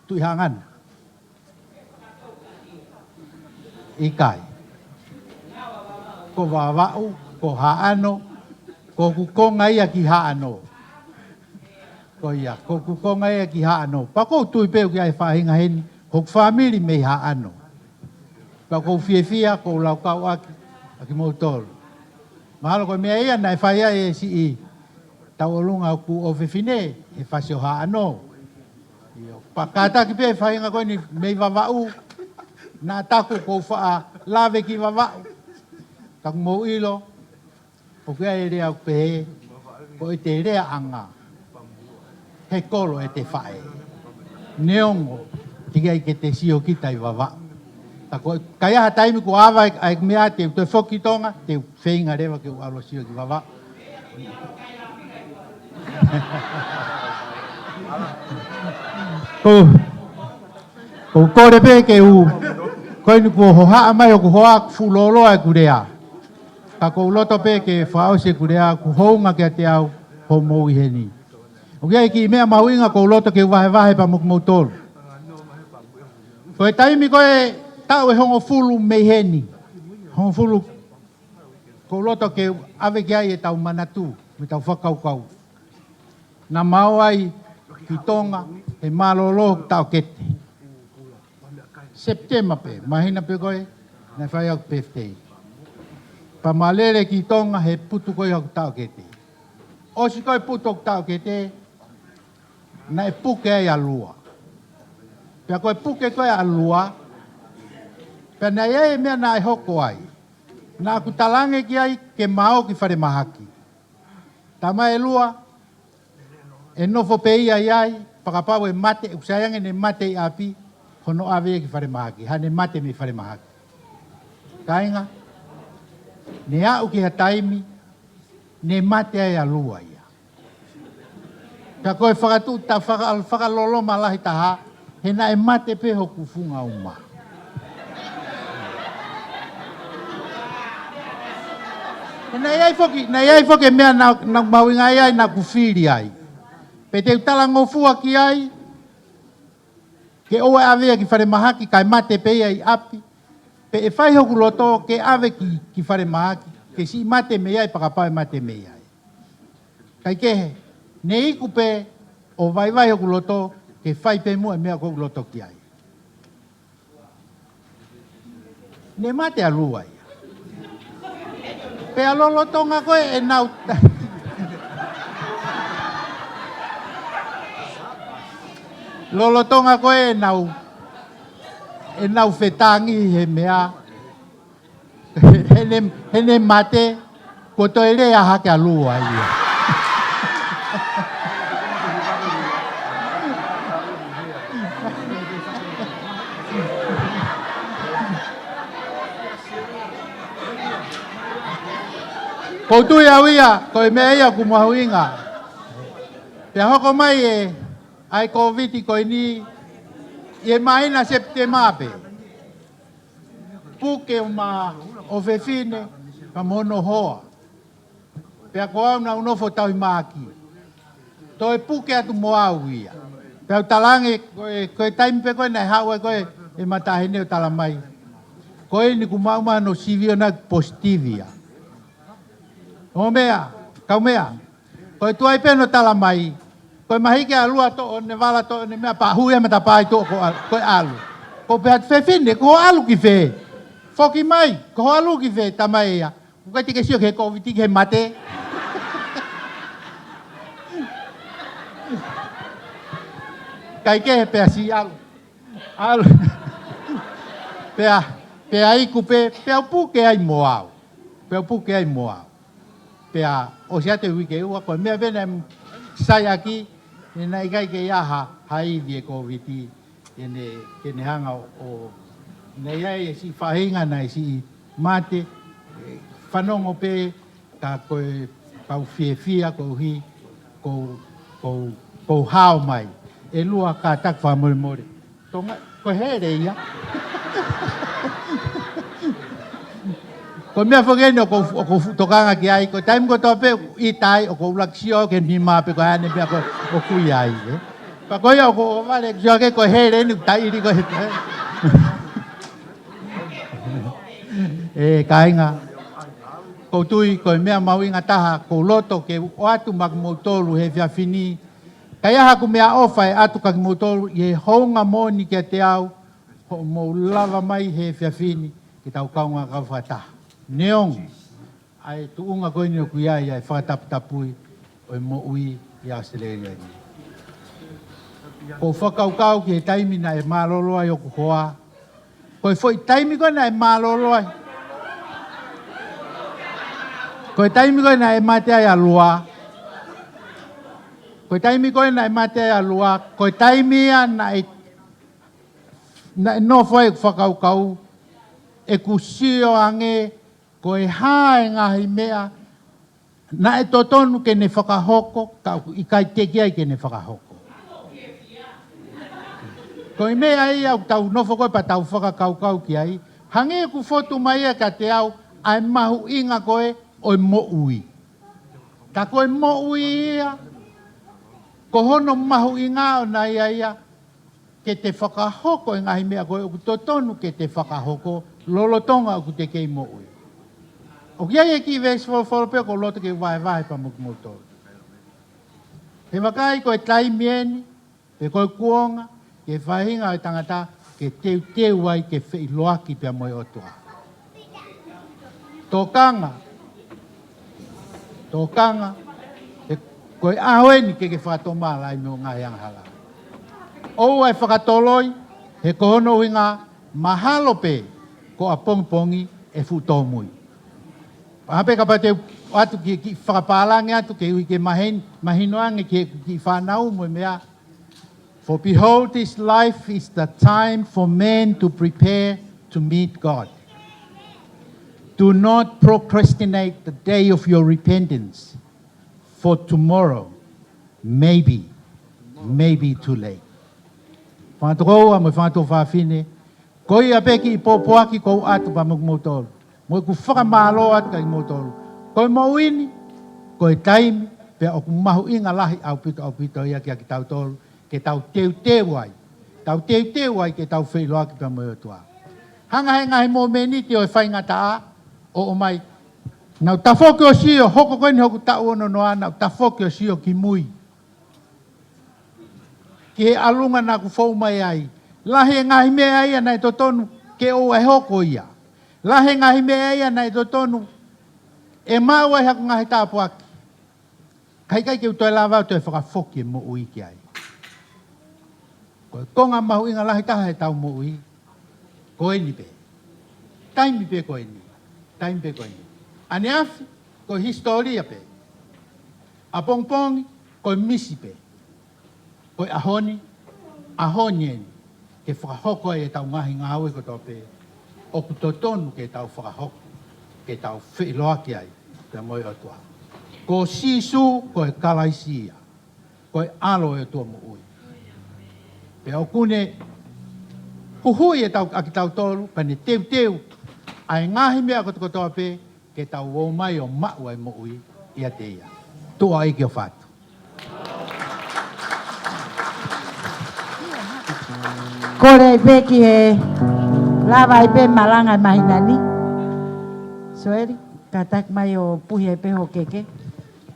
Tuʻihaʻangana. ʻIkai. Ko Vavaʻu, ko Haʻano, ko hoku konga ia ki Haʻano. Ko ia, ko hoku konga ia ki Haʻano. Pea ʻoku ou tui pē ʻoku ʻi ai e faʻahinga heni, ko hoku fāmili mei Haʻano. Pea ʻoku ou fiefia, ʻoku ou laukau ʻaki, ʻaki kimoutolu. Mahalo ko e meʻa ia naʻe fai ai e siʻi tauʻolunga ʻoku ʻofefine, he fasi ʻo Haʻano. ʻIo, pea kātaki pē faʻahinga ko eni mei Vavaʻu, naʻa taku ʻoku ou faʻa lave ki Vavaʻu. Ka ʻoku mou ʻilo, ʻoku ʻi ai e lea ʻoku pehē, ko e te leaʻanga he kolo ʻete faʻē. Neongo, teʻeki ai ke te sio kita ʻi Vavaʻu. Ka ko e, ka ʻi ai ha taimi kuo ava e, ʻa e meʻa te u toe foki ki Tonga, te u feinga leva ke u ʻalu ʻo sio ki Vavaʻu. Ko, ko u kole pē ke u, ko eni kuo hohaʻa mai ʻoku hoa ʻoku fuʻu lōloa ʻeku lea. Ka ʻoku ou loto pē ke fakaʻosi ʻeku lea, ʻoku hounga kiate au hoʻomou ʻi heni. ʻOku ʻi ai e kiʻi meʻa mahuʻinga ʻoku ou loto ke u vahevahe pea mo kimoutolu. Ko e taimi ko ē taʻu ʻe hongofulu mei heni. Hongofulu, ʻoku ou loto ke ʻave ki ai ʻetau manatu, mo ʻetau fakakaukau. Naʻa ma ō ai ki Tonga, he mālōlō taʻokete. Sepitema pē, māhina pē ko ē, naʻe fai ai hoku birthday. Pea ma lele ki Tonga he putu ko ē hoku taʻokete. ʻOsi ko ē putu hoku taʻokete, naʻe puke ai ʻa Lua. Pea ko e puke ko ē ʻa Lua, pea naʻe ʻi ai e meʻa naʻe hoko ai. Naʻa ku talaange ki ai ke ma ō ki falemahaki. Tala mai ʻe Lua, ʻe nofo pē ia ʻi ai, fakapau ʻe mate, ʻoku sai ange ʻene mate ʻi ʻapi, hono ʻave ia ki falemahaki, haʻane mate mei falemahaki. Kāinga, ne aʻu ki ha taimi, ne mate ai ʻa Lua ia. Pea ko e fakatuʻu ta faka-, fakaloloma lahi taha, he naʻe mate pē hoku funga uma. He naʻe ʻi ai foki, naʻe ʻi ai foki e meʻa naʻa, naʻa ku mahuʻingaʻia ai, naʻa ku fili ai. Pe te u talangofua ki ai, ke ʻoua ʻe ʻave ia ki falemahaki, kae mate pē ia ʻi ʻapi. Pe ʻe fai hoku loto ke ʻave ki, ki falemahaki, ke siʻi mate mei ai, fakapau ʻe mate mei ai. Kaikehe, ne iku pē ʻo vaivai hoku loto, ke fai pē muʻa e meʻa ʻoku ou loto ki ai. Ne mate ʻa Lua ia. Pea lolotonga ko ē ʻenau, lolotonga ko ē ʻenau, ʻenau fetāngihi he meʻa, heʻene, heʻene mate, kuo toe lea hake ʻa Lua ia. Ko u tui au ia, ko e meʻa ia ʻoku mahuʻinga. Pea hoko mai e, ʻa e Kōviti ko eni, ʻi he māhina Sepitema pē. Puke ʻo ma ʻofefine, ka mo hono hoa. Pea ko au naʻa ku nofo tauhi māki. Toe puke atu mo au ia. Pea u talaange, ko e, ko e taimi pē ko ē naʻe haʻu ai ko ē e matahine ʻo tala mai. Ko eni kuo maʻu mai hono sivi ʻo naʻe positive ia. ʻO meʻa, kau meʻa. Ko e tuai pē hono tala mai. Ko e mahiki ʻa Lua toʻo ʻene vala toʻo ʻene meʻa pea hū ia matapā ʻi tuʻa ko ʻal-, ko e ʻalu. Ko u pehē atu fefine, ko hoʻo ʻalu ki fē? Foki mai, ko hoʻo ʻalu ki fē, tala mai ia. ʻOku ʻikai te ke sio ki he Kōviti ki he mate. Kae kehe pea siʻi ʻalu. ʻAlu. Pea, pea iku pē, pea u puke ai mo au. Pea u puke ai mo au. Pea ʻosi atu e uike ʻe ua, ko e meʻa pē naʻe sai ʻaki, he naʻe ʻikai ke ʻi ai ha, ha ivi e Kōviti, ke ne, ke ne hanga ʻo, ʻo, naʻe ʻi ai e siʻi faʻahinga naʻe siʻi mate, ʻe, fanongo pē, ka ko e kau fiefia koeʻuhi, ko u, ko u, ko u hao mai. ʻE Lua kātaki fakamolemole. Tonga, ko e hele ia. Ko e meʻa foki eni ʻoku ou, ʻoku ou tokanga ki ai, ko e taimi kotoa pē ʻi tai, ʻoku ou ʻuluaki sio ki he nima pē ko ʻene meʻa ko ē ʻoku ʻi ai, ē. Pea ko ia ʻoku ou vale sio ki he ko e hele eni, taʻili ko e hele. ʻE, kāinga. Ko u tui, ko e meʻa mahuʻinga taha, ko u loto ke u ʻoatu maʻa kimoutolu he efiafi ni, ka ʻi ai haʻaku meʻaʻofa ʻe ʻatu kia kimoutolu ʻi he hounga moʻoni kiate au, hoʻomou lava mai he efiafi ni ke tau kaungā kau fakataha. Neongo ʻa e tuʻunga ko eni ʻoku ʻi ai ʻa e fakataputapui ʻo e moʻui ʻi ʻAositelēlia ni. Ko u fakakaukau ki he taimi naʻe mālōlō ai hoku hoa, ko e foʻi taimi ko ē naʻe mālōlō ai. Ko e taimi ko ē naʻe mate ai ʻa Lua. Ko e taimi ko ē naʻe mate ai ʻa Lua. Ko e taimi ia naʻe, naʻe nofo ai ʻeku fakakaukau, ʻeku sio ange, ko e hā e ngaahi meʻa naʻe totonu ke ne fakahoko, ka ʻoku ʻikai teʻeki ai ke ne fakahoko. Ko e meʻa ia ʻoku tau nofo ko ē pea tau fakakaukau ki ai, hangē ʻoku fotu mai ia kiate au, ʻa e mahuʻinga ko ē ʻo e moʻui. Ka ko e moʻui ia, ko hono mahuʻinga ʻona ia ia, ke te fakahoko e ngaahi meʻa ko ē ʻoku totonu ke te fakahoko, lolotonga ʻoku te kei moʻui. ʻOku ʻi ai e kiʻi veesi folofola pē ʻoku ou loto ke vahevahe pea mo kimoutolu. He vakai ko e taimi eni, pe ko e kuonga, ki he faʻahinga ʻo e tangata, ke teuteu ai ke feʻiloaki pea mo e ʻOtua. Tokanga. Tokanga. He ko e ʻaho eni ke ke fakatomala ai mei hoʻo ngaahi angahala. ʻOua ʻe fakatoloi, he ko hono ʻuhinga mahalo pē ko ʻapongipongi ʻe fuʻu tōmui. Pea pē kapau te u ʻatu ki, ki fakapālangi atu ke ui ke mahen-, mahino ange ki he kiʻi fānau mo e meʻa, For behold, this life is the time for men to prepare to meet God. Do not procrastinate the day of your repentance, for tomorrow may be, may be too late. Fanga tokoua mo e fanga tuofāfine, ko ia pē kiʻi pōpoaki ʻoku ou ʻatu pea mo kimoutolu. Mo ʻeku fakamālō atu kia kimoutolu. Ko e moʻui ni, ko e taimi, pea ʻoku mahuʻinga lahi ʻaupito, ʻaupito ia kia kitautolu, ke tau teuteu ai. Tau teuteu ai ke tau feʻiloaki pea mo e ʻOtua. Hanga he ngaahi momeniti ʻo e faingataʻa, ʻo ʻomai. Naʻa ku tafoki ʻo sio, hoko ko eni hoku taʻu ono noa, naʻa ku tafoki ʻo sio ki mui. Ki he ʻalunga naʻa ku fou mai ai. Lahi e ngaahi meʻa ia naʻe totonu ke ʻoua ʻe hoko ia. Lahi e ngaahi meʻa ia naʻe totonu ʻe maʻu ai haku ngaahi tāpuaki. Ka ʻikai ke u toe lava ʻo toe fakafoki e moʻui ki ai. Ko e konga mahuʻinga lahi taha ʻetau moʻui, ko eni pē. Taimi pē ko eni. Taimi pē ko eni. ʻAneafi, ko e hisitōlia pē. ʻApongipongi, ko e misi pē. Ko e ʻaho ni, ʻaho ni eni, ke fakahoko ai ʻetau ngaahi ngāue kotoa pē, ʻoku totonu ke tau fakahoko, ke tau feʻiloaki ai, Pea mo e ʻOtua. Ko Sīsū, ko e Kalaisi ia. Ko e ʻAlo ʻo e ʻOtua moʻui. Pea ʻoku ne huhuʻi e tau, ʻa kitautolu, pea ne teuteu ʻa e ngaahi meʻa kotokotoa pē, ke tau ō mai ʻo maʻu ʻa e moʻui ʻiate ia. Tuʻa ʻEiki ʻofa atu. Kole pē ki he lava ai pē malanga ʻi he māhina ni. Soeli, kātaki mai ʻo puhi ai pē ho keke.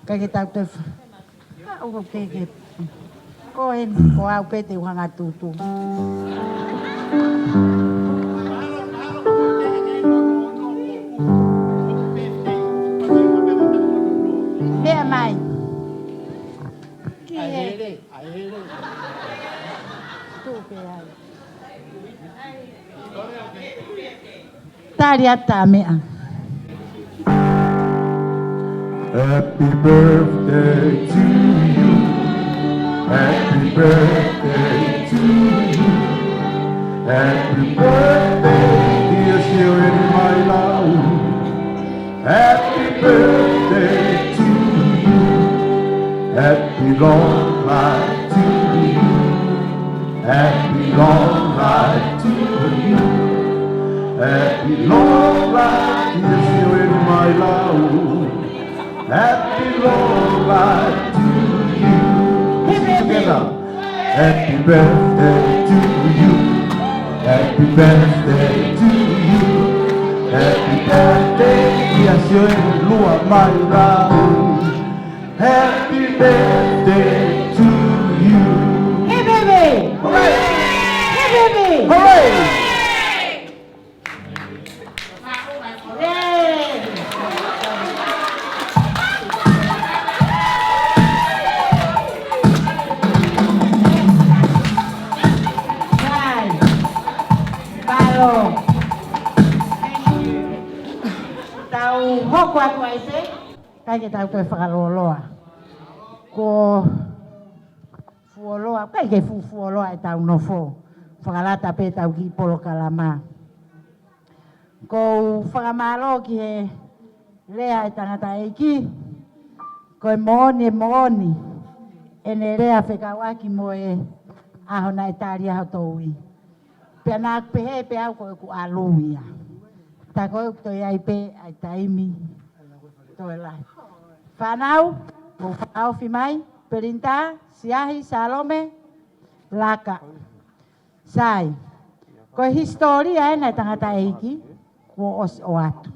Kae ke tau te fa-, ʻa, ʻo ho keke. Ko eni, ko au pē te u hanga tutu. Meʻa mai. Ki he. Tuʻu pē ai. Tali atu ʻa e meʻa. Happy birthday to you. Happy birthday to you. Happy birthday, dear Sione Mailau. Happy birthday to you. Happy long life to you. Happy long life to you. Happy long life, dear Sione Mailau. Happy long life to you. Let's sing together. Happy birthday to you. Happy birthday to you. Happy birthday, dear Sione Lua Mailau. Happy birthday to you. Hip, hip, hip. Hooray. Hip, hip, hip. Hooray. Yay. Sai. Mālō. Tau hoko atu ai pē. Kae ke tau toe fakalōloa. Ko fuoloa, kae ke fufuoloa ʻetau nofo. Fakalata pē ʻetau kiʻi polokalama. Ko u fakamālō ki he lea ʻa e tangataʻeiki. Ko e moʻoni, e moʻoni. ʻEne lea fekauʻaki mo e ʻaho naʻe tali ai hoto ui. Pea naʻa ku pehē pē au ko ʻeku ʻalu ia. Tā ko ʻeku toe ʻi ai pē ʻa e taimi. Toe lahi. Fānau, mou fakaofi mai, Pelinitā, Siahi, Salome, Laka. Sai. Ko e hisitōlia ena ʻa e tangataʻeiki, kuo ʻosi ʻoatu.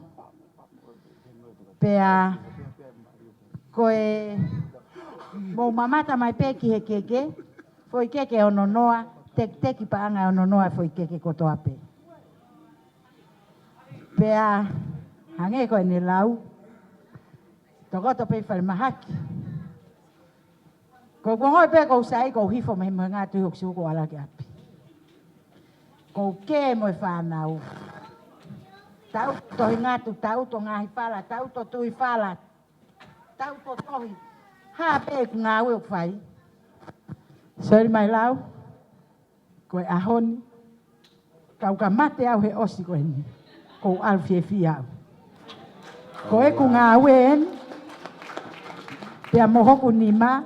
Pea, ko e mou mamata mai pē ki he keke, foʻi keke ʻe ono noa, tekiteki paʻanga ʻe ono noa, foʻi keke kotoa pē. Pea, hangē ko ʻene lau, tokoto pē ʻi falemahaki. Ko ʻeku ongoʻi pē ko u sai, ko u hifo mei he mohenga tuʻi hoku siʻuku ʻo ala ki ʻapi. Ko u kē mo e fānau. Tau tohi ngatu, tau to ngaahi fala, tau to tui fala, tau to tohi. Hā pē ʻeku ngāue ʻoku fai. Soeli Mailau. Ko e ʻaho ni, kau ka mate au he ʻosi ko eni, ko u ʻalu fiefia au. Ko ʻeku ngāue eni, pea mo hoku nima,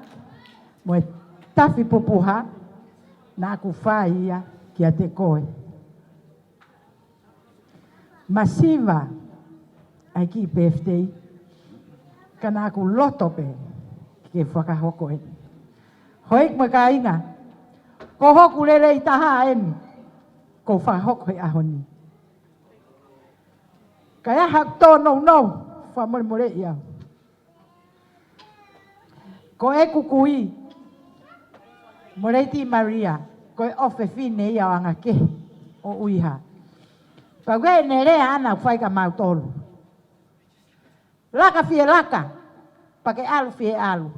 mo e tafi pupuha, naʻa ku fai ia kiate koe. Masiva ʻa e kiʻi birthday, ka naʻa ku loto pē ke fakahoko eni. Hoi mo e kāinga, ko hoku lelei taha eni, ko u fakahoko he ʻaho ni. Ka ʻi ai haku tōnounou, fakamolemoleʻi au. Ko ʻeku kui, Moleiti Malia, ko e ʻofefine ia ʻo Angakehe ʻo ʻUiha. Pea ko ʻene lea ʻana ʻoku fai kia mautolu. Laka fie laka, pea ke ʻalu fie ʻalu.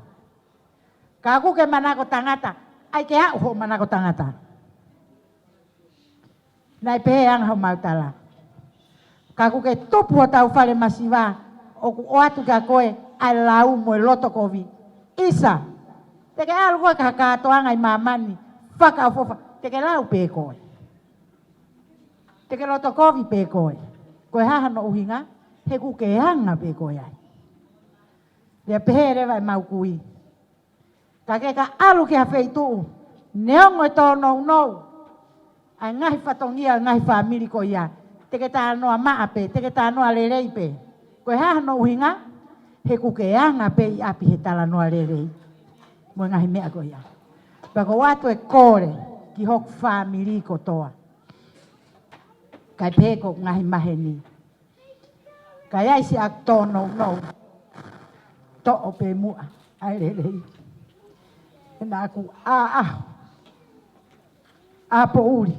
Ka ʻoku ke manako tangata, ʻai ke aʻu hoʻo manako tangata. Naʻe pehē ange homau tala. Ka ʻoku ke tupu hotau fale masiva, ʻoku ʻoatu kia koe ʻa e lau mo e loto kovi. ʻIsa, te ke ʻalu koe ki ha kātoanga ʻi māmani, fakaʻofoʻofa, te ke lau pē koe. Te ke loto kovi pē koe. Ko e hā hono ʻuhinga, he ʻoku ke anga pē koe ai. Pea pehē leva ʻemau kui. Ka ke ka ʻalu ki ha feituʻu, neongo e tōnounou ʻa e ngaahi fatongia, ngaahi fāmili ko ia, te ke talanoa maʻa pē, te ke talanoa lelei pē. Ko e hā hono ʻuhinga? He ʻoku ke anga pē ʻi ʻapi he talanoa lelei mo e ngaahi meʻa ko ia. Pea ʻoku ou ʻoatu e kole ki hoku fāmili kotoa, kae pehē ko e ngaahi maheni. Ka ʻi ai siʻa tōnounou, toʻo pē muʻa ʻa e lelei. He naʻa ku ʻā ʻaho, ʻā poʻuli,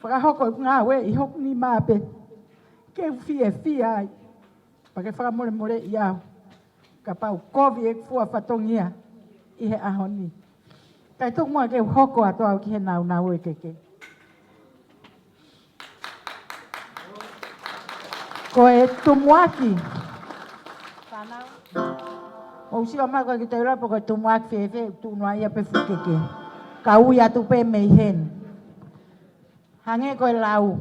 fakahoko e ngāue ʻi hoku nima pē ke u fiefia ai. Pea ke fakamolemoleʻi au kapau ʻoku kovi ʻeku fua fatongia ʻi he ʻaho ni. Kae tuku muʻa ke u hoko atu au ki he nāunau ʻo e keke. Ko e tumuʻaki. ʻOku ou sio mai ko e ki te ula pe ko e tumuʻaki fēfē, tuʻu noa ia pē fuʻu keke. Ka ui atu pē mei heni. Hangē ko e lau.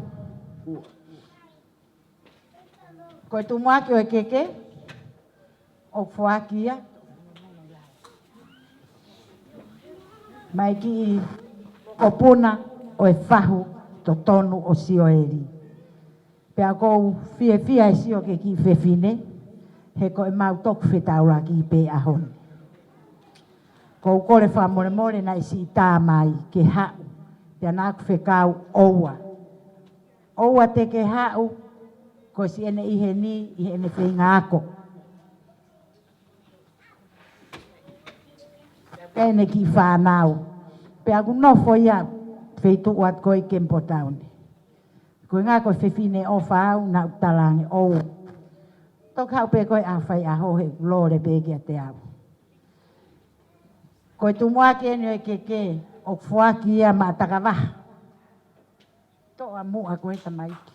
Ko e tumuʻaki ʻo e keke, ʻoku foaki ia mai ki he kōpuna ʻo e fahu totonu ʻo Sioeli. Pea ʻoku ou fiefia he sio ki he kiʻi fefine, he ko ʻemau toki fetaulaki pē ʻaho ni. ʻOku ou kole fakamolemole naʻe siʻi tā mai ke haʻu, pea naʻa ku fekau ʻoua. ʻOua te ke haʻu, ko siʻene ʻi heni, ʻi heʻene feinga ako. Pea ʻene kiʻi fānau. Pea ʻoku nofo ia feituʻu atu ko ē ʻi Kemipolo Tauni. Ko e ngaahi ko e fefine ʻofa au naʻa ku talaange ʻoua. Toki haʻu pē koe ʻa fai ʻaho he lole pē kiate au. Ko e tumuʻaki eni ʻo e keke, ʻoku foaki ia maʻa Takavaha. Toʻo ā muʻa ko e tamaiki.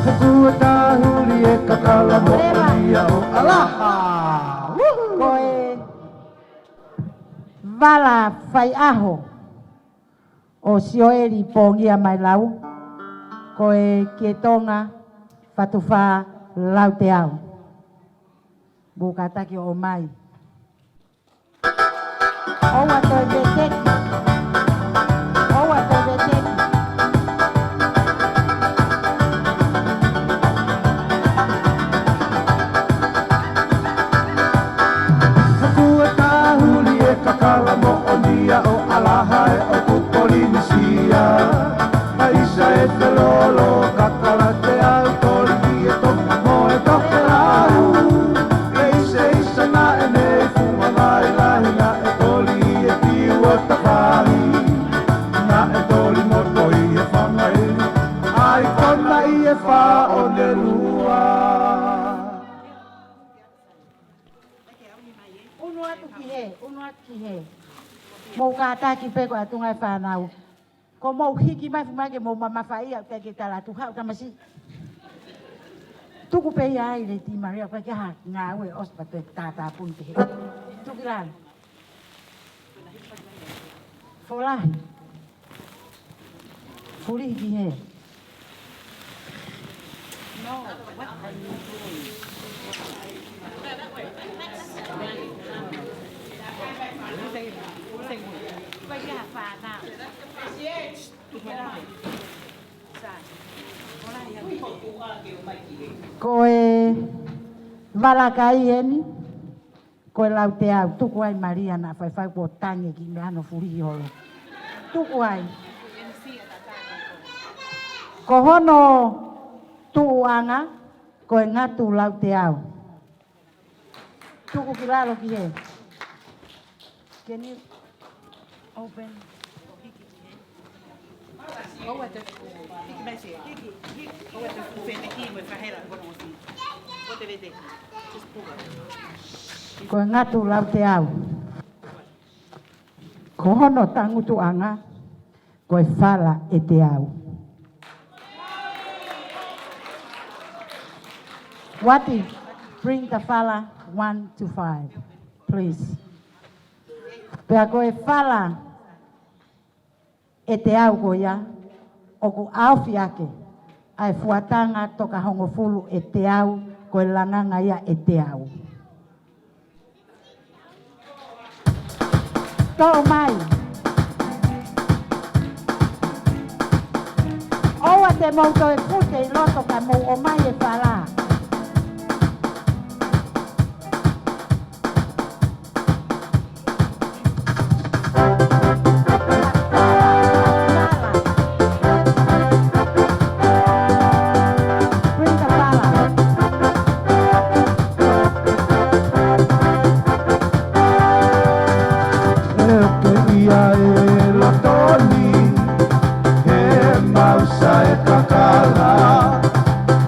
He kuo tāhuli e kakala mo ʻOnia ʻo Alaha. Ko e vala faiʻaho ʻo Sioeli Pongia mai Lau, ko e Kietonga Fatufā Lauteau. Mou kātaki ʻo ʻomai. ʻOua toe veteki. ʻOua toe veteki. He kuo tāhuli e kakala mo ʻOnia ʻo Alaha ʻi ʻoku Polinisia. ʻAi sa e te lolo kakala te au toli ki e Tonga mo e tokelau. ʻE ʻiseʻisa naʻe nei fumangai lahi naʻe toli e kiu ʻo tafahi. Naʻe toli moto ʻi he fangaili. ʻAi kona ʻi he fā ʻo ne lua. Unu atu ki he, unu atu ki he. Mou kātaki pē ko e ʻatunga e fānau. Ko mou hiki mai fuʻu mai ke mou mamafaʻi au ke ke tala atu haʻu tamasiʻi. Tuku pē ia ai Lady Maria, ko e ke ha ngāue ʻosi pea toe tātāpuni pē he. Tuku lalo. Folahi. Fulihi ki he. No, what are you doing? Who's able? Who's able? Right here, five now. Ko e vala kai eni, ko e Lauteau, tuku ai Malia naʻa faifai kuo tangi ki meʻa hono fulihi holo. Tuku ai. Ko hono tuʻuʻanga, ko e Ngatu Lauteau. Tuku ki lalo ki he. Can you open? Ko e Ngatu Lauteau. Ko hono tangutuʻanga, ko e Fala ʻEteau. Wati, bring the fala one to five, please. Pea ko e fala ʻe teau ko ia, ʻoku ʻaofi ake ʻa e fuatanga tokahongofulu ʻe teau, ko e langanga ia ʻe teau. Toʻo mai. ʻOua te mou toe fute ʻi loto ka mou ʻomai e fala. ʻE ke ia e lotoni, he mausa e kakala,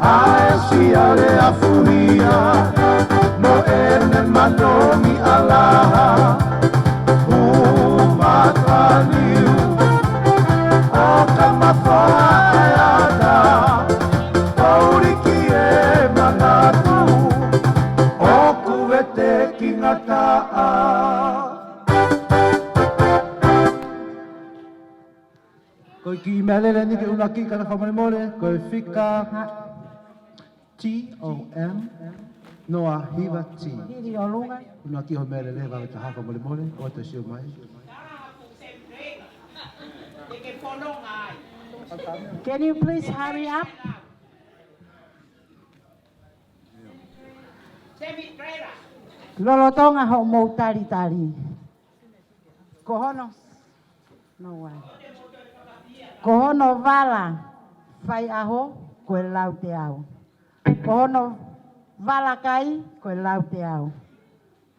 ʻa e sia le afuhia, mo ʻene manomi ʻalaha, ʻū mataniu, ʻo ka mafoa e ata, ʻo uliki e manatu, ʻoku vete ki ngataʻa. Ko e kiʻi meʻalele eni ke ʻuluaki, kāinga fakamolemole, ko e fika T O M, noa hiva T. Hili ʻolunga. ʻUluaki hoʻo meʻalele, vave taha fakamolemole, ʻoua toe sio mai. Can you please hurry up? Lolotonga hoʻomou talitali. Ko hono, no way. Ko hono vala faiʻaho, ko e lau teau. Ko hono vala kai, ko e lau teau.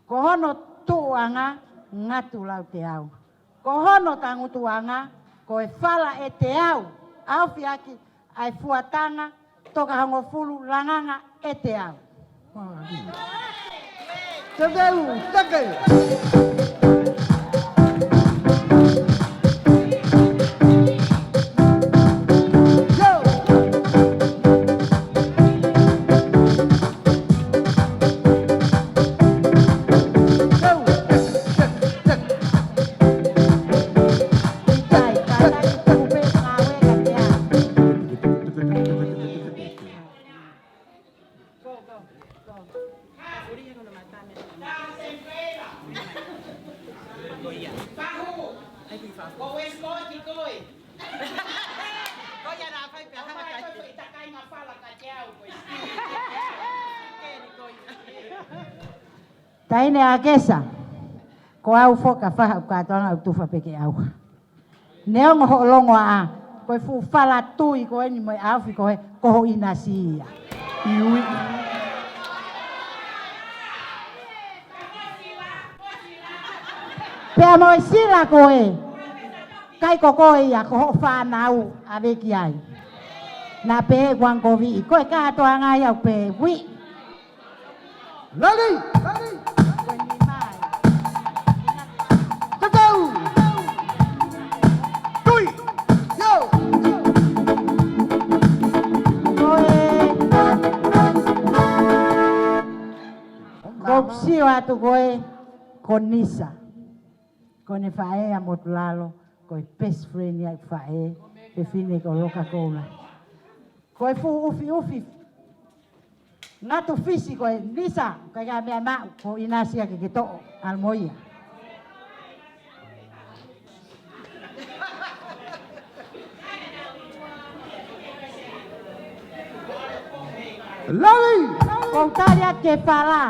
Ko hono tuʻuʻanga, ngatu lau teau. Ko hono tangutuʻanga, ko e fala ʻe teau. ʻAofi ʻaki ʻa e fuatanga tokahongofulu, langanga ʻe teau. Thank you, thank you. Yo. Yo. Taʻahine ʻAkesa, ko au foki ka faha u kātoanga u tufa pē ke au. Neongo hoʻo longoaʻa, ko e fuʻu fala tui ko eni mo e ʻaofi ko ē, ko hoʻo ʻinasi ia. ʻIui. Pea mo e sila ko ē, ʻikai ko koe ia, ko hoʻo fānau ʻave ki ai. Naʻa pehē kuang ko viʻi, ko e kātoanga ia ʻoku pehē viʻi. Lali! Lali! Tatau! Tui! Yo! Ko e, ko u sio atu ko ē, ko Nisa. Ko ʻene faʻē ʻa Motulalo, ko e best friend ia ʻeku faʻē, fefine ko Loka Koula. Ko e fuʻu ʻufiʻufi ngatu fisi ko ē, Nisa, ka ʻikai meʻa maʻu, ko ʻinasi ia ke ke toʻo, ʻalu mo ia. Lali! Ko u tali atu ke fala.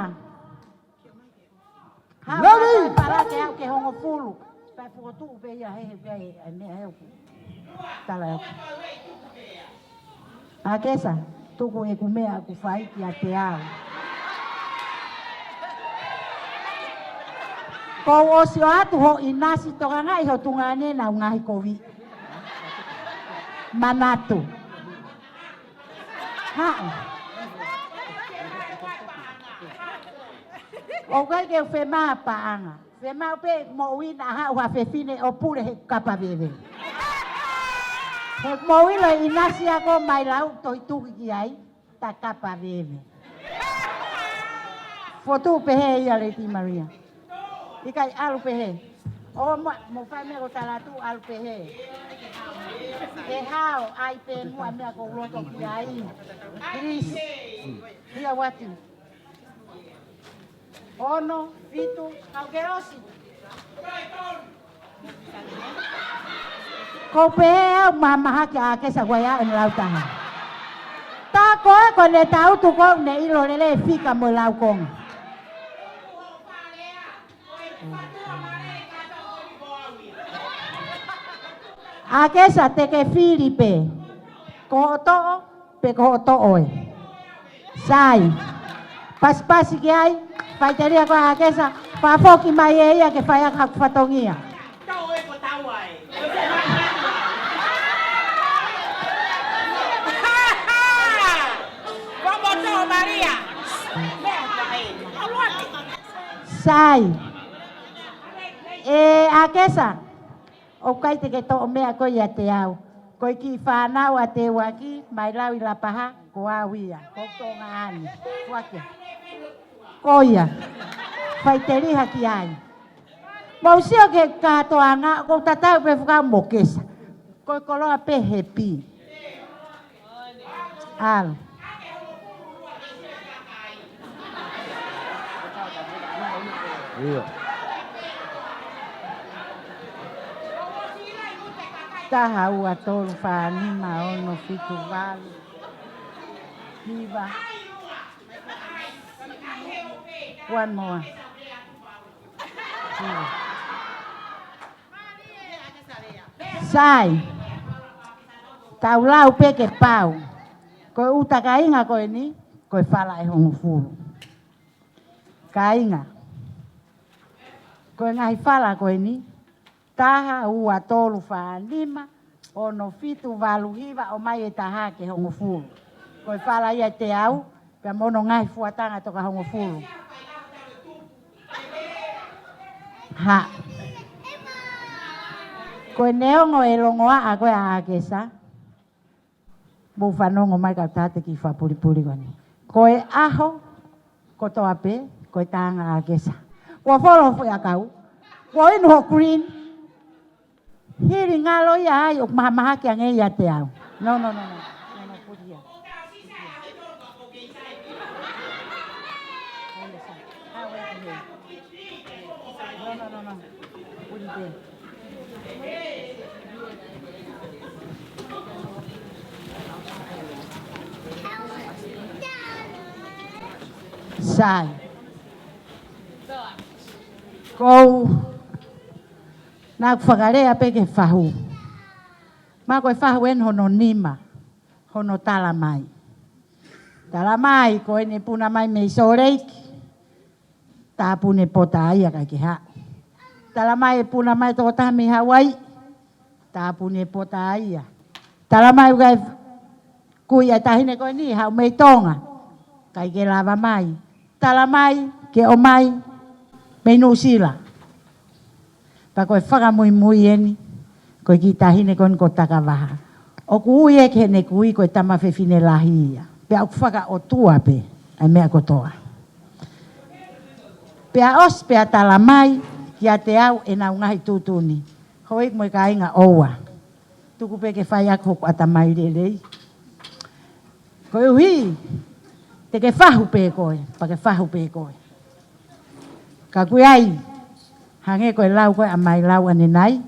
Hau Lali! Ko e fala ke aʻu ke hongofulu. Pea fokotuʻu pē ia he, he, pea e, e meʻa he uku. Tala e uku. ʻAkesa, tuku ʻeku meʻa ʻoku fai kiate au. Ko u ʻosi ʻoatu hoʻo ʻinasi, tokangaʻi ho tuongaʻane naʻa nau ngaohi kovi. Manatu. Haʻu. ʻOku ʻikai ke u fema paʻanga. Fema pē moʻui naʻa haʻu ha fefine ʻo pule he kapa veve. He moʻui lo e ʻinasi ako mai lau tohi tuki ki ai, ta kapa veve. Fotu pehē ia Lady Maria. ʻIkai, ʻalu pehē. ʻO mo, mo fai meʻa ko talatu, ʻalu pehē. Ke hao ai pē muʻa meʻa ko loto ki ai. Please. Ia wati. Ono, fitu, kau ke ʻosi. Ko pehē au mahamahaki ʻa ʻAkesa kuo ʻi ai ʻene lau taha. Tā ko ē ko ʻene tautu ko ʻene ʻilo lelei e fika mo e laukonga. ʻAkesa te ke fili pē. Ko hoʻo toʻo, pe ko hoʻo toʻo ē. Sai. Pasipasi ki ai, faʻiteliha ko ē ʻa ʻAkesa, pea foki mai ē ia ke fai ʻaki haku fatongia. Sai. ʻE ʻAkesa. ʻOku ʻikai te ke toʻo meʻa ko ia ʻiate au. Ko e kiʻi fānau ʻa Teuaki, mai Lauilapaha, ko au ia. Ko Tonga ʻaʻana. Fuake. Ko ia. Faʻiteliha ki ai. Mou sio ki he kātoanga, ʻoku ou tatau pē fekau mo ʻAkesa. Ko e koloa pē he pī. ʻAlu. ʻIo. Taha, ua, tolu, fā, nima, ono, fitu, valu, hiva. One more. Hiva. Sai. Tau lau pē ke pau. Ko e ʻuta kāinga ko eni, ko e fala ʻe hongofulu. Kāinga. Ko e ngaahi fala ko eni, taha, ua, tolu, fā, nima, ono, fitu, valu, hiva, ʻomai e taha ke hongofulu. Ko e fala ia ʻiate au, pea mo hono ngaahi fuatanga toka hongofulu. Ha. Ko e neongo e longoaʻa ko ē ʻa ʻAkesa. Mou fanongo mai kau tātā ki he fakapulipuli ko eni. Ko e ʻaho kotoa pē, ko e taʻanga ʻa ʻAkesa. Kuo folo foʻi ʻakau. Kuo inu hoʻo green. Hili ngalo ia ai, ʻoku mahamahaki ange ia ʻiate au. No, no, no, no. No, no, put here. Put here. Hold this up. Ah, wait here. No, no, no, no. Put it there. Sai. Ko u, naʻa ku fakalea pē ki he fahu. Ma ko e fahu eni hono nima, hono talamai. Talamai ko eni puna mai mei Salt Lake. Tāpuni e pota ia kae ke haʻu. Talamai e puna mai tokotaha mei Hawaii. Tāpuni e pota ia. Talamai ʻoku ʻikai kui ʻa e taʻahine ko eni, haʻu mei Tonga. ʻIkai ke lava mai. Talamai ke ʻomai mei Nuʻusila. Pea ko e fakamuimui eni, ko e kiʻi taʻahine ko eni ko Takavaha. ʻOku ui ia ki heʻene kui ko e tama fefine lahi ia. Pea ʻoku fakaʻotua pē ʻa e meʻa kotoa. Pea ʻosi pea talamai kiate au ʻenau ngaahi tuʻutuʻuni. Houʻeiki mo e kāinga, ʻoua. Tuku pē ke fai ʻaki hoku ʻatamai lelei. Koeʻuhi, te ke fahu pē koe, pea ke fahu pē koe. Ka ʻoku ʻi ai, hangē ko e lau ko ē ʻa Mailau ʻanenai,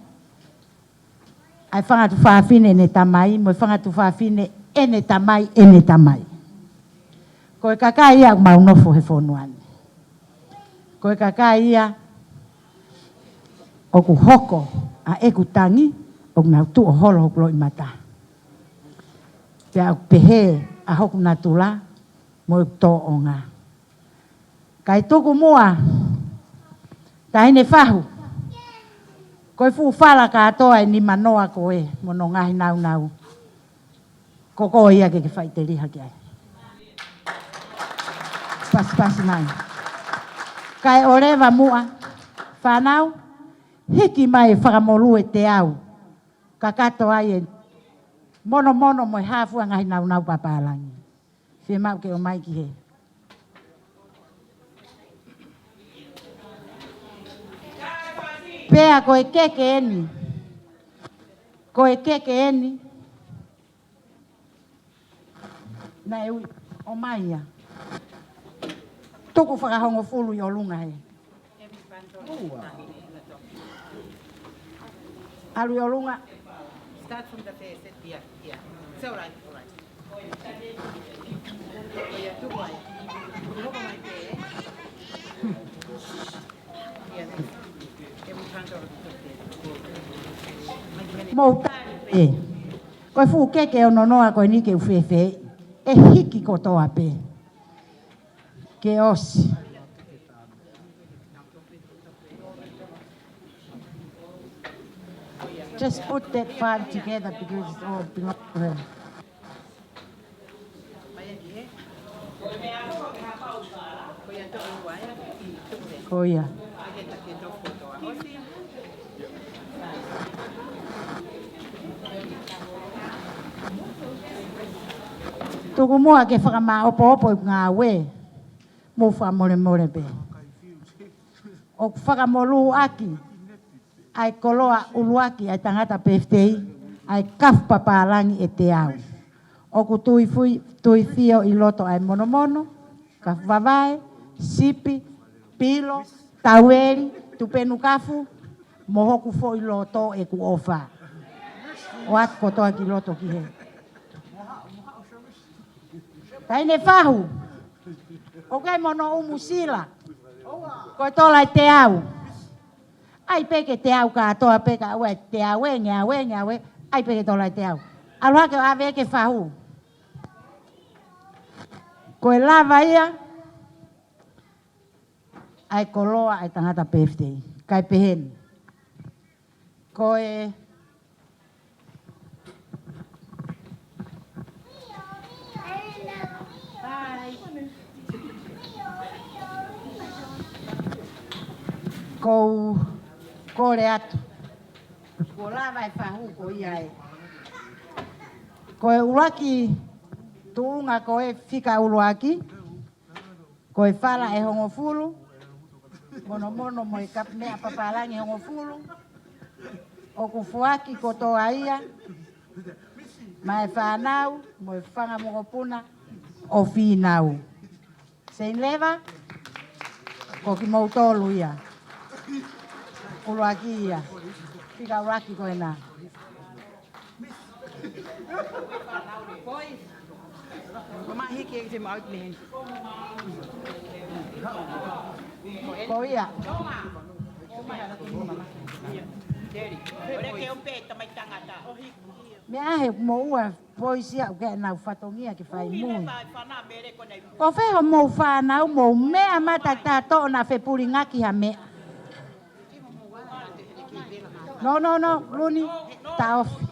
ʻa e fanga tuofāfine ʻene tamai, mo e fanga tuofāfine ʻene tamai, ʻene tamai. Ko e kakai ia ʻoku mau nofo he fonua ni. Ko e kakai ia ʻoku hoko ʻa ʻeku tangi, ʻoku nau tuʻu ʻo holo hoku loʻimata. Pea ʻoku pehē ʻa hoku natula mo ʻeku tōʻonga. Kae tuku muʻa, taʻahine fahu, ko e fuʻu fala kātoa ʻe nimanoa ko ē mo hono ngaahi nāunau. Ko koe ia ke ke faʻiteliha ki ai. Pasipasi mai. Kae ʻoleva muʻa, fānau, hiki mai e fakamolū ʻe teau. Kakato ai e monomono mo e hā fua ngaahi nāunau papālangi. Fiemaʻu ke ʻomai ki he. Pea ko e keke eni. Ko e keke eni. Naʻe ui, ʻomai ia. Tuku fakahongofulu ʻi ʻolunga he. ʻAlu ʻi ʻolunga. Start from the first, yeah, yeah. It's all right, all right. Oh, yeah, tuku ai. Tuku mai pē. Yeah, thanks. Mou tali pē. Ko e fuʻu keke ʻe ono noa ko eni ke u fēfē, ʻe hiki kotoa pē. Ke ʻosi. Just put that five together because it's all belong to her. Ko ia. Tuku muʻa ke fakamaʻopoʻopo ʻeku ngāue, mou fakamolemole pē. ʻOku fakamolū ʻaki ʻa e koloa ʻuluaki ʻa e tangata pefitei, ʻa e kafu papālangi ʻe teau. ʻOku tui fui-, tui fio ʻi loto ʻa e monomono, kafu vavae, sipi, pilo, taueli, tupenu kafu, mo hoku foʻi loto ʻeku ʻofa. ʻOatu kotoa ki loto ki he. Taʻahine Fahu. ʻOku ʻi ai mo hono ʻumu sila. Ko e tola ʻe teau. ʻAi pē ke teau kātoa pē kae ʻoua ʻe teau ē, ngeau ē, ngeau ē. ʻAi pē ke tola ʻe teau. ʻAlu hake ʻo ʻave ki he Fahu. Ko e lava ia ʻa e koloa ʻa e tangata pefitei. Kae pehē ni. Ko e Kou kole atu. Kuo lava e Fahu ko ia ē. Ko e ʻuluaki tuʻunga ko e fika ʻuluaki. Ko e fala ʻe hongofulu. Monomono mo e kapu meʻa papālangi hongofulu. ʻOku foaki kotoa ia maʻa e fānau mo e fanga mokopuna ʻo Fīnau. Seinileva, ko kimoutolu ia. ʻUluaki ia. Fika ʻuluaki ko ena. Ko ia. Meʻa he mo ua poisi ia ʻoku ʻikai ke nau fatongia ke fai mui. Ko fē hoʻomou fānau mou meʻa mata ta toʻo na fepulingaki ha meʻa. No, no, no, Luni, taʻofi.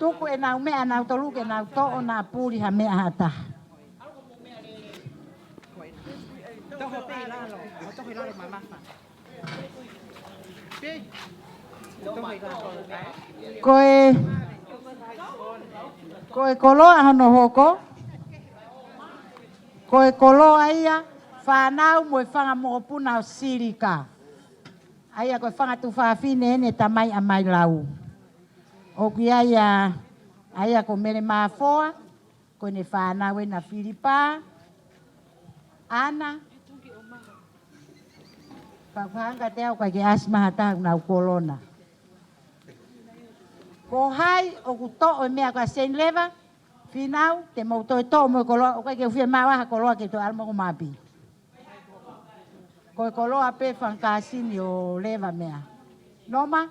Tuku ʻenau meʻa ʻanautolu ke nau toʻo na puli ha meʻa ha taha. Toho pē ʻi lalo, ʻo toho ʻi lalo mamafa. Ko e, ko e koloa hono hoko, ko e koloa ia fānau mo e fanga mokopuna ʻo Silika. ʻA ia ko e fanga tuofāfine ʻene tamai ʻa Mailau. ʻOku ʻi ai ʻa, ʻa ia ko Mele Mafoa, ko ʻene fānau ʻena Filipa, ʻAna, Fakuhanga te au kai ke ʻasi mai ha taha ʻoku nau kolona. Ko hai ʻoku toʻo e meʻa ko ē Seinileva, Fīnau, te mou toe toʻo mo e koloa, ʻoku ʻikai ke u fiemaʻu ha koloa ke toe ʻalu mo ko Mapi. Ko e koloa pē fanga kāsini ʻo Leva meʻa. Noma,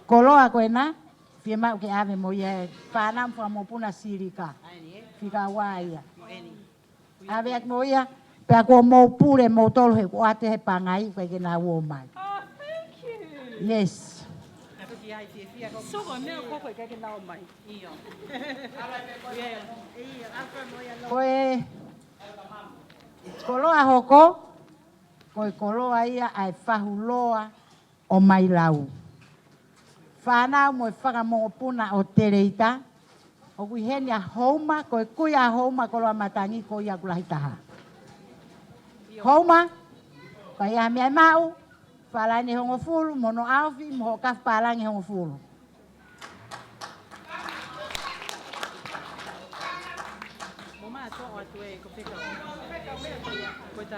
koloa ko ena, fiemaʻu ke ʻave mo ia e fānau mo e fanga mokopuna Silika. Fika ua ia. ʻAve atu mo ia, pea kuo mou pule moutolu he kuo ʻoatu he pangai, ʻikai ke nau ō mai. Oh, thank you. Yes. Soko, meʻa ko ē ʻikai ke nau ō mai. Ko e koloa hoko, ko e koloa ia ʻa e fahu loa ʻo Mailau. Fānau mo e fanga mokopuna ʻo Teleita, ʻoku ʻi heni ʻa Houma, ko e kui ʻa Houma koloa matangi ko ia ʻoku lahi taha. Houma, Ka ʻi ai ha meʻa ʻe maʻu, fālaine hongofulu, mo hono ʻaofi, mo hoʻo kafu pālangi hongofulu.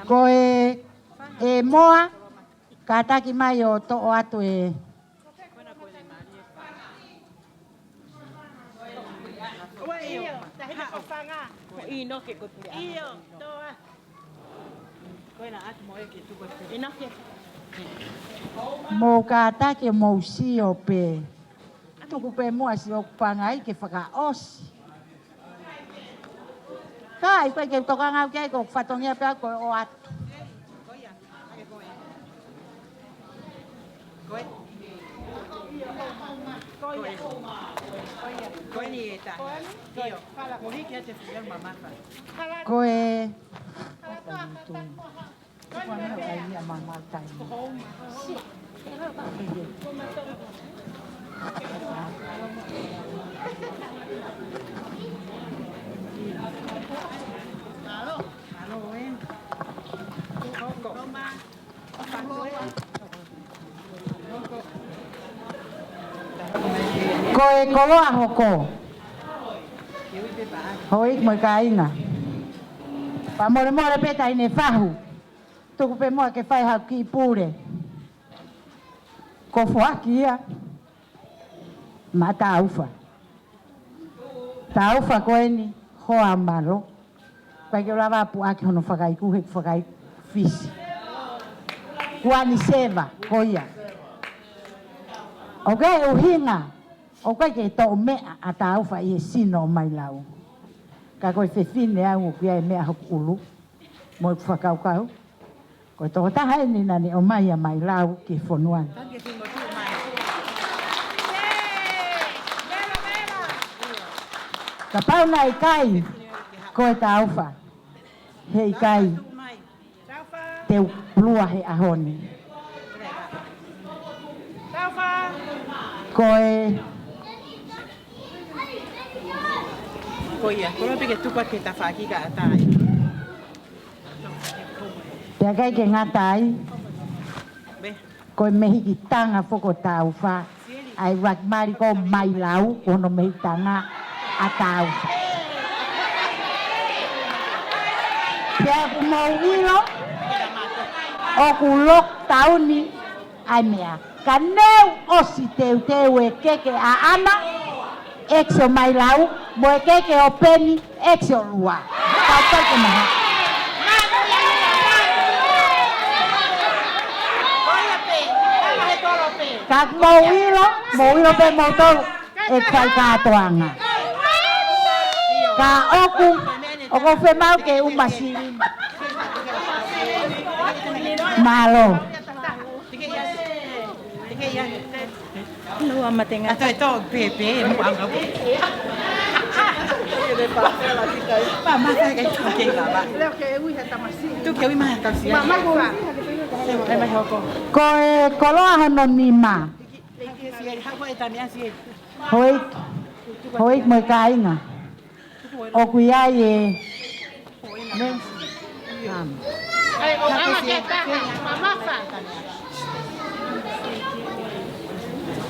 Ko e, ʻe Moa, kātaki mai ʻo toʻo atu e. Mou kātaki ʻo mou sio pē. Tuku pē muʻa siʻoku pangai ke fakaʻosi. Ka ʻikai ke u tokanga au ki ai, ko e fatongia pē au ko e ʻoatu. Ko e. Ko e. Ko e ni e ta. ʻIo. Mo hiki ate fia mamafa. Ko e. Ko e koloa hoko. Houʻeiki mo e kāinga. Fakamolemole pē Taʻahine Fahu. Tuku pē muʻa ke fai haʻaku kiʻi pule. Ko e foaki ia maʻa Taufa. Taufa ko eni, hoa malo. ʻIkai ke u lava puʻaki hono fakaiku, he ʻoku fakaiku Fisi. Kuani Seva, ko ia. ʻOku ʻi ai e ʻuhinga, ʻoku ʻikai ke toʻo meʻa ʻa Taufa ʻi he sino ʻo Mailau. Ka ko e fefine au ʻoku ʻi ai e meʻa hoku ʻulu. Mo ʻeku fakakaukau. Ko e tokotaha eni naʻa ne ʻomai ʻa Mailau ki he fonua ni. Kapau naʻe ʻikai, ko e Taufa. He ʻikai. Te u lua he ʻaho ni. Ko e. Ko ia, ko e lope ke tuku ake tafaʻaki ka ʻatā ai. Pea ʻikai ke ngata ai, ko e mehikitanga foki ʻo Taufa, ʻa e ʻuluaki mali ko Mailau, ko hono mehikitanga ʻa Taufa. Pea ʻoku mou ʻilo, ʻoku lockdown ʻa e meʻa. Ka neu ʻosi teuteu e keke ʻaʻana, ʻEkisi ʻo Mailau, mo e keke ʻo Peni, ʻEkisi ʻo Lua. Ka ʻoku ʻikai ke maha. Ka mou ʻilo, mou ʻilo pē moutolu, ʻe fai kātoanga. Ka ʻoku, ʻoku ou fiemaʻu ke u masili. Mālō. Lua matengata. Atu e tō pepe, mo anga. Mama, sa ke tō ke lava. Leo ke ui ha tamasiʻi. Tu ke ui mai ha tamasiʻi. Mama, ko. Ai mai hoko. Ko e koloa hono nima. Houʻeiki, houʻeiki mo e kāinga. ʻOku ʻi ai e Nancy.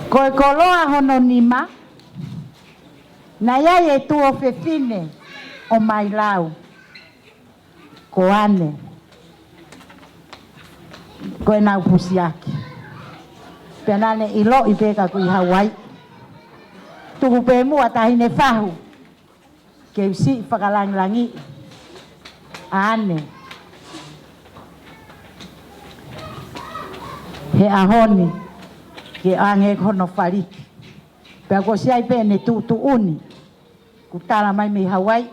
Ko e koloa hono nima, naʻe ʻi ai e tuofefine ʻo Mailau, ko ʻAne. Ko ʻenau pusiaki. Pea naʻa ne ʻiloʻi pē ka ʻoku ʻi Hauaiʻi. Tuku pē muʻa Taʻahine Fahu. Ke u siʻi fakalangilangiʻi ʻa ʻAne he ʻaho ni ke ʻoange hono faliki. Pea kuo ʻosi ʻi ai pē ʻene tuʻutuʻuni. Kuo tala mai mei Hauaiʻi.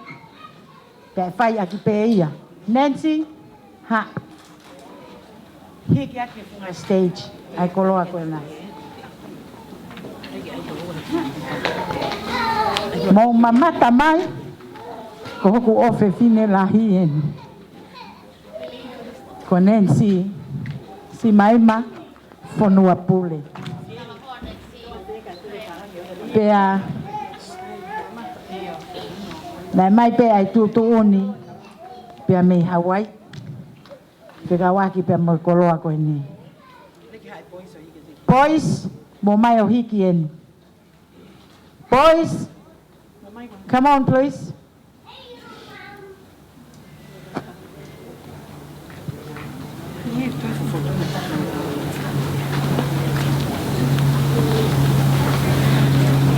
Pea ʻe fai ʻaki pē ia. Nancy, ha. Hiki atu ki he funga stage, ʻa e koloa ko ena. Mou mamata mai, ko hoku ʻofefine lahi eni. Ko Nancy Simaima Fonuapule. Pea, naʻe mai pē ʻa e tuʻutuʻuni, pea mei Hauaiʻi. Fekauʻaki pea mo e koloa ko eni. Boys, mou mai ʻo hiki eni. Boys, come on, please.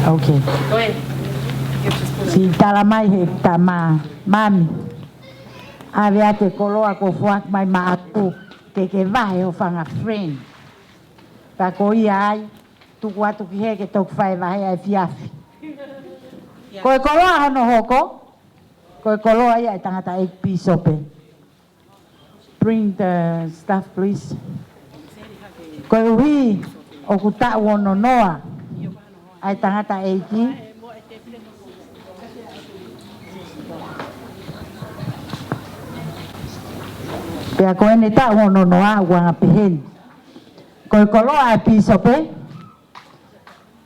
Okay. Siʻi tala mai he tama, mami. ʻAve atu e koloa kuo foaki mai maʻaku, ke ke vahe ho fanga friend. Pea ko ia ai, tuku atu ki hē ke toki fai e vahe ʻa e efiafi. Ko e koloa hono hoko, ko e koloa ia ʻa e tangataʻeiki pīsope. Bring the stuff, please. Koeʻuhi ʻoku taʻu ono noa ʻa e tangataʻeiki. Pea ko ʻene taʻu ono noa ʻoku anga peheni. Ko e koloa ʻa e pīsope,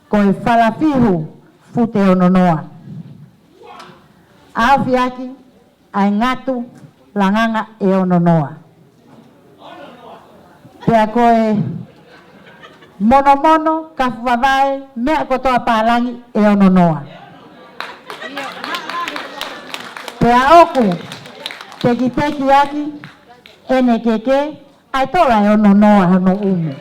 ko e falafihu fute ono noa. ʻAofiʻaki ʻa e ngatu langanga ʻe ono noa. Pea ko e monomono, kafu vavae, meʻa kotoa pālangi ʻe ono noa. Pea ʻoku tekitekiʻaki ʻene keke, ʻa e tola ʻe ono noa hono ʻumu.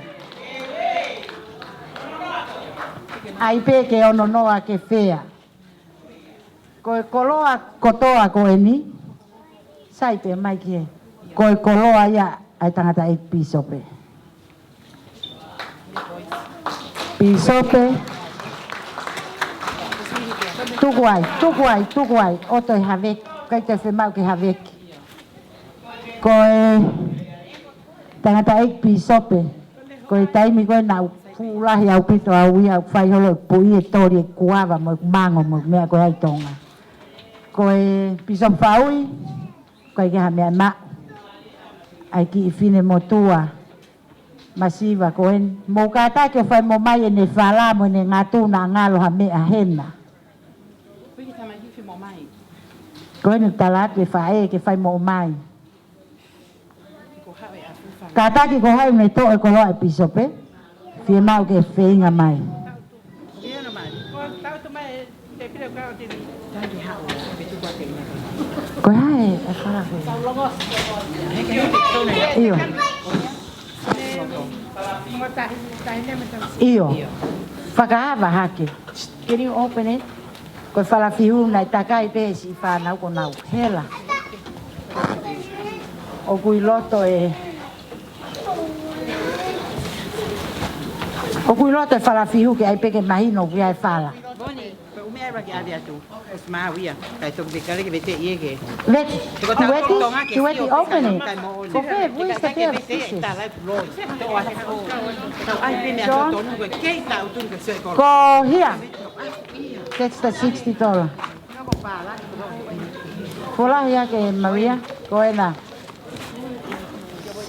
ʻAi pē ke ono noa ke fea. Ko e koloa kotoa ko eni, sai pē mai ki hē. Ko e koloa ia ʻa e tangataʻeiki pīsope. Pīsope. Tuku ai, tuku ai, tuku ai. ʻOua toe haveki, ʻikai toe fiemaʻu ke haveki. Ko e tangataʻeiki pīsope, ko e taimi ko ē naʻe fuʻu lahi ʻaupito au ia, ʻoku fai holo e puʻi e toli e kuava mo e mango mo e meʻa ko ē ʻa Tonga. Ko e pīsope Faui, ʻikai ke ha meʻa maʻu. ʻAi kiʻi finemotuʻa masiva ko eni. Mou kātaki ʻo fai mo mai ʻene fala mo ʻene ngatu naʻa ngalo ha meʻa hena. Ko eni tala atu e faʻē ke fai mo mai. Kātaki ko hai ne toʻo e koloa ʻa e pīsope, fiemaʻu ke feinga mai. Ko hai e fala ko ē? ʻIo. ʻIo. Fakaava hake. Can you open it? Ko e falafihu naʻe takai pē siʻi fānau ko nau hela. ʻOku ʻi loto e, ʻoku ʻi loto e falafihu ke ʻai pē ke mahino ʻoku ʻi ai e fala. Ko e ʻume ai ʻa e ʻave atu. ʻOsi maau ia. Kae toki vekale ke vete ia ke. Vete, Tonga ke kiweti, sio open it. Ko fē, where's the bill? This is. Ko hia. That's the sixty dollar. Folahi ake Maria, ko ena.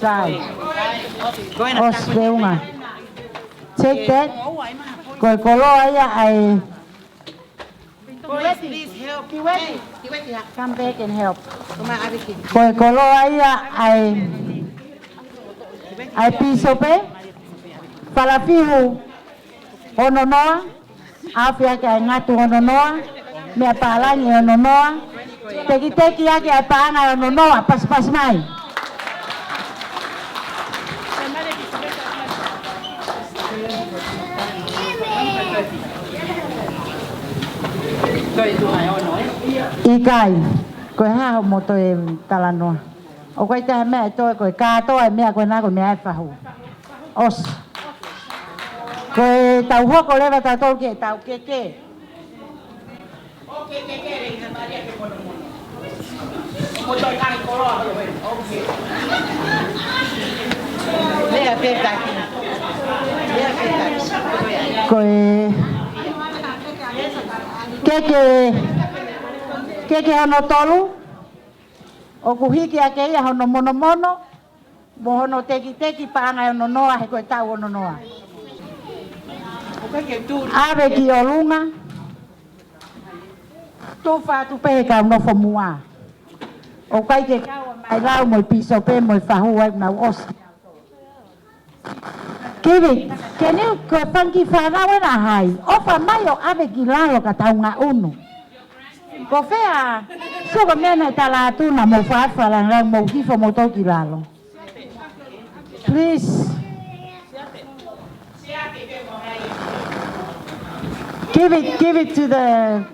Sai. ʻOsi feʻunga. Take that. Ko e koloa ia ʻa e Kiweti, Kiweti. Come back and help. Ko e koloa ia ʻa e, ʻa e pīsope, falafihu ono noa, ʻaofiʻaki ʻa e ngatu ono noa, meʻa pālangi ono noa, tekitekiʻaki ʻa e paʻanga ono noa, pasipasi mai. ʻIkai, ko e hā hoʻomo toe talanoa? ʻOku ʻikai toe meʻa ʻe toe, ko e kātoa e meʻa ko ena ko e meʻa ʻe fahu. ʻOsi. Ko e tau hoko leva tautolu ke tau keke. Ko e keke, keke hono tolu, ʻoku hiki ake ia hono monomono, mo hono tekiteki paʻanga ʻe ono noa he ko e taʻu ono noa. ʻAve ki ʻolunga. Tufa atu pē he kau nofo muʻa. ʻOku ʻikai ke kau ʻa Mailau mo e pīsope mo e fahu ai, nau ʻosi. Kevin, can you, ko e fanga kiʻi fānau ena hai? ʻOfa mai ʻo ʻave ki lalo ka tau ngaʻunu. Ko fē? Sio ko e meʻa naʻe tala atu na mo fafala na mo hifo mo tō ki lalo. Please. Give it, give it to the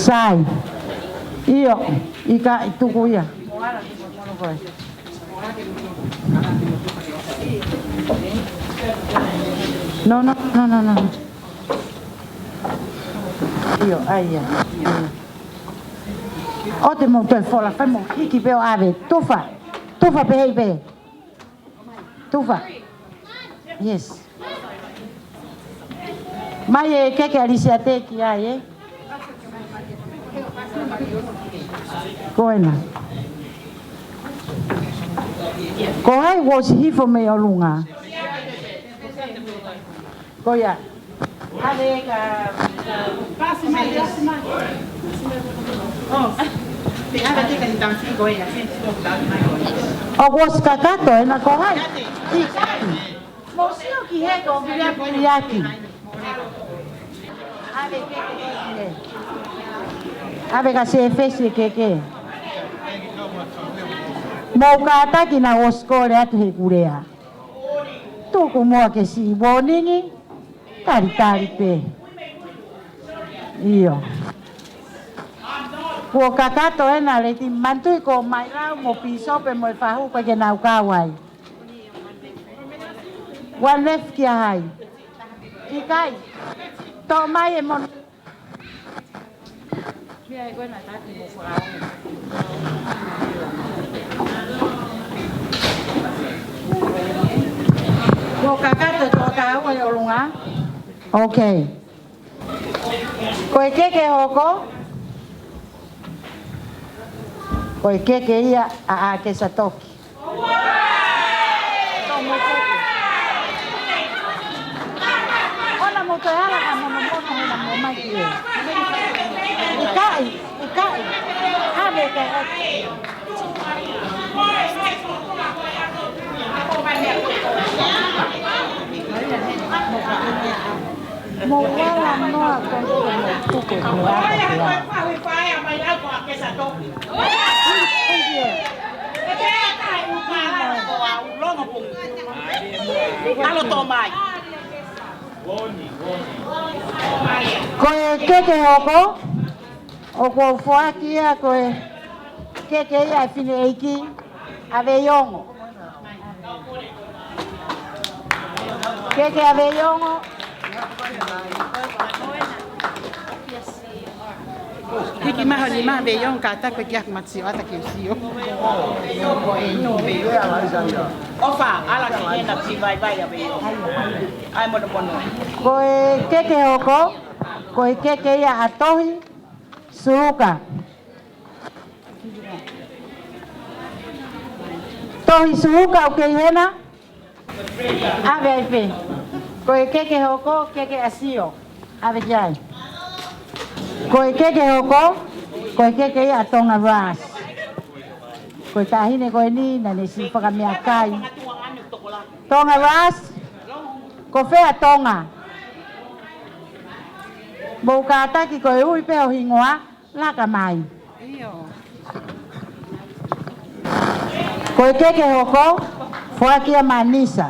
Sai. ʻIo, ʻikai tuku ia. No, no, no, no, no. ʻIo, ʻai ia. ʻIo. ʻOua te mou toe fola, fai mo hiki pē ʻo ʻave. Tufa. Tufa pē hei pē. Tufa. Yes. Mai e keke ʻAlisiate ki ai, ē? Ko ena. Ko hai ʻosi hifo mei ʻolunga? Ko ia. ʻAve ka, ka, pasi mai, pasi mai. Oh. Te ʻave te ka ni tamsi ko ia, ke sio ka mai ko ia. ʻOku ʻosi kakato ena, ko hai? ʻIkai. Mou sio ki he ko Viliapu Liaki. ʻAve keke keke. ʻAve ka se fesi keke. Mou kātaki naʻa ʻosi kole atu he kulea. Tuku muʻa ke siʻi warning, talitali pē. ʻIo. Kuo kakato ena leti manatuʻi ko Mailau mo pīsope mo e fahu ko ē ke nau kau ai. One left kia hai? ʻIkai. Toʻo mai e mono. Kuo kakato, toʻo taha ua ʻi ʻolunga. Okay. Ko e keke hoko. Ko e keke ia ʻa ʻAkesa Toki. ʻOna mo toe ala ka mono mono hena mo mai ki ē. ʻIkai, ʻikai. ʻAve ke ʻoki. Mo ala noa ko mo tuku mo ala ke ala. Ko e keke hoko, ʻoku ou foaki ia ko e keke ia ʻa e fineʻeiki ʻa Veiongo. Keke ʻa Veiongo. Hiki maha ni maha Veiongo ka ta ko kia mati o ata ke sio. ʻOfa, ala ki hena ki vaivai ʻa Veiongo. ʻAi mono mono. Ko e keke hoko, ko e keke ia ʻa Tohi Suka. Tohi Suka ʻoku kei hena? ʻAve ai pē. Ko e keke hoko, keke ʻa Sio. ʻAve ki ai. Ko e keke hoko, ko e keke ia ʻa Tonga Ras. Ko e taʻahine ko eni, naʻa ne siʻi fakameʻakai. Tonga Ras, ko fē ʻa Tonga? Mou kātaki ko e ui pē ho hingoa, laka mai. ʻIo. Ko e keke hoko, foaki ia Manisa.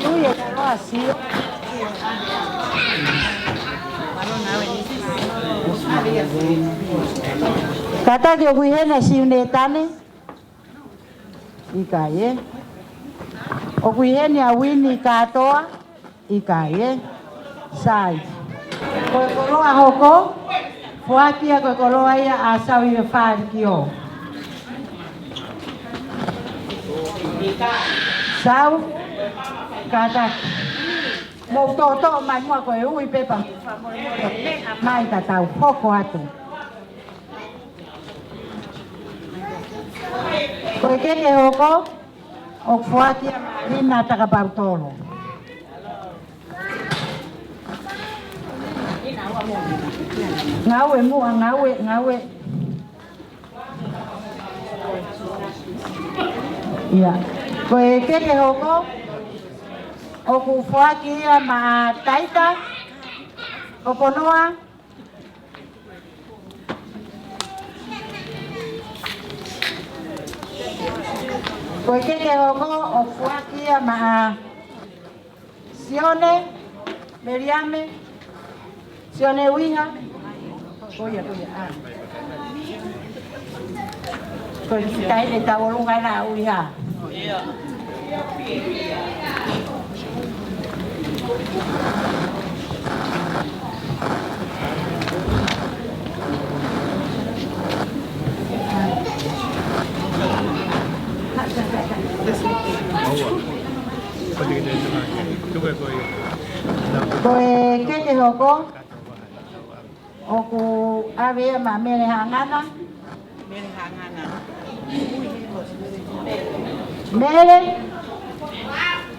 Ui e kaloa Sio. Kātaki ʻoku ʻi heni ʻa Siu Netane. ʻIkai ē. ʻOku ʻi heni ʻa Uini Kātoa. ʻIkai ē. Sai. Ko e koloa hoko, foaki ia ko e koloa ia ʻa Sau ʻi he Fālikio. Sau, kātaki. Mou toʻotoʻo mai muʻa ko e ui pepa. Mai ka tau hoko atu. Ko e keke hoko, ʻoku foaki ia ʻa Malina Takapautolo. Ngāue muʻa, ngāue, ngāue. ʻIo. Ko e keke hoko, ʻoku foaki ia maʻa Taita Koponoa. Ko e keke hoko, ʻoku foaki ia maʻa Sione, Meliame, Sione Uiha. Ko ia, ko ia, ʻā. Ko e kiʻi taʻahine tauʻolunga ena ʻa Uiha. Ko e keke hoko, ʻoku ʻave ia maʻa Mele Haʻangana. Mele Haʻangana. Mele,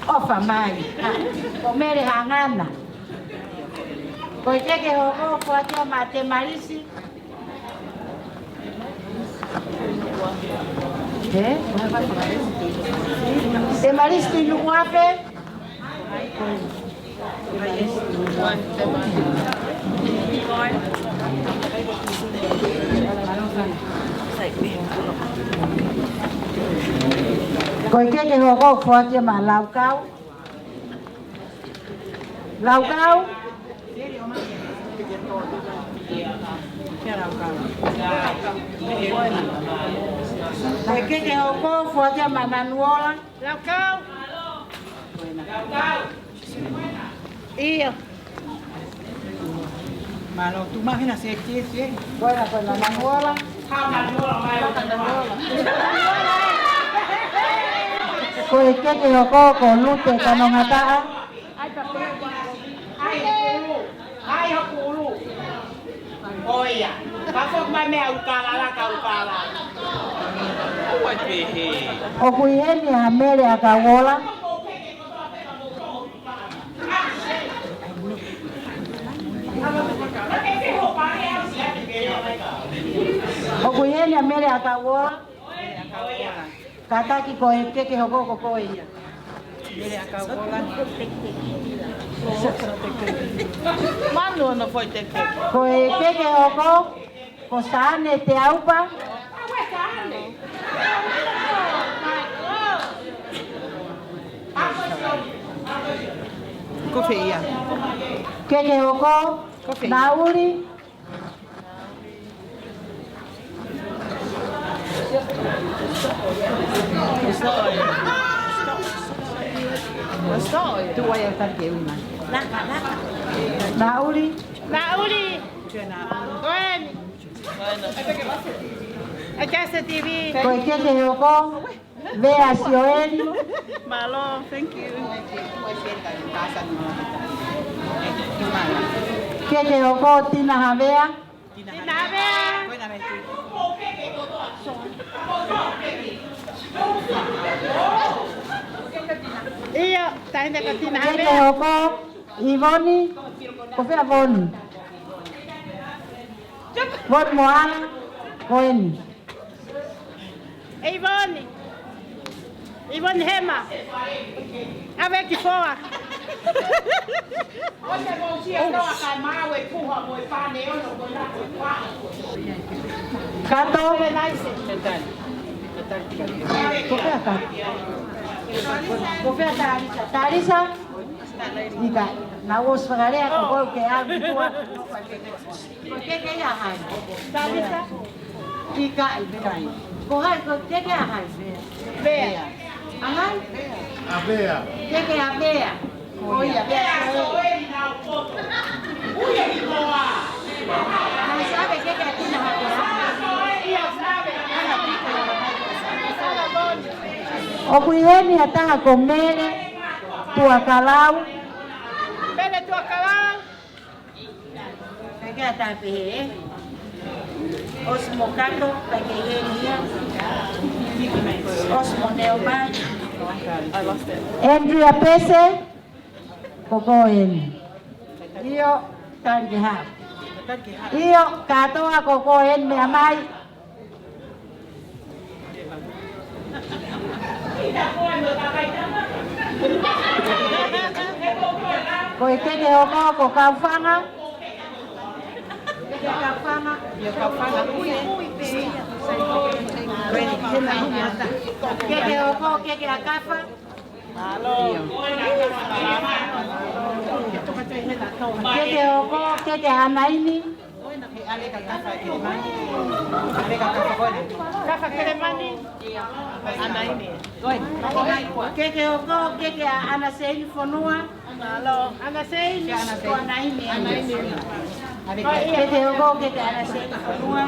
ʻofa mai. Ko Mele Haʻangana. Ko e keke hoko, foaki ia maʻa Temalisi. Ē? Temalisi Nukuafe. Ko e keke hoko, foaki ia maʻa Laukau. Laukau. Ko e keke hoko, foaki ia maʻa Nanuola. Laukau. ʻIo. Mālō, tuʻu mai hena safety, safety. Ko ena, ko ena, Nanuola. Ko e keke hoko, ko Lute Kanongataʻa. ʻAi hoku ʻulu. ʻO ia. Ka foki mai mea ʻukalala, ka ʻukalala. ʻOku ʻi heni ʻa Mele ʻAkauola. ʻOku ʻi heni ʻa Mele ʻAkauola. Kātaki ko e keke hoko ko koe ia. Mele ʻAkauola. Manu ono foʻi teke. Ko e keke hoko, ko Sane Teaupa. Ko fē ia? Keke hoko, ko fē ia? Nauli. Nauli. Nauli. Ko eni. Akase T V. Ko e keke hoko. Vea Sioeli. Mālō, thank you. Keke hoko, Tina Havea. Tina Havea. ʻIo, taʻahine ko Tina Havea. Keke hoko, ʻIvoni. Ko fē ʻa ʻIvoni? ʻIvoni Moala, ko eni. ʻIvoni. ʻIvoni Hema. ʻAve ki foa. Kato. Ko fē ʻa Kato? Ko fē ʻa Talisa? Talisa? ʻIkai. Naʻa ku ʻosi fakalea ko koe ke ʻalu ki tuʻa. Ko e keke ia ʻa hai? Talisa? ʻIkai, ʻikai. Ko hai, ko e keke ʻa hai? Vea. ʻA hai? ʻA Vea. Keke ʻa Vea. Ko ia, Vea Soeli. Naʻe save keke ʻa Tina Havea. ʻOku ʻi heni ha taha ko Mele Tuakalau. Mele Tuakalau. Pea ke ʻatā pehē, ē? ʻOsi mo Kato, pea ke heni ia. ʻOsi mo Neomai. Andrea Pese, ko koe eni. ʻIo, tali ke haʻu. ʻIo, kātoa ko ē ko e meʻa mai. Ko e keke hoko ko Kaufanga. Keke Kaufanga. ʻIo, Kaufanga. Keke hoko, keke ʻa Kafa. Keke hoko, keke ʻa Anaini. Kafa Kelemani. Anaini. Keke hoko, keke ʻa Anaseini Fonua. Anaseini. Ko Anaini. Keke hoko, keke ʻa Anaseini Fonua.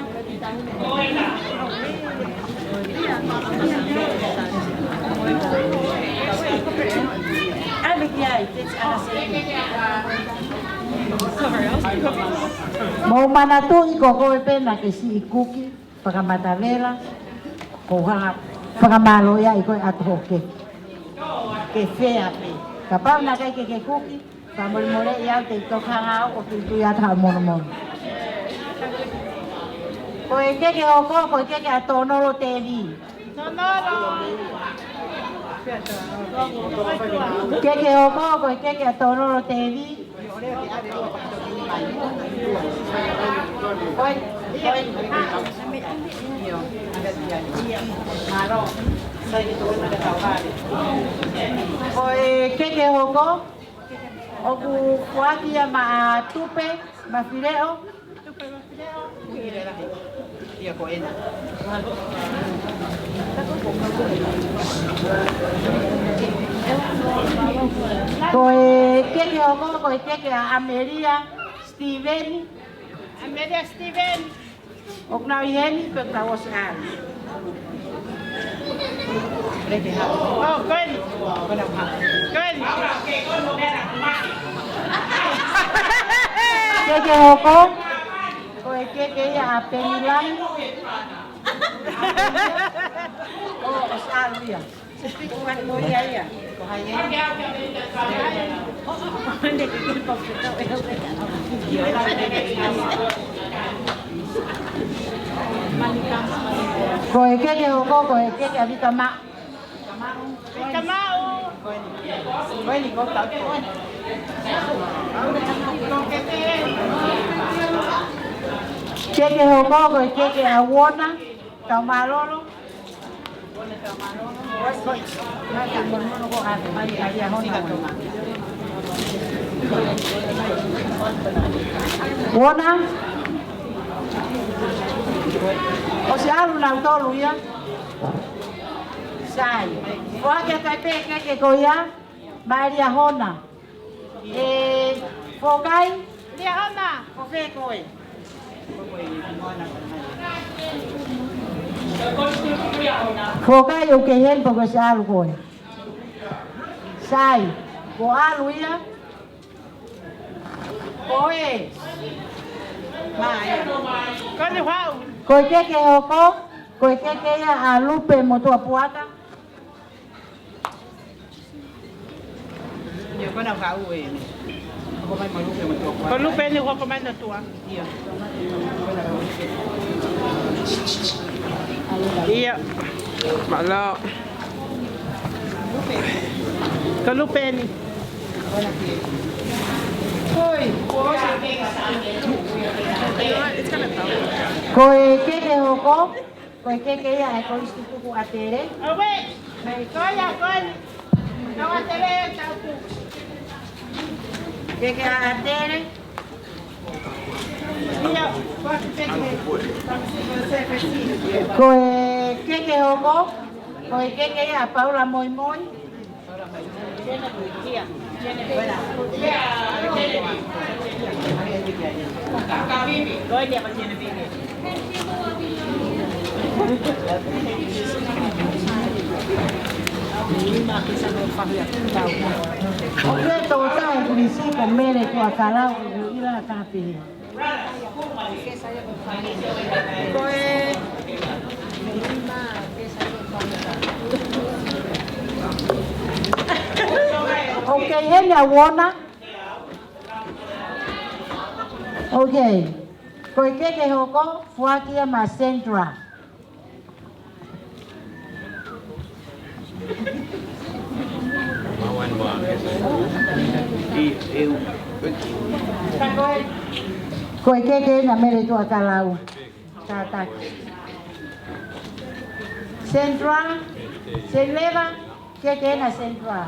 Mou manatuʻi ko koe pē naʻa ke siʻi kuki, fakamatavela, ko ha fakamālō ia ʻi ko e ʻatu hoʻo keke. Ke fea pē. Kapau naʻe ʻikai ke ke kuki, fakamolemoleʻi au te u toki hanga au ʻo tuitui atu haʻo monomono. Ko e keke hoko, ko e keke ʻa Tonolo Tevi. Tonolo. Keke hoko, ko e keke ʻa Tonolo Tevi. Ko e keke hoko, ʻoku foaki ia maʻa Tupe Mafileʻo. Ia ko ena. Ko e keke hoko, ko e keke ʻa Amelia Steven. Amelia Steven. ʻOku nau ʻi heni, pea tau ʻosi ʻalu. Oh, ko eni. Ko eni. Keke hoko. Ko e keke ia ʻa Penilangi. ʻO, ʻosi ʻalu ia. Ko hai ia? Ko e keke hoko, ko e keke ʻa Vita Maʻu. Vita Maʻu. Keke hoko, ko e keke ʻa Uona. Tau mālōlō. Uona. ʻOsi ʻalu nautolu ia. Sai. Foaki atu ai pē keke ko ia. Malia Hona. ʻE, Fokai? Liahona. Ko fē koe? Fokai, ʻoku ke heni pe kuo ʻosi ʻalu koe? Sai, kuo ʻalu ia? Ko e? Ko eni haʻu. Ko e keke hoko, ko e keke ia ʻa Lupe Motuʻapuaka. Ia, ko ena ka u e. Ko mai ma Lupe Motuʻapuaka. Ko Lupe eni ʻoku hoko mai ʻa Motuʻa. Ia. Ia. Mālō. Ko Lupe eni. Oi. Ko e keke hoko. Ko e keke ia ʻa e kolisi tutuku ʻa Tele. Awe, ko ia ko eni. Kau ʻa Tele, kau pu. Keke ʻa Tele. Ia, ko e keke. Ko e keke hoko. Ko e keke ia ʻa Paula Moimoi. ʻOku ke tō tae kulisi ko Mele ko a Kalau ko ila ka pē. Ko e ʻoku ke heni ʻa Uona. Ok. Ko e keke hoko, foaki ia maʻa Sandra. Ko e keke ʻena Mele Tuʻakalau. Kātaki. Sandra, Sandra, keke ʻena Sandra.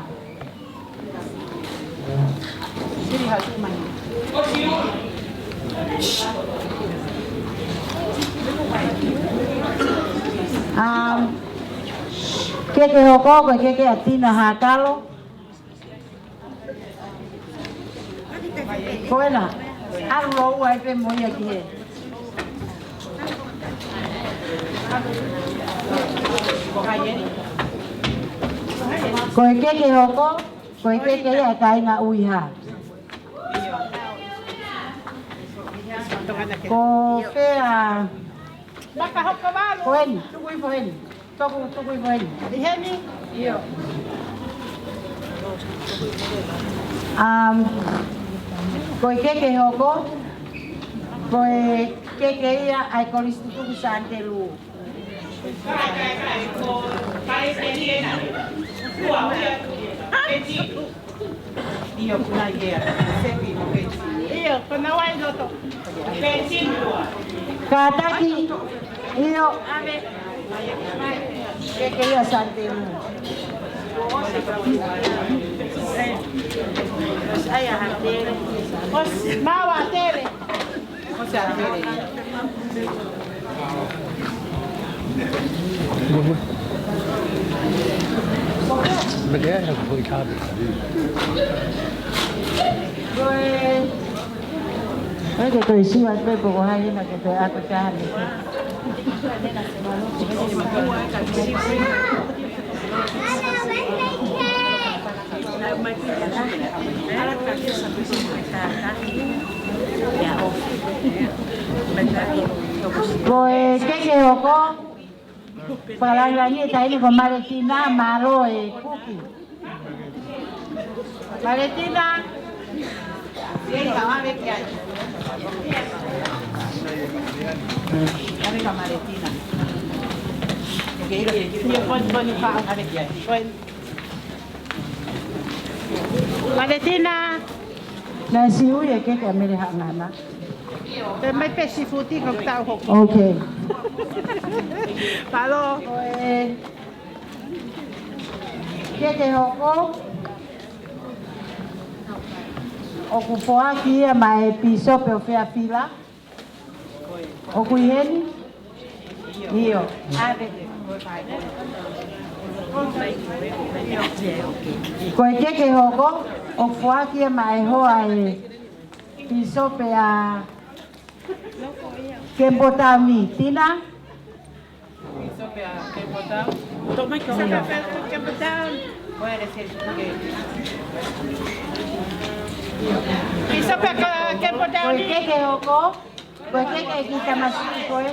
Sili hatu mai. Um, keke hoko, ko e keke ʻa Tina Hakalo. Ko ena, ʻalu lōua ai pē mo ia ki hē. Ko e keke hoko, ko e keke ia ʻa e kāinga ʻUiha. Ko fē ā? Maka hoko valu. Ko eni, tuku hifo eni. Tuku, tuku hifo eni. ʻI heni? ʻIo. Um, ko e keke hoko, ko e keke ia ʻa e Kolisi Tutuku Santelu. ʻIo, kuna ia. Sepi mo Peti. ʻIo, ko naua ʻi loto. Peti mo. Kātaki. ʻIo. Keke ia Santelu. ʻOsi, ʻai ʻa Tele. ʻOsi, maʻu ʻa Tele. Ko e, ko e ke toe sio atu pē pe ko hai ʻena ke toe ako taha ni. Ko e keke hoko, fakalāngilangi e taimi ko Maletina, mālō e kuki. Maletina. Maletina. Maletina. Naʻe siʻi ui e keke ʻa Mele Haʻangana. Pea mai pē sifuti ko tau hoko. Ok. Palo. Ko e keke hoko, ʻoku foaki ia maʻa e Pīsope ʻo Fairfield. ʻOku ʻi heni? ʻIo. ʻAve. Ko e keke hoko, ʻoku foaki ia maʻa e hoa ʻa e Pīsope ʻa Campbelltown. Tina? Pīsope ʻa Campbelltown. Pīsope ʻa Campbelltown. Ko e keke hoko. Ko e keke ʻa e kiʻi tamasiʻi ko ē.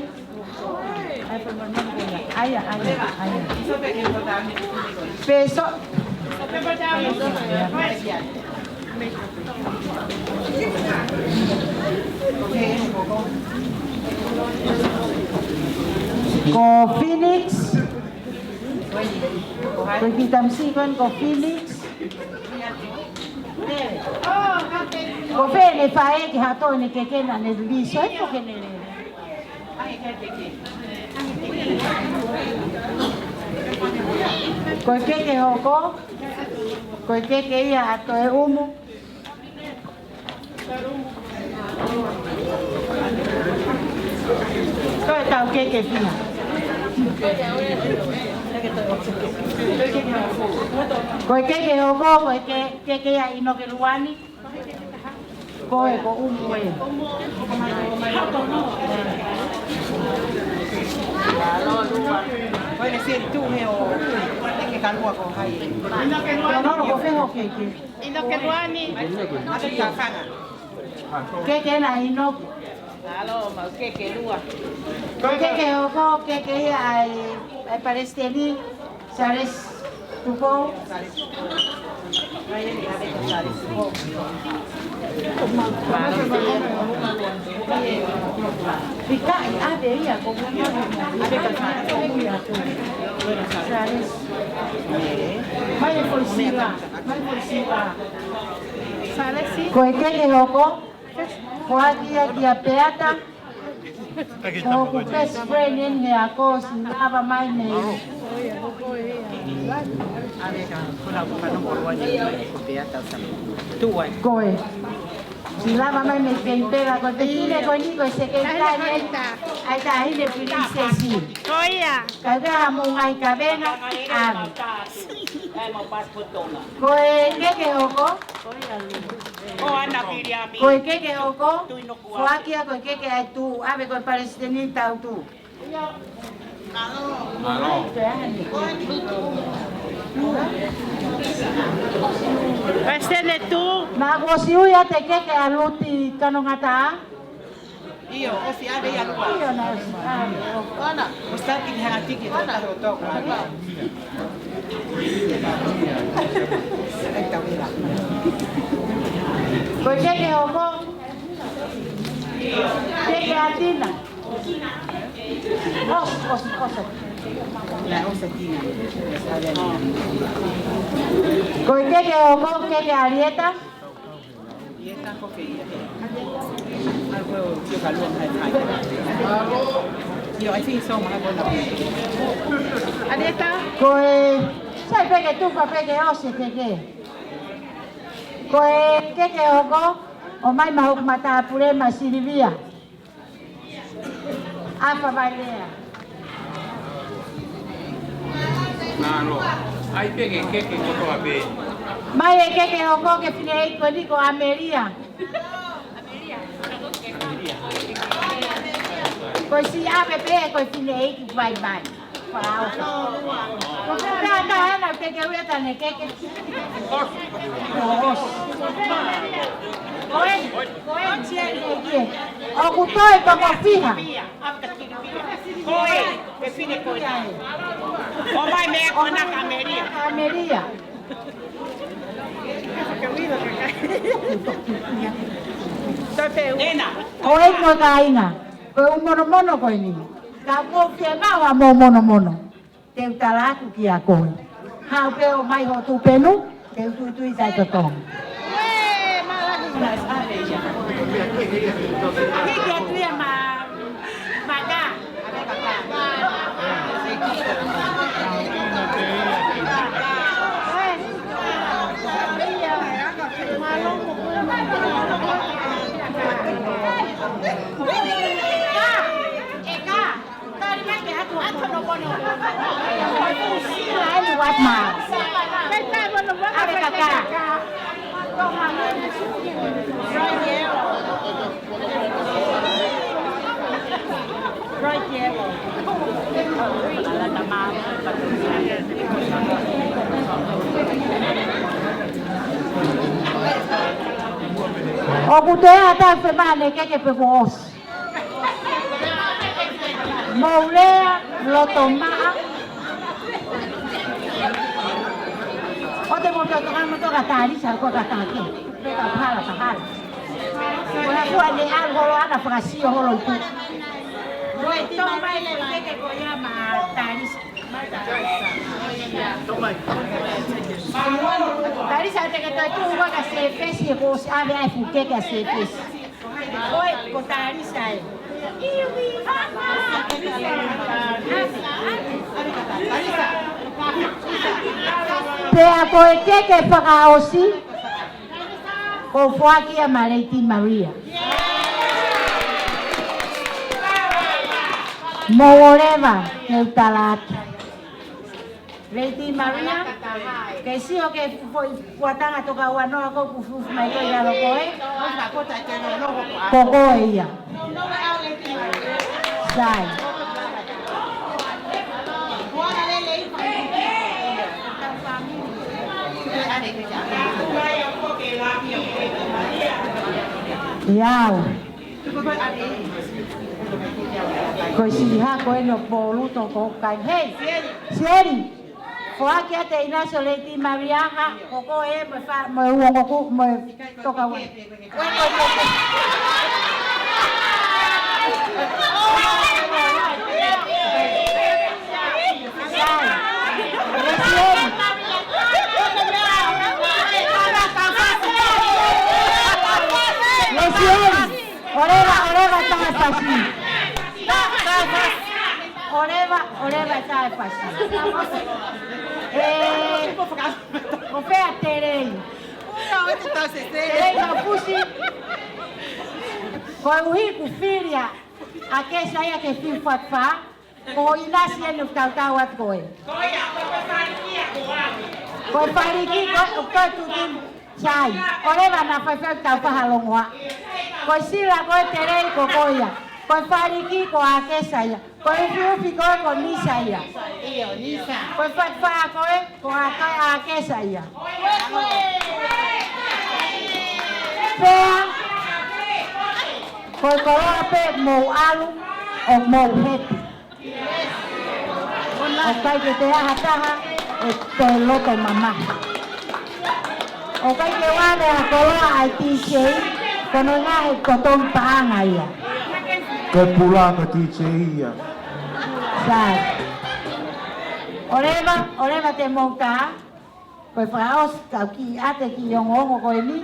ʻAi, ʻai, ʻai, ʻai. Pīsope. Ko Phoenix. Ko e kiʻi tamasiʻi ko ē ko Phoenix. Ko fē ʻene faʻē ki hato ʻene keke naʻa ne lī, so e ko ke ne lele. Ko e keke hoko, ko e keke ia ʻa Toeʻumu. Ko e tau keke fiha. Ko e keke hoko, ko e ke-, keke ia ʻInoke Luani. Ko e ko ʻumu ē. Ko e le seri tu he o, ke kalua ko hai. Ko no ko fē ho keke. ʻInoke Luani. Keke ena ʻInoke. Alo, mau keke lua. Ko e keke hoko, keke ia ʻa e, ʻa e Palesiteni Sālesi. Tupou. Fikaʻi ʻave ia ko Salesi. Mai e foʻi sila. Mai e foʻi sila. Ko e keke hoko, foaki ia kia Peata. Ko hoku best friend eni he ako, siʻi lava mai mei. Ko e, siʻi lava mai mei Kenipela, ko e fefine ko eni ko e secretary eni ʻa e Taʻahine Pilinisesi. Ko ia. Ka ʻi ai ha mou ngaahi kavenga, ʻave. Ko e keke hoko, ko e keke hoko, foaki ia ko e keke ʻa e tuʻu, ʻave ko e palesiteni tautu. Palesiteni tuʻu. Naʻa kuo ʻosi ui ʻa e keke ʻa Luti Kanongata. ʻIo, ʻosi ʻave ia lua. ʻIo, naʻa ʻosi ʻave. Ana, ʻosi taki ki hanga tiki, tō tahi o tō. Ko e keke hoko, keke ʻa Tina. ʻOsi, ʻosi, ʻosi. Ko e keke hoko, keke ʻa ʻAlieta. Ko e, sai pē ke tufa pē ke ʻosi e keke. Ko e keke hoko, ʻomai maʻa hoku matāpule, maʻa Silivia. ʻAfa Vailea. Mālō. ʻAi pē ke keke kotoa pē. Mai e keke hoko ki he fineʻeiki ko eni ko ʻAmelia. Ko e siʻi ʻave pē ko e fineʻeiki vaivai. Ko e fē ka ena te ke ui ʻa e keke. Ko e, ko e, ʻoku toe toko fiha. Ko e, ko e fine ko e. ʻOmai meʻa ko ena ka ʻAmelia. ʻAmelia. Ena. Ko e ko e kāinga. Ko e ʻū monomono ko eni. Ka ʻoku ou fiemaʻu ʻa e momono mono. Te u tala atu kia koe. Haʻu pē ʻo ʻomai hoʻo tupenu, te u tuitui taʻetotongi. Hiki atu ia ma, ma ka. ʻOku te ata fe mane ke ke pe ko os. Mou lea loto maʻa. ʻO te mou toka mo toka tali sa ko ka taki. Pe ka hala ka hala. Ko e kua ne ʻalu holo ana fakasio holo i ku. Ko e tō mai le keke ko ia ma tali sa. Tali sa te ke toe tuʻu ua ka se fesi e ko si ave ai fu keke a se fesi. Ko e, ko Talisa e. Pea ko e keke fakaʻosi, ko Foaki ia ma Lady Maria. Mo Oleva, ke u tala atu. Lady Maria, ke sio ke foʻi kuatanga toka ua noa ko ku fufu mai ko ia loko e. Ko koe ia. Sai. Iau. Ko e siʻi hako eni ʻo Pōluto ko kai. Hei, Sieli. Foaki atu ʻe ʻInasi ʻo Lady Maria ha, ko ko e mo e fa-, mo e uongo ku, mo e toka ua. Ko e ko e ko e. Sai. Lesieni. Lesieni. ʻOleva, ʻoleva taʻefasi. ʻOleva, ʻoleva taʻefasi. ʻE, ko fē ʻa Telei? Telei Mafusi. Koeʻuhi kuo fili ʻa ʻAkesa ia ke fiu fakafā, ko ʻInasi eni ʻoku tautau atu ko ē. Ko e faliki ko ē, ʻoku tuʻutuʻuni. Sai, ʻoleva naʻa faifai tau faha longoa. Ko e sila ko ē Telei ko koe ia. Ko e faliki ko ʻAkesa ia. Ko e ufiufi ko ē ko Nisa ia. ʻIo, Nisa. Ko e fakafā ko ē ko ʻAkesa ia. Pea, ko e koloa pē mou ʻalu ʻo mou hepi. ʻOku ʻikai ke te aha taha ʻe toe loto mamahi. ʻOku ʻikai ke vale ha koloa ʻa e DJ, ko hono ʻuhinga he ko e tonu paʻanga ia. Ko e pula ko e DJ ia. Sai. ʻOleva, ʻoleva te mou tā. Ko e fakaʻosi kau kiʻi ʻate kiʻi ongoongo ko eni.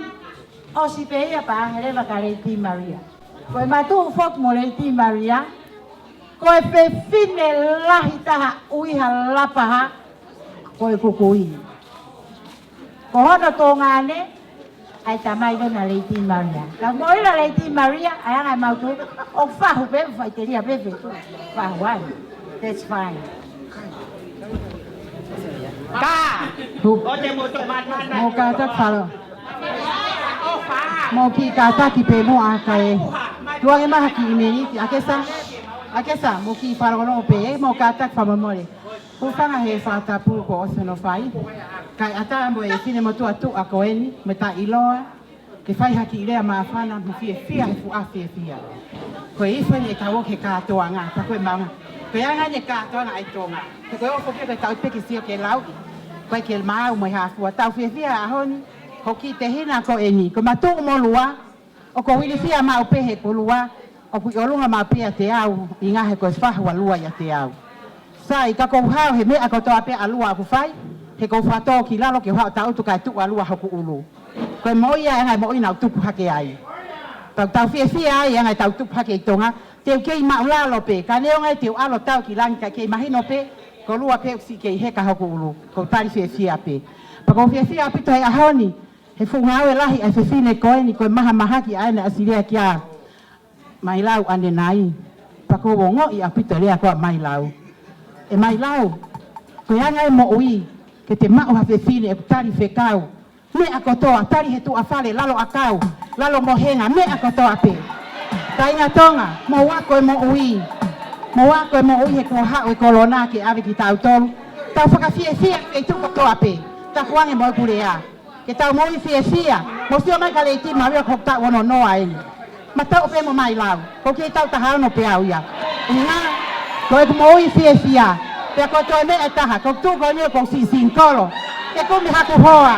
ʻOsi pē ia paʻanga leva kia Lady Maria. Ko e matuʻu foki mo Lady Maria. Ko e fefine lahi taha ʻuhi ha lapaha. Ko e kukui. Ko hono tuongaʻane, ʻa e tamai ko ena Lady Maria. Ka mo ila Lady Maria, ʻa e anga ʻemau tuʻu, ʻoku fahu pē, faʻiteliha pē, pē tuʻu. Fahu ai. That's fine. Ka. Hu. Ko te mo to man man. Mou kātaki falo. Mou kiʻi kātaki pē mo ʻakae. Tuange mai ha kiʻi miniti, ʻAkesa. ʻAkesa, mou kiʻi falo loa pē, mou kātaki fakamomole. Hūfanga he fakatapu kuo ʻosi hono fai. Kae ʻatā mo e finemotuʻa tuʻa ko eni, mo e taʻeʻiloa. Ke fai ha kiʻi lea māfana, mo fiefia he fuʻu fiefia. Ko e ifo eni ʻetau ō ki he kātoanga, pea ko e maʻunga. Ko e anga eni e kātoanga ʻa e Tonga. He ko e ofo pē ko e tau pē ke sio ke lauʻi. Ko e ke maau mo e hā fua tau fiefia he ʻaho ni, hoku kiʻi tehina ko eni. Ko e matuʻu mo Lua, ʻoku ou ilifia maʻu pē he ko Lua, ʻoku ʻi ʻolunga maʻu pē ʻa Teau, ʻi he ngaahi ko e fahu ʻa Lua ʻia Teau. Sai, ka ʻoku ou hao he meʻa kotoa pē ʻa Lua ʻoku fai, he ʻoku ou fakatō ki lalo ke u haʻu ʻo tangutu kae tuʻu ʻa Lua hoku ʻulu. Ko e moʻui ia ʻa e ngaahi moʻui naʻa ku tupu hake ai. Tau, tau fiefia ai ʻa e ngaahi tau tupu hake ʻi Tonga, te u kei maʻulalo pē, ka neongo ai te u ʻalu ʻo tau ki langi kae kei mahino pē, ko Lua pē ʻoku siʻi kei heka hoku ʻulu, ʻoku ou tali fiefia pē. Pea ʻoku ou fiefia ʻaupito he ʻaho ni, he fuʻu ngāue lahi ʻa e fefine ko eni, ko e mahamahaki ʻa ʻene ʻasi lea kia Mailau ʻanenai, pea ʻoku ou ongoʻi ʻaupito lea ko ē ʻa Mailau. ʻE Mailau, ko e anga e moʻui, ke te maʻu ha fefine ʻoku tali fekau. Meʻa kotoa, tali he tuʻa fale, lalo ʻakau, lalo mohenga, meʻa kotoa pē. Kāinga Tonga, mou ako e moʻui. Mou ako e moʻui he kuo haʻu e kolona ke ʻave kitautolu. Tau fakafiefia he tuʻu kotoa pē. Takuange mo ʻeku lea. Ke tau moʻui fiefia, mou sio mai kia Lady Maria ko e taʻu ono noa eni. Mataʻu pē mo Mailau, ʻoku kei taʻu taha ono pē au ia. ʻUhinga, ko ʻeku moʻui fiefia, pea ko e toe meʻa ʻe taha, ko e tuʻu ko eni ʻoku ou siʻi singikolo. Ke kumi haku hoa,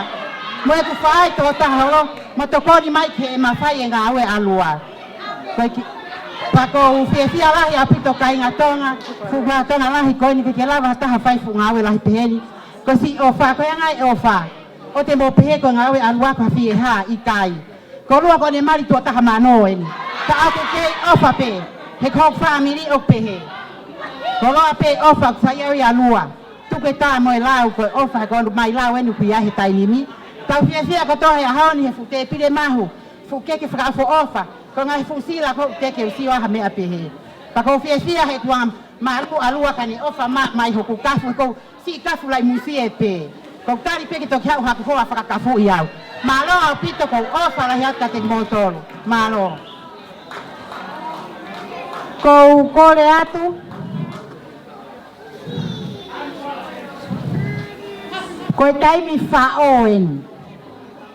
mo ʻeku faʻē toko taha holo, mo tokoni mai ke mafai e ngāue ʻa Lua. Ko e ki-, pea ʻoku ou fiefia lahi ʻaupito kāinga Tonga, fuʻu kāinga Tonga lahi ko eni ke ke lava ha taha fai fuʻu ngāue lahi peheni. Ko e siʻi ʻofa, ko e anga e ʻofa. ʻOua te mou pehē ko e ngāue ʻa Lua ko ha fie hā, ʻikai. Ko Lua ko ʻene mali tuʻo taha mano eni. Ka ʻoku kei ʻofa pē, he ko hoku fāmili ʻoku pehē. Ko Lua pē ʻofa ʻoku sai au ia Lua. Tuku e tā mo e lau ko e ʻofa he ko Mailau eni ʻoku ʻi ai he taimi ni. Tau fiefia kotoa he ʻaho ni he fuʻu tēpile mahu, fuʻu keke fakaʻofoʻofa, ko e ngaahi fuʻu sila ko ē ʻoku teke u sio ai ha meʻa pehē. Pea ʻoku ou fiefia he kuo mālū ʻa Lua ka ne ʻofa mai, mai hoku kafu, he ʻoku ou siʻi kafu laʻi musie pē. ʻOku ou tali pē ke toki haʻu haku hoa fakakafuʻi au. Mālō ʻaupito, ʻoku ou ʻofa lahi atu kiate kimoutolu. Mālō. ʻOku ou kole atu. Ko e taimi faʻo eni.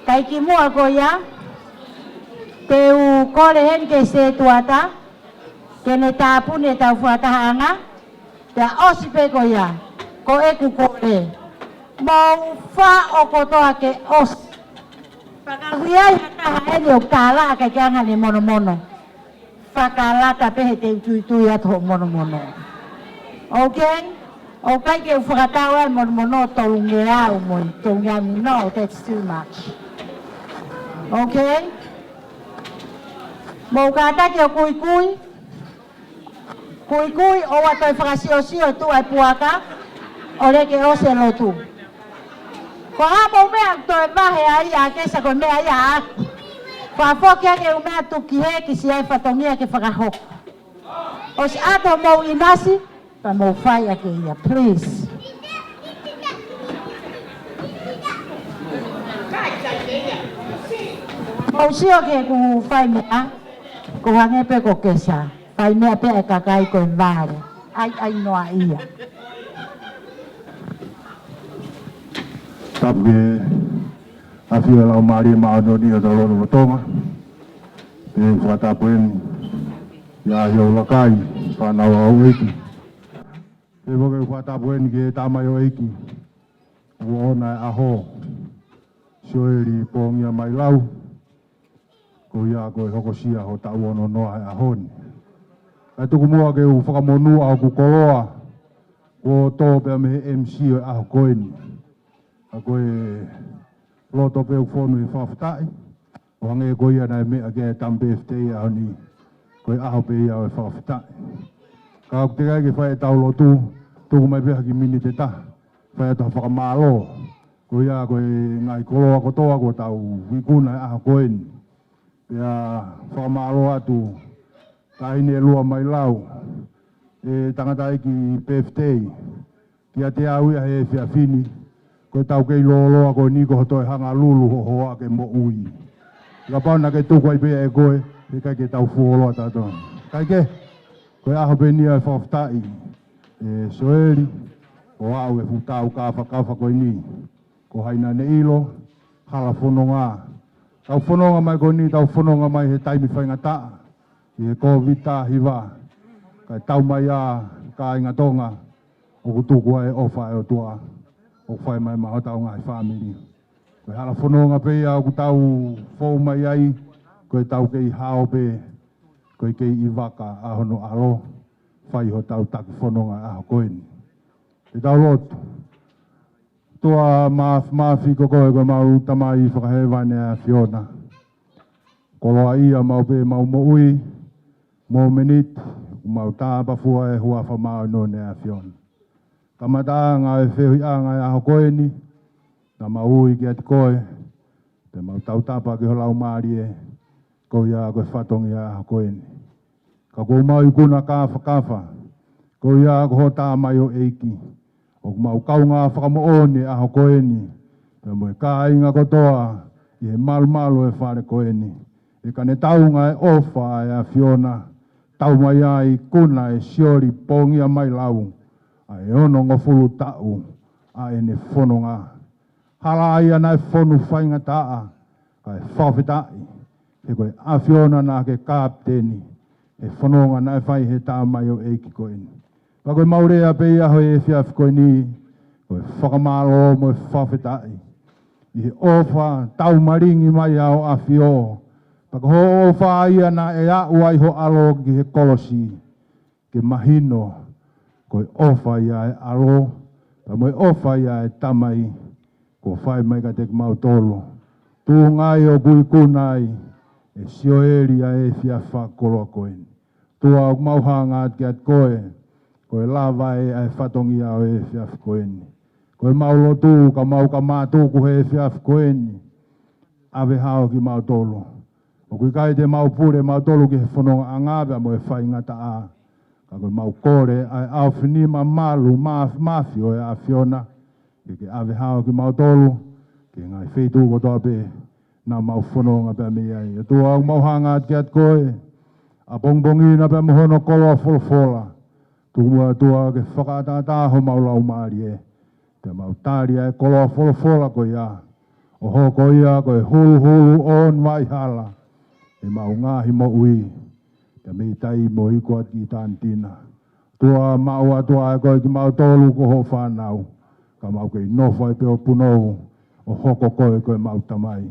Kae kimuʻa ko ia, te u kole heni ki he sētuata, ke ne tāpuni ʻetau fakatahaʻanga, pea ʻosi pē ko ia, ko ʻeku kole. Mou faʻo kotoa ke ʻosi. Fakauia ia ka ha eni ʻoku tālaʻa ke ke anga ni monomono. Fakalata pē he te utuitui atu hoʻo monomono. Okay? ʻOku ʻikai ke u fakatau ai monomono tolungeau mo e tolungeau ni, no, that's too much. Okay? Mou kātaki ʻo kuikui. Kuikui ʻoua toe fakasiosio e tuʻa e puaka, ʻo lele ke ʻosi e lotu. Ko e hā hoʻomou meʻa toe vahe ai ʻa Kesa, ko e meʻa ia ʻaʻaku. Fakafoki ange ʻū meʻa tuku ki hē ke ʻi ai e fatongia ke fakahoko. ʻOsi ʻato mou ʻinasi, pea mou fai ʻaki ia, please. Mou sio ki heʻeku fai meʻa, ʻoku hangē pē ko Kesa. Fai meʻa pē ʻa e kakai ko e vale. ʻAi, ʻai noa ia. Tapu ki he ʻafio ʻa e Laumālie Māʻoniʻoni ʻo e Tauloto Tonga. Pea fakatapu eni ʻia Hiaulakai, fānau ʻa houʻeiki. Pea foki fakatapu eni ki he tamaioʻeiki ʻoku ʻoʻona e ʻaho, Sioeli Pongia Mailau. Ko ia ko e hokosia ho taʻu ono noa he ʻaho ni. Kae tuku muʻa ke u fakamonū ʻa hoku koloa, kuo tō pea mei he M C ʻo e ʻaho ko eni. Ka ko e loto pē ʻoku fonu he fakafetaʻi, ʻo hangē ko ia naʻe meʻa ki ai e tama pē ʻi he ʻaho ni, ko e ʻaho pē ia ʻo e fakafetaʻi. Ka ʻoku teʻeki ai ke fai ʻetau lotu, tuku mai pē ha kiʻi miniti ʻe taha, fai atu ha fakamālō. Ko ia ko e ngaahi koloa kotoa kuo tau ikuna he ʻaho ko eni. Pea fakamālō atu, Taʻahine Lua Mailau, e tangataʻeiki pefitei, kiate au ia he efiafi ni, ko e taukei lōloa ko eni ko hoʻo toe hanga lulu hoʻo hoa ke moʻui. Kapau naʻa ke tuku ai pē ʻe koe, heʻikai ke tau fuoloa tautolu. Kae kehe, ko e ʻaho pē eni ia e fakafetaʻi, ʻe Sioeli, ʻo aʻu e fuʻu taukafakafa ko eni. Ko hai naʻa ne ʻilo, hala fononga. Tau fononga mai ko eni, tau fononga mai he taimi faingataʻa, ʻi he Kōviti taha hiva, kae tau mai ā, kāinga Tonga, ʻoku tuku ai e ʻofa ʻa e ʻOtua, ʻoku fai mai maʻa hotau ngaahi fāmili. Ko e hala fononga pē ia ʻoku tau fou mai ai, ko e taukei hao pē, ko e kei ʻi vaka ʻa hono ʻAlo, fai hotau taki fononga ʻaho ko eni. Ke tau lotu. ʻOtua Māfimafi, ko koe ko ʻemau Tamai Fakahēvani ʻa e ʻAfiona. Koloaʻia maʻu pē ʻemau moʻui, momeniti, ʻoku mau tāpafua he huafa māʻoniʻoni ʻa e ʻAfiona. Kamataʻanga e feohiʻanga ʻo e ʻaho ko eni, naʻa mau ui kiate koe, te mau tautapa ki ho Laumālie, ko ia ko e fatongia ʻo e ʻaho ko eni. Ka kuo mau ikuna kafakafa, ko ia ko ho tamaioʻeiki, ʻoku mau kaungā fakamoʻoni he ʻaho ko eni, pea mo e kāinga kotoa ʻi he malumalu ʻo e fale ko eni. ʻE ka ne taunga e ʻofa ʻa e ʻAfiona, tau mai ā e ikuna ʻe Sioeli Pongia Mailau, ʻa e onongofulu taʻu ʻa ʻene fononga. Hala ia naʻe fonu faingataʻa, kae fakafetaʻi, he ko e ʻAfiona naʻa ke kapiteni he fononga naʻe fai he tamaioʻeiki ko eni. Pea ko ʻemau lea pē ia he efiafi ko eni, ko e fakamālō mo e fakafetaʻi ʻi he ʻofa taumalingi mai ʻa ho ʻAfio. Pea ko hoʻo ʻofa ia naʻe aʻu ai ho ʻAlo ki he kolosi, ke mahino ko e ʻofa ia ʻa e ʻAlo, pea mo e ʻofa ia ʻa e Tamai, kuo fai mai kiate kimautolu. Tuʻunga ai ʻoku ikuna ai ʻe Sioeli ʻa e efiafi fakakoloa ko eni. ʻOtua, ʻoku mau hanga atu kiate koe, ko e lava ē ʻa e fatongia ʻo e efiafi ko eni. Ko ʻemau lotu, ka mau ka mātuku he efiafi ko eni, ʻave hao kimautolu. ʻOku ʻikai te mau pule mautolu ki he fonongaʻanga pea mo e faingataʻa. Ka ko ʻemau kole ʻa e ʻaofinima malu māfimafi ʻo e ʻAfiona, ke ke ʻave hao kimautolu ki he ngaahi feituʻu kotoa pē naʻa mau fononga pea mei ai. ʻOtua, ʻoku mau hanga atu kiate koe, ʻapongipongi na pea mo hono koloa folofola. Tuku muʻa ʻOtua ke fakaʻataʻatā homau laumālie, pea mau tali ʻa e koloa folofola ko ia, ʻo hoko ia ko e huluhulu ʻo e vaʻihala ʻemau ngaahi moʻui, pea mei taimi ni ʻo iku atu ki ʻitāniti na. ʻOtua, maʻu atu ʻa koe kimautolu ko hoʻo fānau. Ka mau kei nofo ai pē ʻo punou, ʻo hoko koe ko ʻemau Tamai.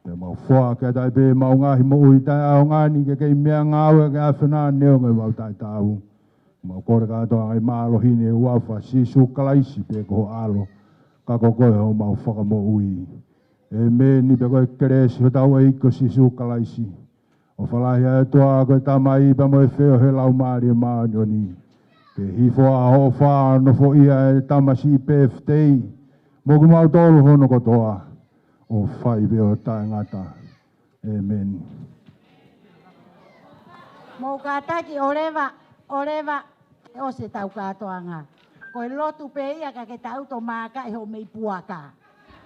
Pea mau foaki atu ai pē ʻemau ngaahi moʻui taʻeʻaonga ni ke kei meʻangāue ʻaki ʻa e ʻAfiona neongo ʻemau taʻetaau. Mau kole kātoa ʻa e mālohi ni ʻi he huafa ʻo Sīsū Kalaisi pē ko ho ʻAlo, ka ko koe homau Fakamoʻui. ʻEmeni. Pea ko e kelesi ʻa hotau ʻEiki ko Sīsū Kalaisi, ʻofa lahi ʻa e ʻOtua ko e Tamai, pea mo e feohi ʻa e Laumālie Māʻoniʻoni, ke hifo ʻa hoʻo ʻofa ʻo nofoʻia ʻa e tamasiʻi pēfitei mo kimautolu hono kotoa, ʻo fai pē ʻo taʻengata. ʻEmeni. Mou kātaki ʻo leva, ʻo leva, ʻe ʻosi ʻetau kātoanga. Ko e lotu pē ia ka ke tau toe maaka ʻi hoʻo mei puaka.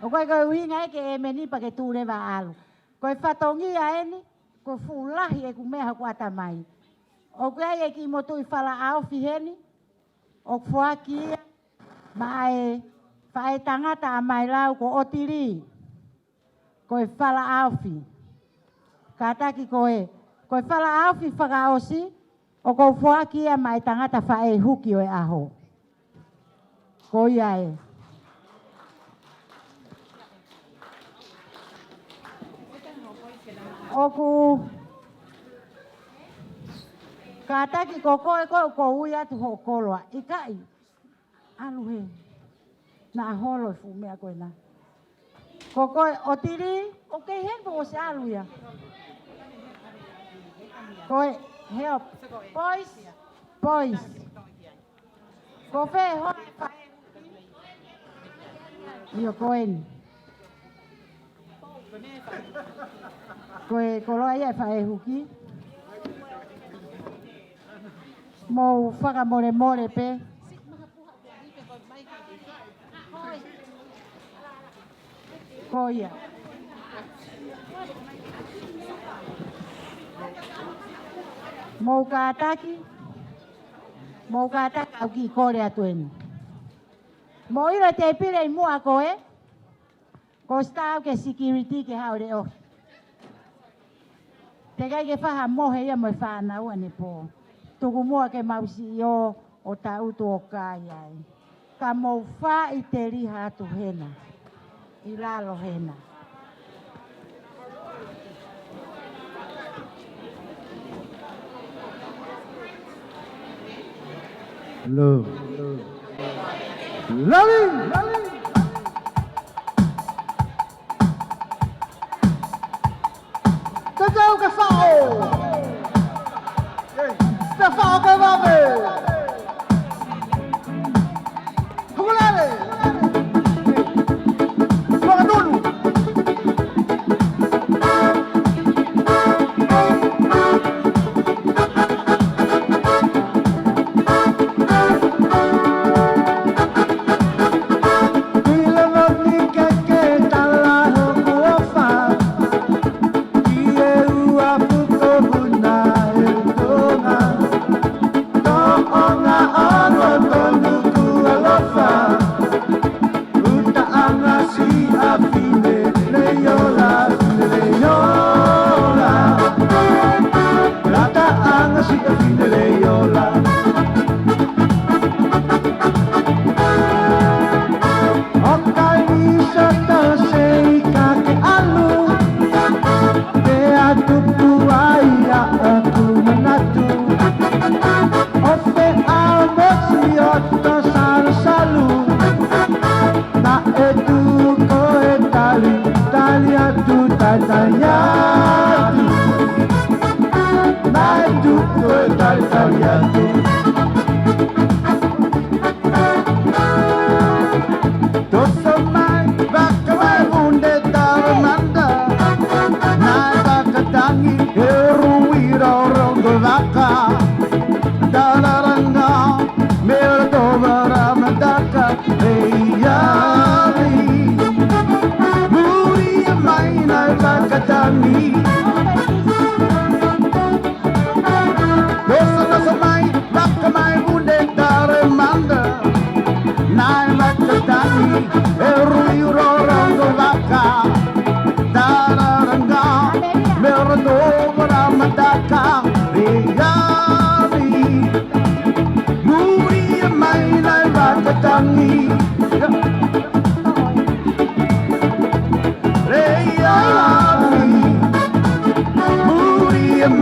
ʻOku ʻikai ko e ʻuhinga ia ke ʻemeni pea ke tuʻu leva ʻo ʻalu. Ko e fatongia eni, ko e fuʻu lahi ʻeku meʻa hoku ʻatamai. ʻOku ʻi ai e kiʻi motuʻi falaʻaofi heni, ʻoku foaki ia maʻa e faʻētangata ʻa Mailau ko ʻOtili. Ko e falaʻaofi. Kātaki ko ē. Ko e falaʻaofi fakaʻosi, ʻoku ou foaki ia maʻa e tangata faʻē huki ʻo e ʻaho. Ko ia ē. ʻOku kātaki ko koe ko ē ʻoku ou ui atu hoʻo koloa. ʻIkai. ʻAlu hē. Naʻa holo e fuʻu meʻa ko ena. Ko koe ʻOtili, ʻoku kei heni pē ʻosi ʻalu ia. Ko e, help. Boys, boys. Ko fē hoʻo faʻē huki? ʻIo ko eni. Ko e koloa ia ʻa e faʻē huki. Mou fakamolemole pē. Ko ia. Mou kātaki. Mou kātaki au kiʻi kole atu eni. Mou ʻilo e tēpile ʻi muʻa ko ē. Ko e style ke security ke haʻu ʻo leʻohi. Teʻeki ai ke fai ha mohe ia mo e fānau ʻanepō. Tuku muʻa ke mau siʻi ō ʻo taʻutu ʻo kai ai. Ka mou faʻiteliha atu hena. ʻI lalo hena. Love. Love. Tatau ke faʻo. Ke faʻo ke vave. Hukulele. Fakatonu. ʻOka ʻi sata sei ka ke ʻalu, pea tupu ai ʻa ʻeku manatu. ʻO fē ʻa mosi ʻo to salusalu, naʻe tuku e tali, tali atu, talitali atu. Naʻe tuku e talitali atu. Toso mai, vakai mai, Vunde Talamanda. Naʻe vakatangi e ʻuruʻi ʻo e longo vaka. Talaranga, mele tō vara mataka, ʻEiki. Muli mai naʻe vakatangi. Toso, toso mai, vakai mai, Vunde Talamanda. Naʻe vakatangi e ʻuruʻi ʻo e longo vaka. Talaranga, mele tō vara mataka, ʻEiki. Muli mai naʻe vakatangi.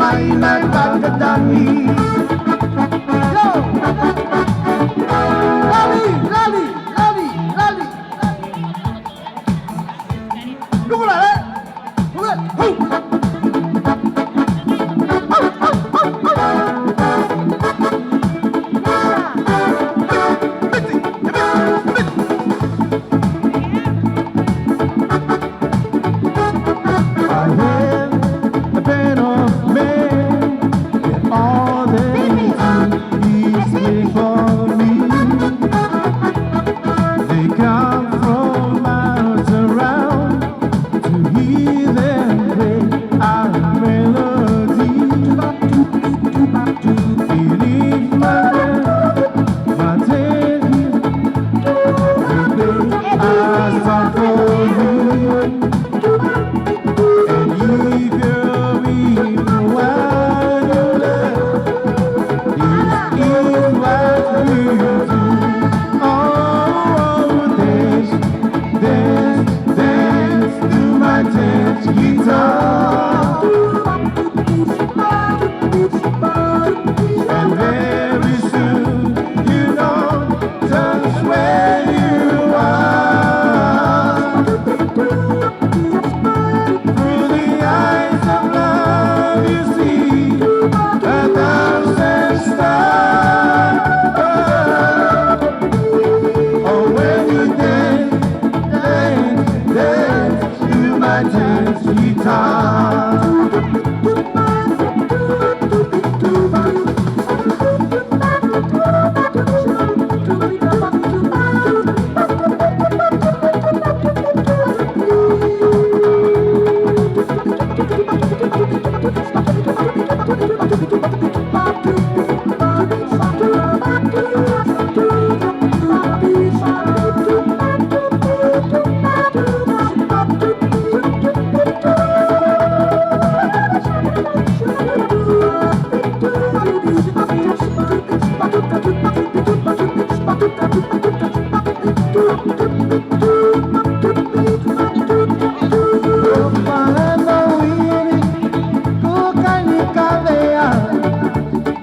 ʻAi mai pakatangi. Yo. Lali, lali, lali, lali. Luku lale. Luku lale. Hū. I have a better man, and all they do is wait for me. They come from miles around to hear them play our melody. Believe my, my teddy, they play our song for you. And if you're in the wild, this is what you do. Oh, dance, dance, dance to my dance guitar. And very soon you know just where you are. Through the eyes of love you see a thousand stars. Oh, when you dance, dance, dance to my dance guitar.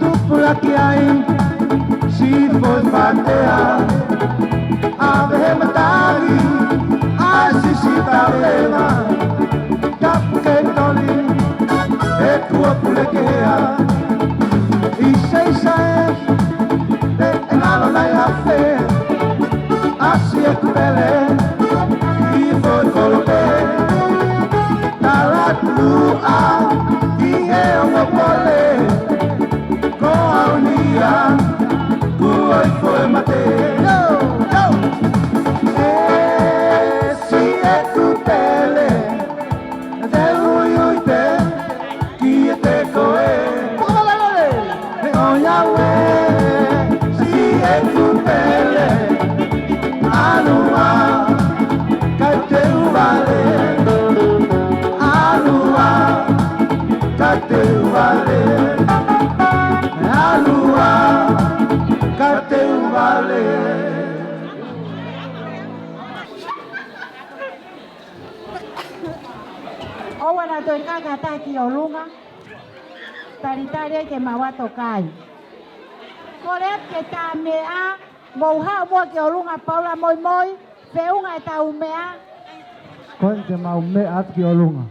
Tupulaki ai, si foʻi fatea, ʻave he matagi, ʻa sisi taleva, tapu ke toli, e kua pule kehea, i seisa e, e, e ngalo nai afe, ʻasi e kupele, i foʻi kolope, tala tuʻa, i he ongo pole, ko au ni ia, kuo ʻi foʻi mate. Yo, yo. E si e kupele, te uiui pē, kiate koe. He ʻoiauē, si e kupele, ʻalu ā, kae te u vale. ʻAlu ā, kae te u vale. ʻAlu ā, kae te u vale. ʻOua naʻa toe kaka taha ki ʻolunga. Talitali ai ke maua tokai. Kole ke tā meʻa, mou haʻu muʻa ki ʻolunga Paula Moimoi, feʻunga ʻetau meʻa. Ko eni te mau meʻa atu ki ʻolunga.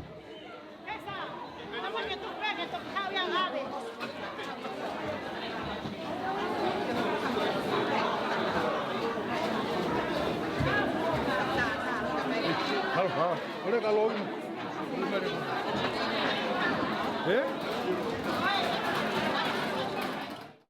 Halo, halo. Ole ka lou. Eh?